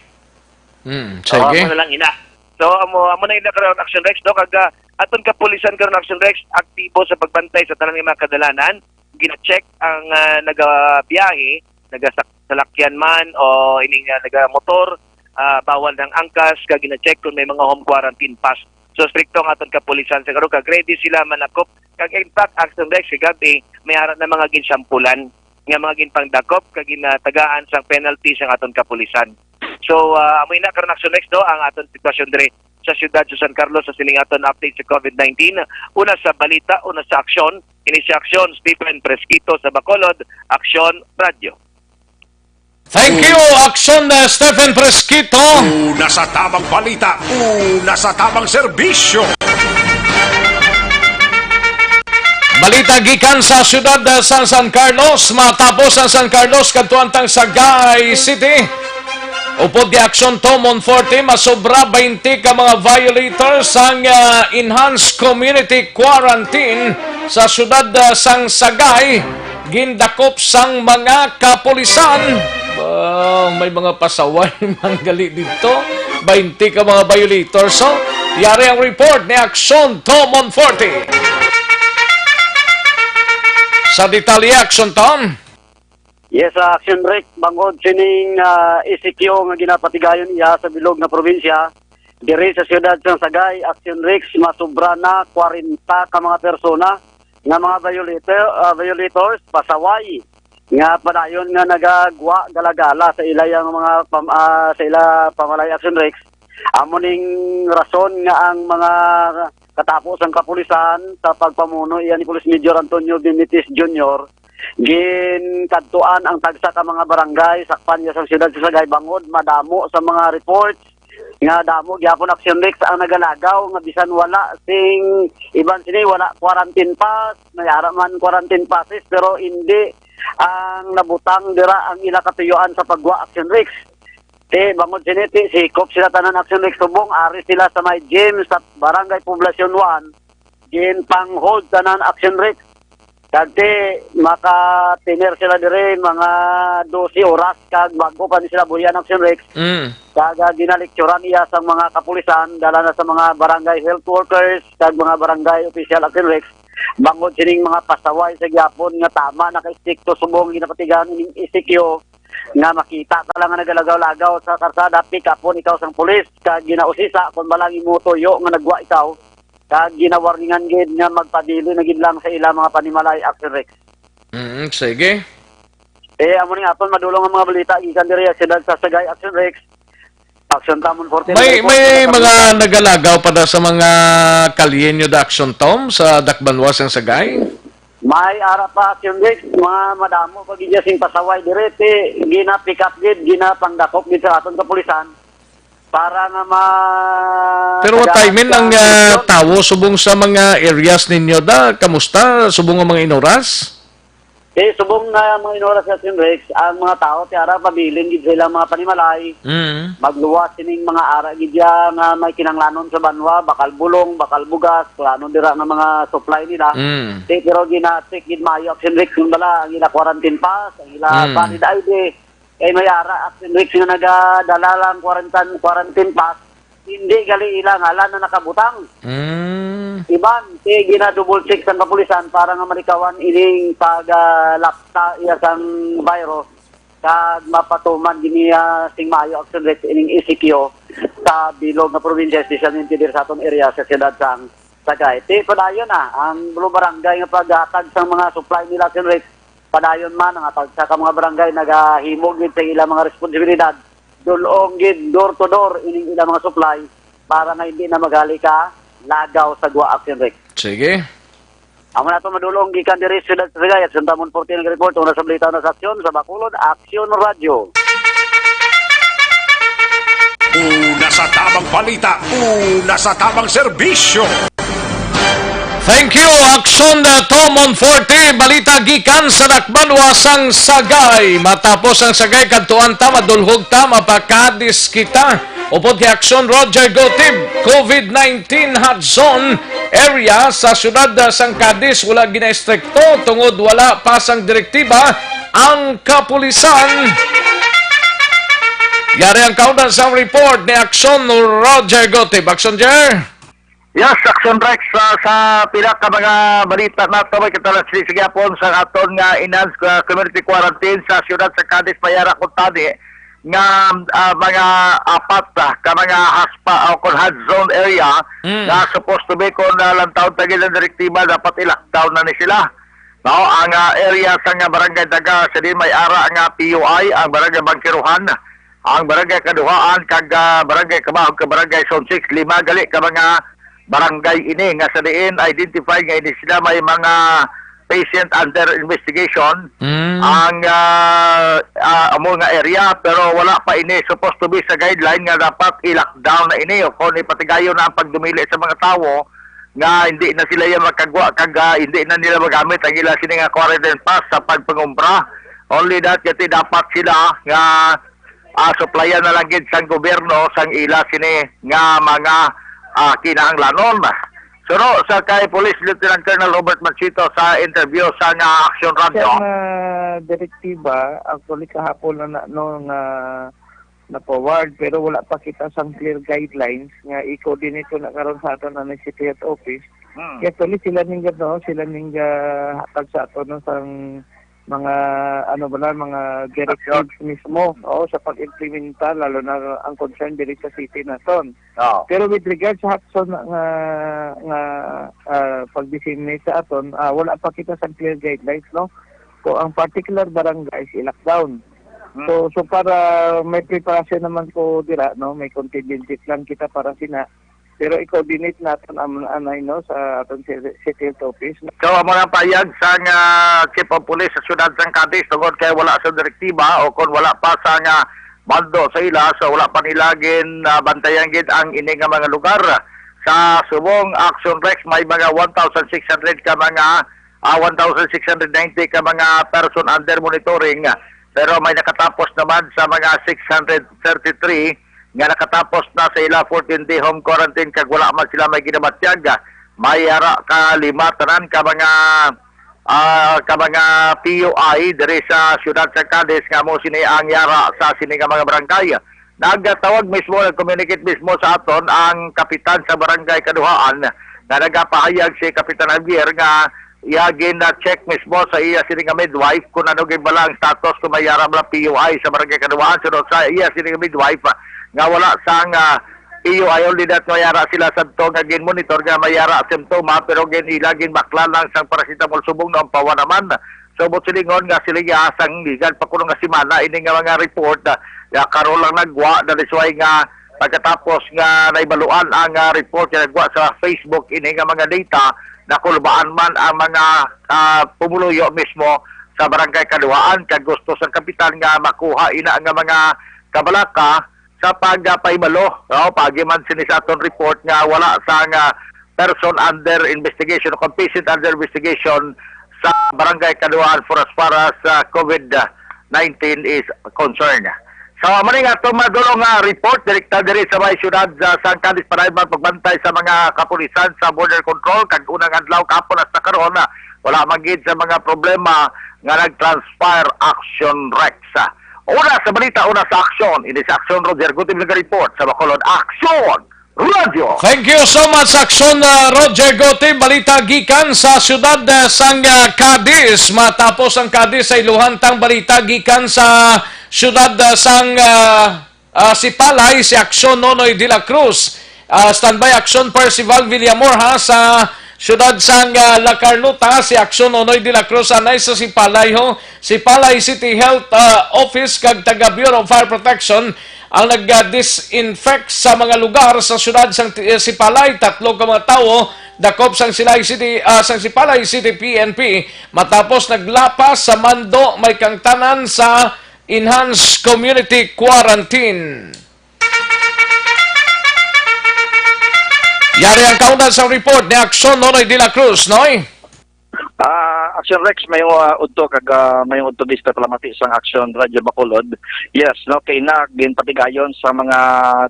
Mm, Oo, sige. Amo na lang ina. So, amo, amo na ina karon, Action Rex, no? Kag, ah, aton kapulisan karon, Action Rex, aktibo sa pagbantay sa tanan nga mga kadalanan. Gina-check ang, ah, nagabiyahe, nagasak-, salakyan man o ining, ah, nagamotor, ah, bawal nang angkas, kag gina-check kung may mga home quarantine pass. So, strikto ang aton kapulisan sa karon, kag ready sila manakop. Kag in fact, Action Rex, kagabi, may ara na mga ginsampulan nga mga ginpangdakop kag ginatagaan sang penalty sang aton kapulisan. So, ah, amo ina karon, Action Rex, no, ang aton sitwasyon diri sa siyudad sa San Carlos sa sining aton update sa COVID nineteen. Una sa balita, una sa aksyon, ini si Aksyon Stephen Fresquito sa Bacolod, Aksyon Radyo. Thank you, Aksyon, uh, Stephen Fresquito. Una sa tamang balita, una sa tamang serbisyo. Balita gikan sa siyudad, uh, sang San Carlos. Matapos ang San Carlos, kadtuan tang Sagay City. Upod kay Aksyon Tom Monforte, masobra twenty ka mga violators sang, ah, enhanced community quarantine sa siyudad, ah, sang Sagay, gindakop sang mga kapulisan. Ah, may mga pasaway man gali didto. Twenty ka mga violators, oh. Yari ang report ni Aksyon Tom Monforte. Sa detalye, Aksyon Tom. Yes, ah, Action Rex, bangod sining, ah, E C Q nga ginapatigayon iya sa bilog nga probinsya, diri sa siyudad sang Sagay, Action Rex, masubra na kwarenta ka mga persona nga mga violator, ah, violators, pasaway, nga padayon nga nagagwa galagala sa ila yang mga pam-, ah, sa ila pamalay, Action Rex. Amo ning rason nga ang mga katapo sang kapulisan sa pagpamuno iya ni Police Major Antonio Benitez Junior, ginkadtuan ang tagsa ka mga barangay sakpan iya sang siyudad sa Sagay bangod madamo sa mga reports nga damo gyapon, Action Rex, ang nagalagaw nga bisan wala sing iban sini, wala quarantine pass, may ara man quarantine passes pero hindi ang nabutang dira ang ila katuyuan sa pagwa, Action Rex. Ti, bangod sini, ti, sikop sila tanan, Action Rex, subong ari sila sa may gym sa Barangay Poblacion one, ginpang-hold tanan, Action Rex. Kag ti, maka-tener sila diri mga dose oras, kag bago pa ni sila buhian, Action Rex. Mm. Kag, ah, ginalekturan iya sang mga kapulisan, dala na sa mga barangay health workers, kag mga barangay official, Action Rex. Bangod sining mga pasaway sa gyapon nga tama naka-estrikto subong ginapatigayon ining E C Q, nga makita ka lang nga nagalagaw-lagaw sa karsada, pick-upon ikaw sang pulis, kag ginausisa kon bala ang imo tuyo nga nagwa ikaw, kag ginawarningan gid nga magpabilin na gid lang sa ila mga panimalay, Action Rex. Mm, sige. Eh, amo ning aton madulong nga mga balita gikan diri sa siyudad sa Sagay, Action Rex. Action Tom Monforte. May, may mga nagalagaw pa da sa mga kalye nyo da, Action Tom, sa dakbanwa sang Sagay? May ara pa, Action Rex, mga madamo pa gid sing pasaway diri, ti gina-pick up gid, ginapangdakop gid sa aton kapulisan para nga ma- Pero what I mean, ang, ah, tawo subong sa mga areas ninyo da, kamusta? Subong ang mga inuras? Eh, subong nga mga inuras, Action Rex, ang mga tao, ti ara, pabilin gid sa ilang mga panimalay. Mm. Magluwas sining mga ara gid ya nga may kinahanglanon sa banwa, bakal bulong, bakal bugas, kung ano dira nga mga supply nila. Mm. Ti, pero gina-check gid maayo, Action Rex, kung bala ang ila quarantine pass, ang ila Mm. valid I D. Kay may ara, Action Rex, nga nagadala lang quarantine, quarantine pass, hindi gali ila ngalan na nakabutang. Mm. Iban, ti gina-double check sang kapulisan para nga malikawan ining pag, ah, lapta iya sang virus, kag mapatuman gid niya sing maayo, Action Rex, ining E C Q. sa bilog nga probinsya, espesyalmente diri sa aton area sa siyudad sang Sagay. Ti padayon na ang mga barangay nga paghatag sang mga supply nila, Action Rex. Padayon man ang atag sa ka mga barangay nagahimo gid sa ilang mga responsibilidad. Dulong gid door to door ining ilang mga supply para nga hindi na magali ka lagaw sa gwa, Action Rex. Sige. Amo na to madulong gikan diri sa siyudad sa Sagay at Santamon forty nag-report. Una sa balita, una sa aksyon, sa Bacolod, Aksyon Radyo. Una sa tabang balita, una sa tabang serbisyo. Thank you, Aksyon, uh, Tomon forty. Balita gikan sa Dakbanwa sang Sagay. Matapos ang Sagay, kadtuan ta, madulhog ta, mapakadis kita. Upod kay Aksyon Roger Gotib, COVID nineteen hot zone area sa siyudad, uh, sang Cadiz, wala gina-estrikto tungod wala pa sang direktiba ang kapulisan. Yari ang kaunang sa report ni Aksyon Roger Gotib. Aksyon, Jer? Yes, Action Rex, sa, sa pila ka mga balita nato, may kita lang sila sa gihapon sa aton nga enhanced, uh, community quarantine sa siyudad sa Cadiz, may ara kuntani nga, ah, mga apat, ah, ka mga haspa o kon hot zone area Mm. nga supposed to be kon, ah, lantawon ta gid ang direktiba, dapat i-lockdown na ni sila. Mao ang, ah, area sa nga Barangay Daga, sa din may ara nga P U I, ang Barangay Bangkiruhan, ang Barangay Kaduhaan, kag, ah, Barangay Kabahog, kag Barangay Zone six. Lima gali ka mga barangay ini nga sa diin identify nga ini sila may mga patient under investigation. Mm. Ang, ah, ah, amo nga area, pero wala pa ini supposed to be sa guideline nga dapat i-lockdown na ini o kung ipatigayon na ang pagdumili sa mga tawo nga hindi na sila yan makagwa kag, ah, hindi na nila magamit ang ila sini nga quarantine pass sa pagpangumpra. Only that, kati dapat sila nga, ah, supplyan na lang gid sang gobyerno sang ila sini nga mga, ah, kinahanglanon. Suno sa kay Police Lieutenant Colonel Robert Manchito sa interview sa nga Action Radio. Siya nga direktiba, actually kahapon na, na, no, nga na-forward, pero wala pa kita sang clear guidelines nga i-coordinate ko na karon sa aton ang City Health Office. Hmm. Kaya actually sila ning, no, sila ning, ah, hatag sa aton, no, sang mga, ano ba na, mga directives mismo, oo, sa pag-implementa, lalo na ang concern diri sa city naton. Oo. Pero with regard sa hot zone nga, nga, ah, pag-disseminate sa aton, ah, wala pa kita sa clear guidelines, no? Kung ang particular barangays i-lockdown. Hmm. So, so para may preparasyon naman ko dira, no? May contingency plan kita para sina. Pero i-coordinate naton ang anay, no, sa aton si-, City Health Office. So, amo ang payag sang, ah, Chief of Police sa siyudad sang Cadiz tungod kay wala sa direktiba o kon wala pa sa nga mando sa ila, so wala pa nila gin, ah, bantayan gid ang ini nga mga lugar. Sa subong Action Rex, may mga one thousand six hundred ka mga, ah, one thousand six hundred ninety ka mga person under monitoring. Pero may nakatapos naman sa mga six hundred thirty-three nga nakatapos na sa ila fourteen-day home quarantine kag wala man sila may ginabatyag. May ara ka lima tanan ka mga, ah, ka mga P U I diri sa siyudad sa Cadiz nga amo sini ang yara sa sini nga mga barangay. Nagtawag mismo, nag-communicate mismo sa aton ang kapitan sa barangay Kaduhaan nga nagapahayag si Kapitan Javier nga iya gin-check mismo sa iya sini nga midwife kung ano ginbala ang status kung may ara man P U I sa barangay Kaduhaan. Sunod sa iya sini nga midwife, ah, nga wala sang, ah, P U I, only that may ara sila sadto nga gin-monitor nga may ara simptoma, pero gin-, ila ginbakla lang sang paracetamol subong noon pawa naman. So, buot silingon nga sila iya sang ligan pa kuno nga semana ini nga mga report, ah, ya karon lang nagwa, that is why nga pagkatapos nga naibaluan ang, ah, report nga nagwa sa Facebook ini nga mga data, nakulbaan man ang mga, ah, pumuluyo mismo sa Barangay Kaduhaan kag gusto sa kapitan nga makuha ina nga mga kabalaka sa pagpahibalo, no? Paagi man sini sa aton report nga wala sang, ah, person under investigation o patient under investigation sa Barangay Kaduhaan for as far as, ah, COVID nineteen is concerned. So, amo ni nga aton madulong nga report direkta diri sa may siyudad sa San Cadiz, para man pagbantay sa mga kapulisan sa border control, kag unang adlaw kahapon hasta karon, ah, wala man gid sa mga problema nga nag-transpire, Action Rex. Una sa balita, una sa aksyon. Ini sa Aksyon, Roger Gutib nag-report sa Bacolod. Aksyon! Radyo! Thank you so much, Aksyon, uh, Roger Gutib. Balita gikan sa siyudad, uh, sang, uh, Cadiz. Matapos ang Cadiz, sa iluhan tang balita gikan sa siyudad, uh, sang, uh, Ah, Sipalay, si Aksyon Nonoy de la Cruz. Ah, standby, Aksyon Percival Villamor, ha, sa siyudad sang, ah, La Carnota, si Aksyon Nonoy de la Cruz, anay sa Sipalay, ho. Sipalay City Health, ah, Office kag taga Bureau of Fire Protection ang nag-disinfect sa mga lugar sa siyudad sang ti-, eh, Sipalay. Tatlo ka mga tawo dakop sang Silay City, ah, sang Sipalay City P N P matapos naglapas sa mando may kangtanan sa enhanced community quarantine. Yari ang kaundan sa report ni Aksyon Nonoy de la Cruz, Noy. Ah, Action Rex, may uh, udto kag ah, may udto vista palamati sang Action Radio Bacolod. Yes, no, kay na ginpatigayon sa mga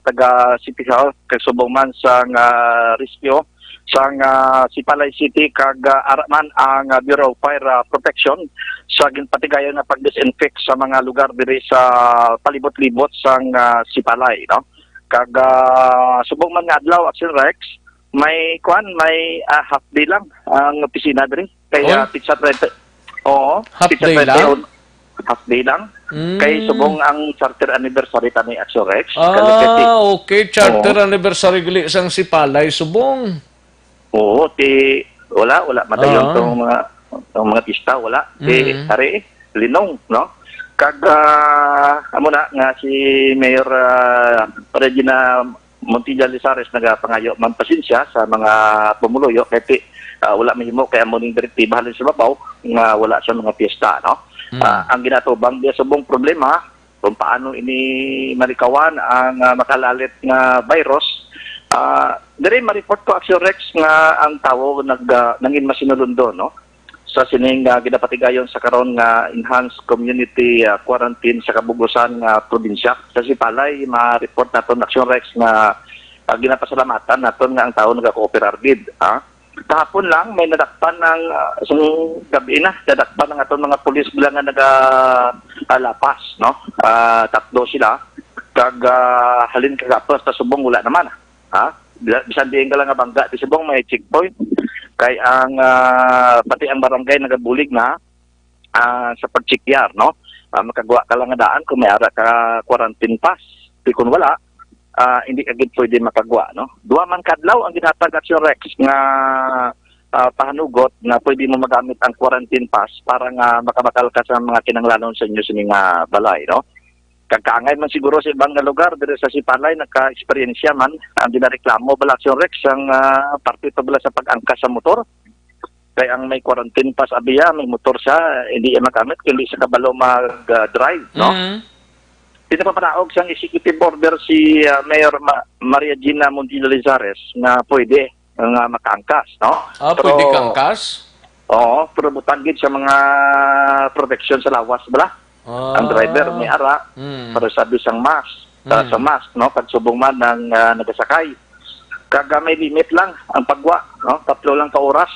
taga City Health kag subong man sang ah, rescue sang ah, Sipalay City kag ah, ara man ang ah, Bureau of Fire ah, Protection sa ginpatigayon nga pag-disinfect sa mga lugar diri sa palibot-libot sang ah, Sipalay, no? Kag ah, subong man nga adlaw, Action Rex, may kwan, may ah, half day lang ang opisina diri. Kay Oy. ah, pizza trenta. Oo, Half pizza day trenta lang? yun. Half day lang. Mm. Kay subong ang charter anniversary ta ni Action Rex. Kalo kay ti- Ah, okay. Charter Oo. anniversary gali sang Sipalay, subong. Oo, ti wala, wala madayon Ah. tong mga tong mga pista, wala. Ti Mm. ari, linong, no? Kag ah, amo na nga si Mayor ah, Regina Montilla Lizares nagapangayo man pasensya sa mga pumuluyo kay ti, ah, wala mahimo kay amo ning direktiba halin sa babaw nga wala sa mga piyesta, no? Mm. Ah, ang ginatubang diya subong problema kung paano ini malikawan ang ah, makalalit nga virus. Ah, diri ma-report ko, Action Rex, nga ang tawo nag ah, nangin masinulundon, no? Sa sining ah, ginapatigayon sa karon nga enhanced community ah, quarantine sa kabugusan nga probinsya. Sa Sipalay, ma-report naton, Action Rex, nga ah, ginapasalamatan naton nga ang tawo nagakooperar gid, ha? Kahapon lang may nadakpan ang ah, sang gabi na, nadakpan ang aton mga pulis bilang nga naga ah, lapas, no? Ah, tatlo sila. Kag ah, halin kagapas sa subong wala naman. Ha? Bisan diin ka lang nga bangga, di subong may checkpoint. Kay ang ah, pati ang barangay nagabulig na ah, sa pagchekyar, no? Ah, makagwa ka lang nga daan kung may ara ka quarantine pass. Di kung wala, ah, hindi ka gid pwede makagwa, no? Duha man ka adlaw ang ginhatag, Action Rex, nga ah, pahanugot nga pwede mo magamit ang quarantine pass para nga makabakal ka sa mga kinahanglanon sa inyo sini nga balay, no? Kag kaangay man siguro sa iban nga lugar diri sa Sipalay nagka-eksperyensya man ang ginareklamo bala, Action Rex, ang ah, parte pa bala sa pag-angkas sa motor. Kay ang may quarantine pass abiya, may motor siya, hindi iya magamit kundi sa kabalo mag-drive, no? Mm. Pinapapanaog sang executive order si ah, Mayor Ma- Maria Gina Montilla Lizares nga pwede nga makaangkas, no? Ah, Pero- pwede kangkas? Oo, pero butang gid sa mga protection sa lawas bala. Ah. Ang driver may ara, Mm. para sabi sang mask, sa, Mm. sa mask, no, kag subong man ang ah, nagasakay. Kag ah, may limit lang ang pagwa, no? Tatlo lang ka oras.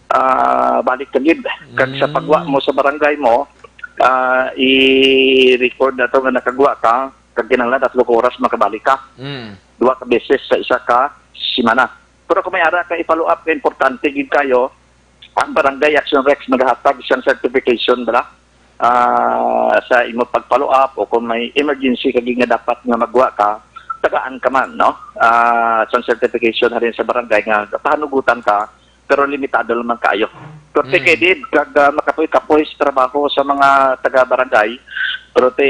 Ah, balik ka gid. Kag sa Mm. pagwa mo sa barangay mo, ah, i-record na to nga nakagwa ka, kag kinahanglan tatlo ka oras makabalik ka. Mm. Duha ka beses sa isa ka semana. Pero kung may ara ka i-follow up, kay importante gid kayo, ang Barangay Action Rex nagahatag siyang certification bala ah, sa imo pag-follow up, o kung may emergency ka gid nga dapat nga magwa ka, tagaan ka man, no? Ah, sa certification halin sa barangay nga pahanugutan ka, pero limitado lamang kaayo. Pero Mm. ti kay did kag ah, makapoy-kapoy sa trabaho sa mga taga-barangay, pero ti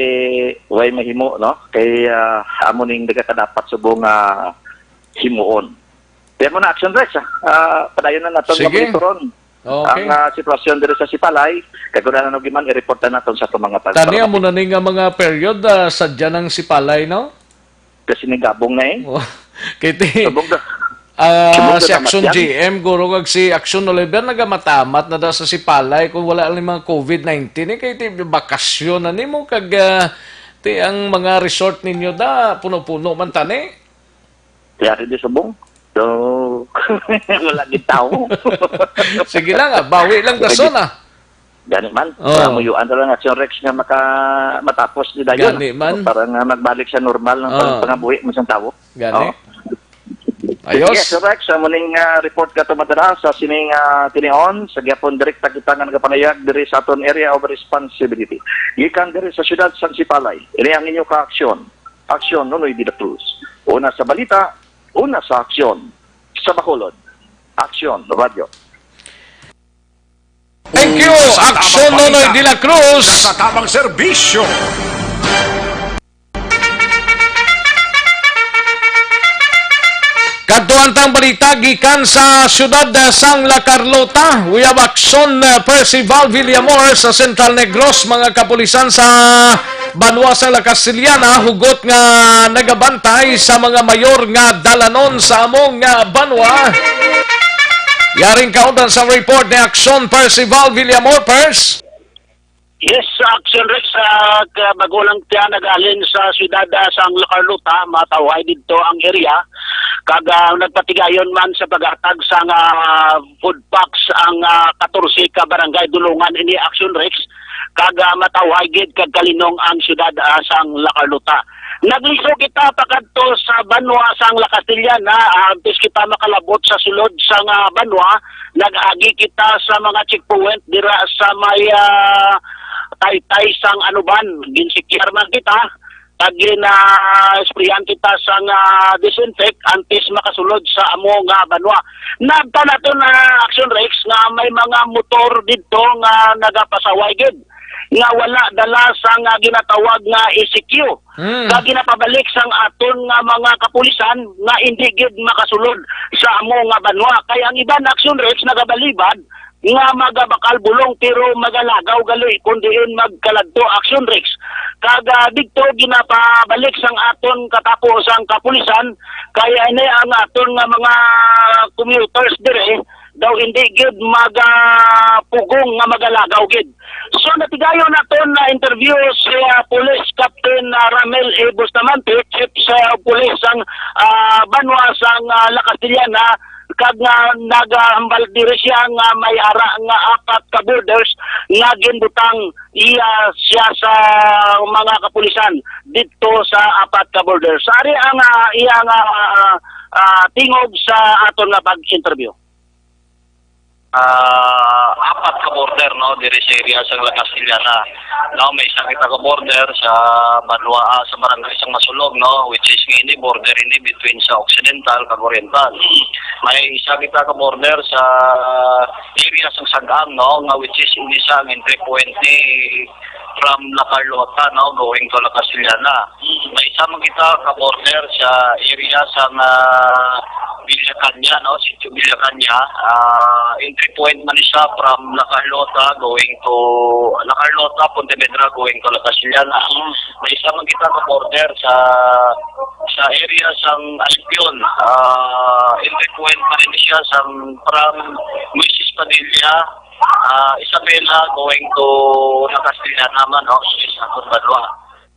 way mahimo, no? Kay ah, amo ning nagakadapat subong nga himuon. Kaya mo na, Action Rex, ah. Ah, padayon na naton Sige. nga monitoron Okay. ang ah, sitwasyon diri sa Sipalay. Kay kung ano giman, i-report na naton sa atong mga Tani pagpalabas. Amo na ni nga mga period, ah, sadya ng Sipalay, no? Kasi nigabong na eh. Oh, kay ti, Subong na. ah, Subong na si dapat Action yan. G M, guro, kag si Action Oliver, nagamatamat na da sa Sipalay kung wala ni mga COVID nineteen, eh, kay ti bakasyon na nimo kag, ah, ti ang mga resort ninyo da, puno-puno man tani. Kaya rin di subong. So, wala gid tao. Sige lang, ah, bawi lang dason, ah. Gani man, Oh. para muyuan na lang, Action Rex, nga maka, matapos ni dayon. Gani man. Para nga magbalik sa normal ng Oh. pangabuhi mo sa tao. Gani. Oh. Ayos. Yes, Rex, amo ning ah, report ka to madala sa sining ah, tinion. Sa gyapon, direkta kita nga nagapangayag diri sa aton area of responsibility. Gikan diri sa siyudad sang Sipalay, ini ang inyo kaaksyon. Aksyon, Nonoy de la Cruz. Una sa balita, una sa aksyon. Sa Bacolod, Aksyon Radyo. Thank you, Aksyon Nonoy de la Cruz. Sa tamang serbisyo. Kadtuan tang balita gikan sa siyudad, uh, sang La Carlota. We have Aksyon, uh, Percival Villamor sa Central Negros, mga kapulisan sa banwa sang La Castellana, hugot nga nagabantay sa mga mayor nga dalanon sa among, uh, banwa. Yaring kaundan sa report ni Aksyon Percival Villamor, Pers. Yes, Action Rex, uh, bag-o lang tiya nagahalin sa siyudad, ah, sang La Carlota, matawhay didto ang area. Kag, ah, nagpatigayon man sa paghatag sang, ah, food packs ang, ah, katorse ka barangay dulungan ini, Action Rex. Kag, ah, matawhay gid kag kalinong ang siyudad, ah, sang La Carlota. Naglisod kita pakadto sa banwa sang La Castellana, ah, antes kita makalabot sa sulod sang, ah, banwa, nag-agi kita sa mga checkpoint dira sa may, ah, taytay sang Anuban. Ginsikyar man kita, kag gina-sprayan kita sang, ah, disinfect antes makasulod sa amo nga banwa. Nagtan-aw naton, ah, Action Rex, nga may mga motor didto nga nagapasaway gid, nga wala dala sang, ah, ginatawag nga E C Q. Hmm. Kag ginapabalik sang aton nga mga kapulisan nga indi gid makasulod sa amo nga banwa. Kay ang iban, Action Rex, nagabalibad nga magabakal bulong pero magalagaw gali kon diin magkaladto, Action Rex. Kag, ah, didto ginapabalik sang aton katapo sang kapulisan, kay ini ang aton nga mga commuters dire daw hindi gid magapugong nga magalagaw gid. So, natigayon naton na interview si, ah, Police Captain, ah, Ramel A. Bustamante, Chief sa Police sang, ah, banwa sang, ah, La Castellana, kag nga nagahambal diri siya nga may ara nga apat ka borders nga ginbutang iya siya sa mga kapulisan didto sa apat ka borders. Ari ang, ah, iya nga, ah, ah, tingog sa aton nga pag-interview. Ah, apat ka border, no, diri sa area sang La Castellana. Now, may isa kita ka border sa banwa, ah, sa barangay sang Masulog, no, which is nga ini border ini between sa Occidental kag Oriental. May isa kita ka border sa area sang Sag-ang, no, nga which is ini sa ang entry point ni from La Carlota, no, going to La Castellana. May isa man kita ka border sa area sang, ah, Villa Caña, no, Sitio Villa Caña. Ah, entry point man siya from La Carlota going to La Carlota, Pontevedra going to La Castellana. May isa man kita ka border sa sa area sang Albion. Ah, entry point pa rin siya sang from Moises Padilla, ah, Isabela going to La Castellana man, no, sa aton banwa.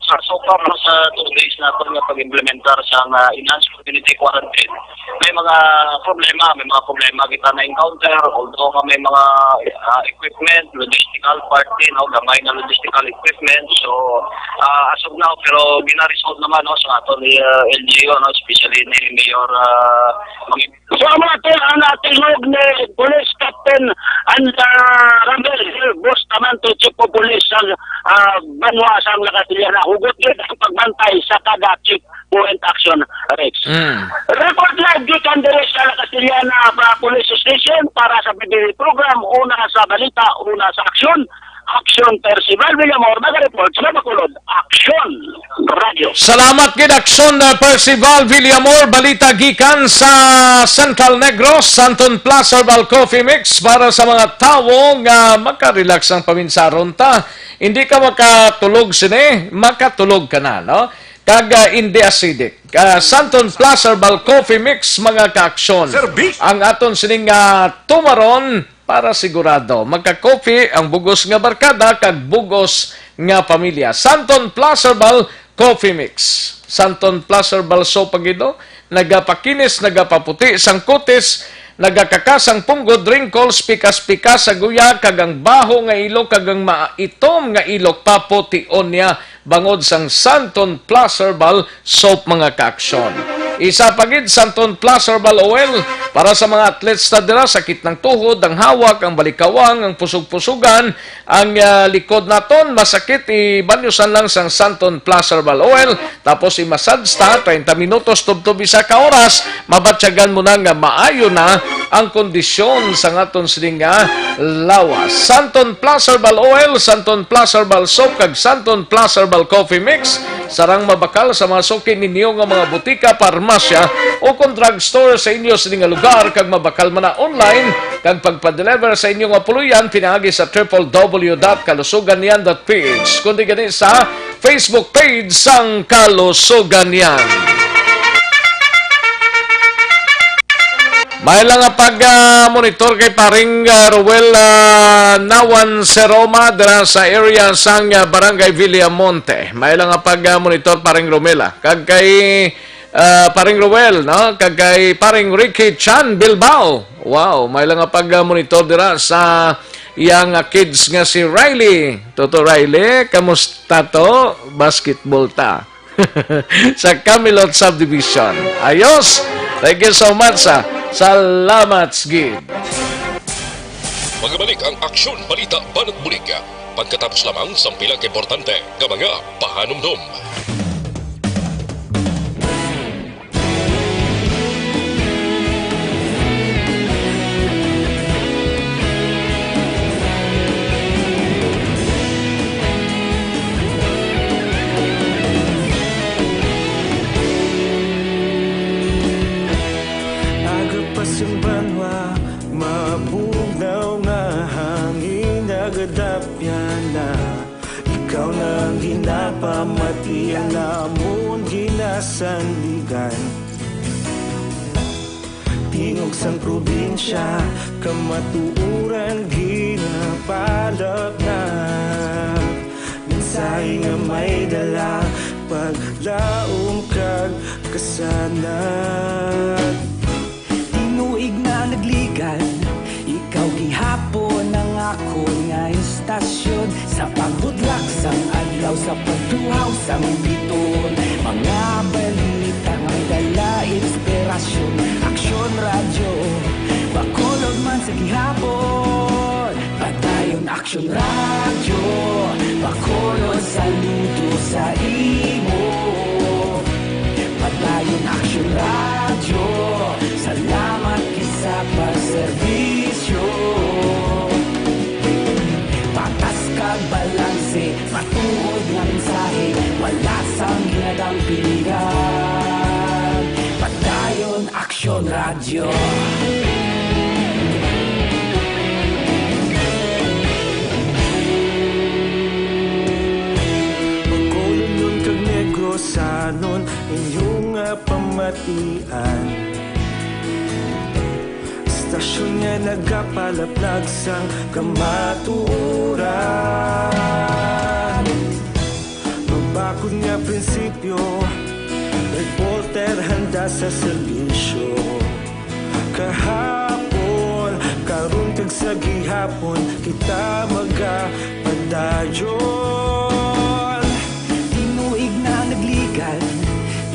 Sa, so far, no, sa two days naton nga pag-implementar sang, ah, enhanced community quarantine, may mga problema, may mga problema kita na-encounter, although nga may mga, ah, equipment, logistical part din, no, gamay na logistical equipment. So, ah, as of now, pero gina-resolve naman, no, sa aton ni, ah, L G U, no, especially ni Mayor, ah, Mang So, amo ato ang natingog ni Police Captain and, ah, Ramel Bustamante, Chief of Police sa, ah, banwa sang La Castellana. Hugot gid ang pagbantay sa kada checkpoint, Action Rex. Mm. Report live gikan diri sa La Castellana, ah, Police Station para sa P B B program, una sa balita, una sa aksyon. Aksyon, Percival Villamor, nag-report sa Bacolod. Aksyon, Radyo. Salamat gid, Aksyon, uh, Percival Villamor. Balita gikan sa Central Negros, Santon Plus Herbal Coffee Mix para sa mga tawo nga makarelax ang paminsaron ta. Hindi ka makatulog sini, makatulog ka na, no? Kag, uh, hindi acidic. Uh, Santon Plus Herbal Coffee Mix, mga kaaksyon. Ang aton sining, uh, tumaron, para sigurado, magka-coffee ang bugos nga barkada kag bugos nga pamilya. Santon Plus Herbal Coffee Mix. Santon Plus Herbal Soap ang ino, nagapakinis, nagapaputi sang kutis, nagakakas ang punggod, wrinkles, pikas-pikas sa guya, kag ang baho nga ilok, kag ang maitom nga ilok, papution niya bangod sang Santon Plus Herbal Soap, mga kaaksyon. Isa pa gid, Santon Plus Herbal Oil para sa mga athletes ta dira, sakit ng tuhod, ang hawak, ang balikawang, ang pusog-pusugan, ang, ah, likod naton masakit, ibanyosan lang sang Santon Plus Herbal Oil, tapos i-massage ta, treinta minutos tubtob isa ka oras, mabatyagan mo na nga maayo na ang kondisyon sang aton sini nga lawas. Santon Plus Herbal Oil, Santon Plus Herbal Soap, kag Santon Plus Herbal Coffee Mix, sarang mabakal sa mga suki ninyo nga mga butika, parmasya, o kon drugstore sa inyo sini nga lugar, kag mabakal man na online, kag pagpa-deliver sa inyo nga puloy-an pinaagi sa triple W dot kalusugan niyan dot P H, kundi gani sa Facebook page sang Kalusugan Niyan. May lang nga pag, ah, monitor kay paring, ah, Ruel, ah, Nawan Seroma dira sa area sang, ah, Barangay Villamonte. May lang nga pag, ah, monitor, paring Romela. Kag kay, ah, paring Ruel, no? Kag kay paring Ricky Chan Bilbao. Wow, may lang nga pag, ah, monitor dira sa iyang, ah, kids nga si Riley. Toto Riley, kamusta to? Basketball ta. Sa Camelot Subdivision. Ayos! Thank you so much, ah. Salamat, Gid. Magabalik ang Aksyon Balita Banat Bulig pagkatapos lamang sang pila ka importante nga mga pahanumdom. Aga pa sang banwa, mabugnaw nga hangin nagadapyan na. Ikaw na ang ginapamati, ang amon ginasandigan. Tingog sang probinsya, kamatuoran ginapalapnap. Mensahe nga may dala, paglaom kag kasanag. Tinuig na nagligad, ikaw gihapon ang akon nga istasyon. Sa pagbutlak sang adlaw, sa pagtuhaw sang biton, mga balita nga may dala inspirasyon. Aksyon Radyo, Bacolod man sa gihapon. Padayon Aksyon Radyo, Bacolod, saludo sa imo. Padayon Aksyon Radyo, salamat gid sa pagserbisyo. Patas kag balanse, matuod nga mensahe, wala sang ginadampigan. Padayon Aksyon Radyo. Bacolod kag Negrosanon, inyo nga pamatian. Istasyon nga nagapalaplag sang kamatuoran. Mabakod nga prinsipyo, reporter handa sa serbisyo. Kahapon, karon kag sa gihapon, kita magapadayon. Tinuig na nagligad,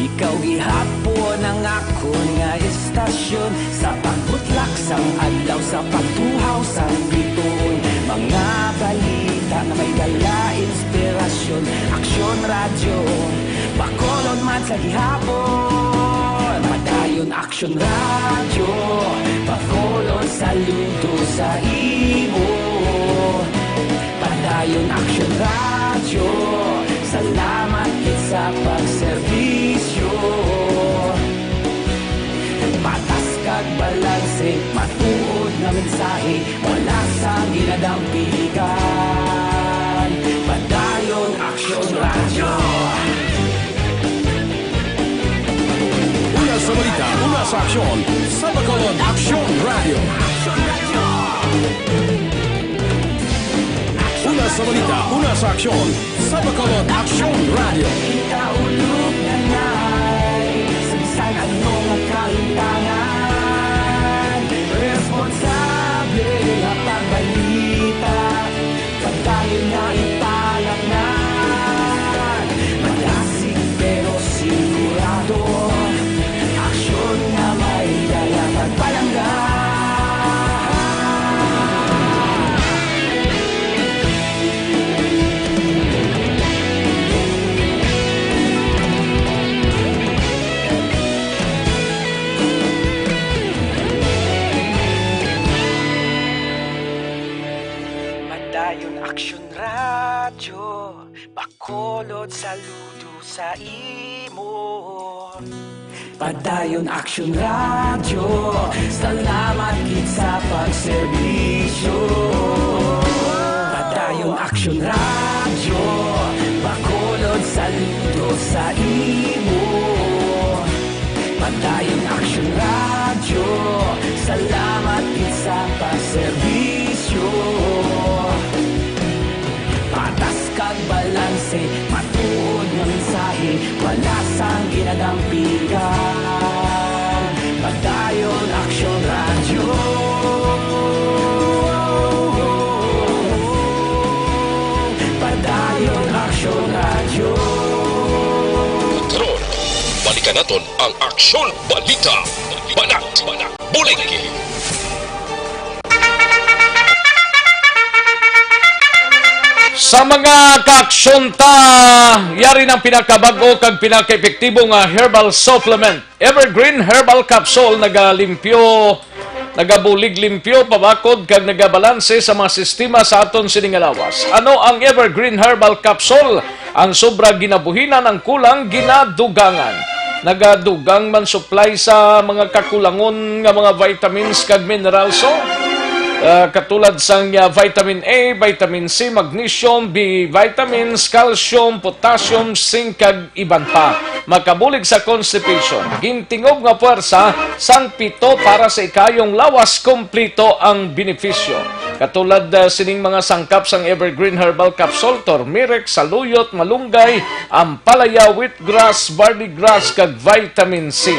ikaw gihapon ang akon nga istasyon. Sa pagbutlak sang adlaw, sa pagtuhaw sang biton, mga balita nga may dala inspirasyon. Aksyon Radyo, Bacolod man sa gihapon. Padayon Aksyon Radyo, Bacolod, saludo sa imo. Padayon Aksyon Radyo, salamat gid sa pagserbisyo. Patas kag balanse, matuod nga mensahe, wala sang ginadampigan. Padayon Aksyon Radyo. Una sa balita, una sa aksyon, sa Bacolod Aksyon Radyo. Una sa balita, una sa aksyon, sa Bacolod Aksyon Radyo. Ikaulog na ngay sa bisan ano nga kahimtangan. Responsable nga pagbalita, padayon nga ipalapnag. Madasig pero sigurado, Aksyon Radyo, Bacolod, saludo sa imo. Padayon Aksyon Radyo, salamat gid sa pagserbisyo. Padayon Aksyon Radyo, Bacolod, saludo sa imo. Padayon Aksyon Radyo, salamat gid sa pagserbisyo. Patas kag balanse, matuod nga mensahe, wala sang ginadampigan. Padayon Aksyon Radyo. Padayon Aksyon Radyo. Karon, balikan naton ang Aksyon Balita. Banat, banat, bulig. Sa mga kaaksyon ta, yari ng pinakabag-o kag pinakaepektibo nga herbal supplement. Evergreen Herbal Capsule nagalimpyo, nagabulig limpyo, pabakod kag nagabalanse sa mga sistema sa aton sini nga lawas. Ano ang Evergreen Herbal Capsule? Ang sobra ginabuhinan, ang kulang ginadugangan. Nagadugang man supply sa mga kakulangon nga mga vitamins kag minerals, so, ah, katulad sang, ah, vitamin A, vitamin C, magnesium, B vitamins, calcium, potassium, zinc, kag iban pa. Makabulig sa constipation. Gintingob nga puwersa sang pito para sa ikayong lawas, kompleto ang benepisyo. Katulad, ah, sining mga sangkap sang Evergreen Herbal Capsule, turmeric, saluyot, malunggay, ampalaya, wheatgrass, barley grass, kag vitamin C.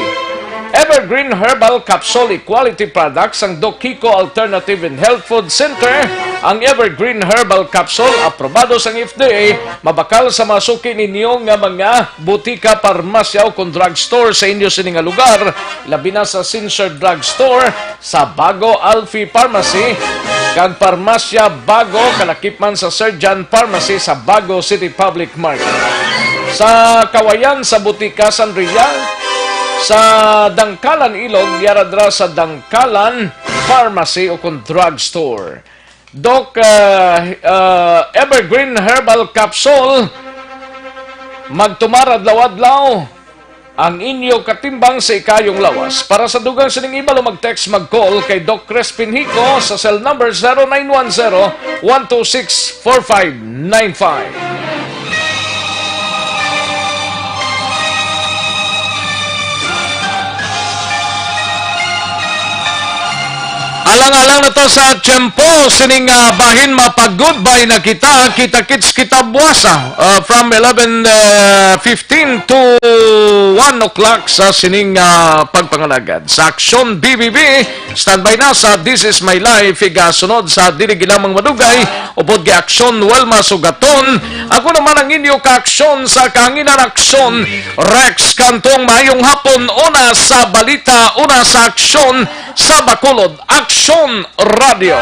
Evergreen Herbal Capsule, a quality product sang Doc Kiko Alternative and Health Food Center. Ang Evergreen Herbal Capsule, aprobado sang F D A, mabakal sa mga suki ninyo nga mga butika, parmasya, o kon drugstore sa inyo sini nga lugar, labi na sa Sincere Drugstore, sa Bago Alfie Pharmacy, kag Parmasya Bago, kalakip man sa Sir John Pharmacy sa Bago City Public Market. Sa Kawayan, sa Butika San Rial, sa Dangkalan Ilog, yara dira sa Dangkalan Pharmacy o kon drugstore. Doc, ah, ah, Evergreen Herbal Capsule, magtumar adlaw-adlaw ang inyo katimbang sa ikayong lawas. Para sa dugang sining ibalo, mag-text, mag-call kay Doc Crispin Hico sa cell number zero nine one zero, one two six, four five nine five. Alang-alang na to sa tiyempo, sining, ah, bahin, mapag-goodbye na kita. Kita-kits kita buwasa, ah, from eleven, ah, fifteen to one o'clock sa sining, ah, pagpangalagad. Sa Aksyon B B B, standby na sa This Is My Life, igasunod sa Dili Gilamang Madugay, upod kay Aksyon Wilma Sugaton. Ako naman ang inyo kaaksyon sa Kahanginan Aksyon, Rex Cantong. Maayong hapon, una sa balita, una sa aksyon sa Bacolod, Aksyon Radio.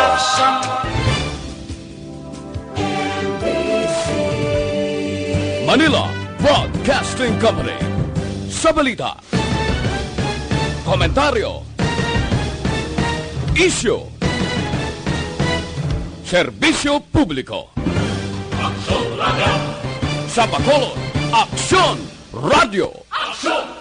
Manila Broadcasting Company. Sa balita, komentaryo, isyu, serbisyo publiko. Aksyon Radio. Sa Bacolod, Aksyon Radio. Aksyon!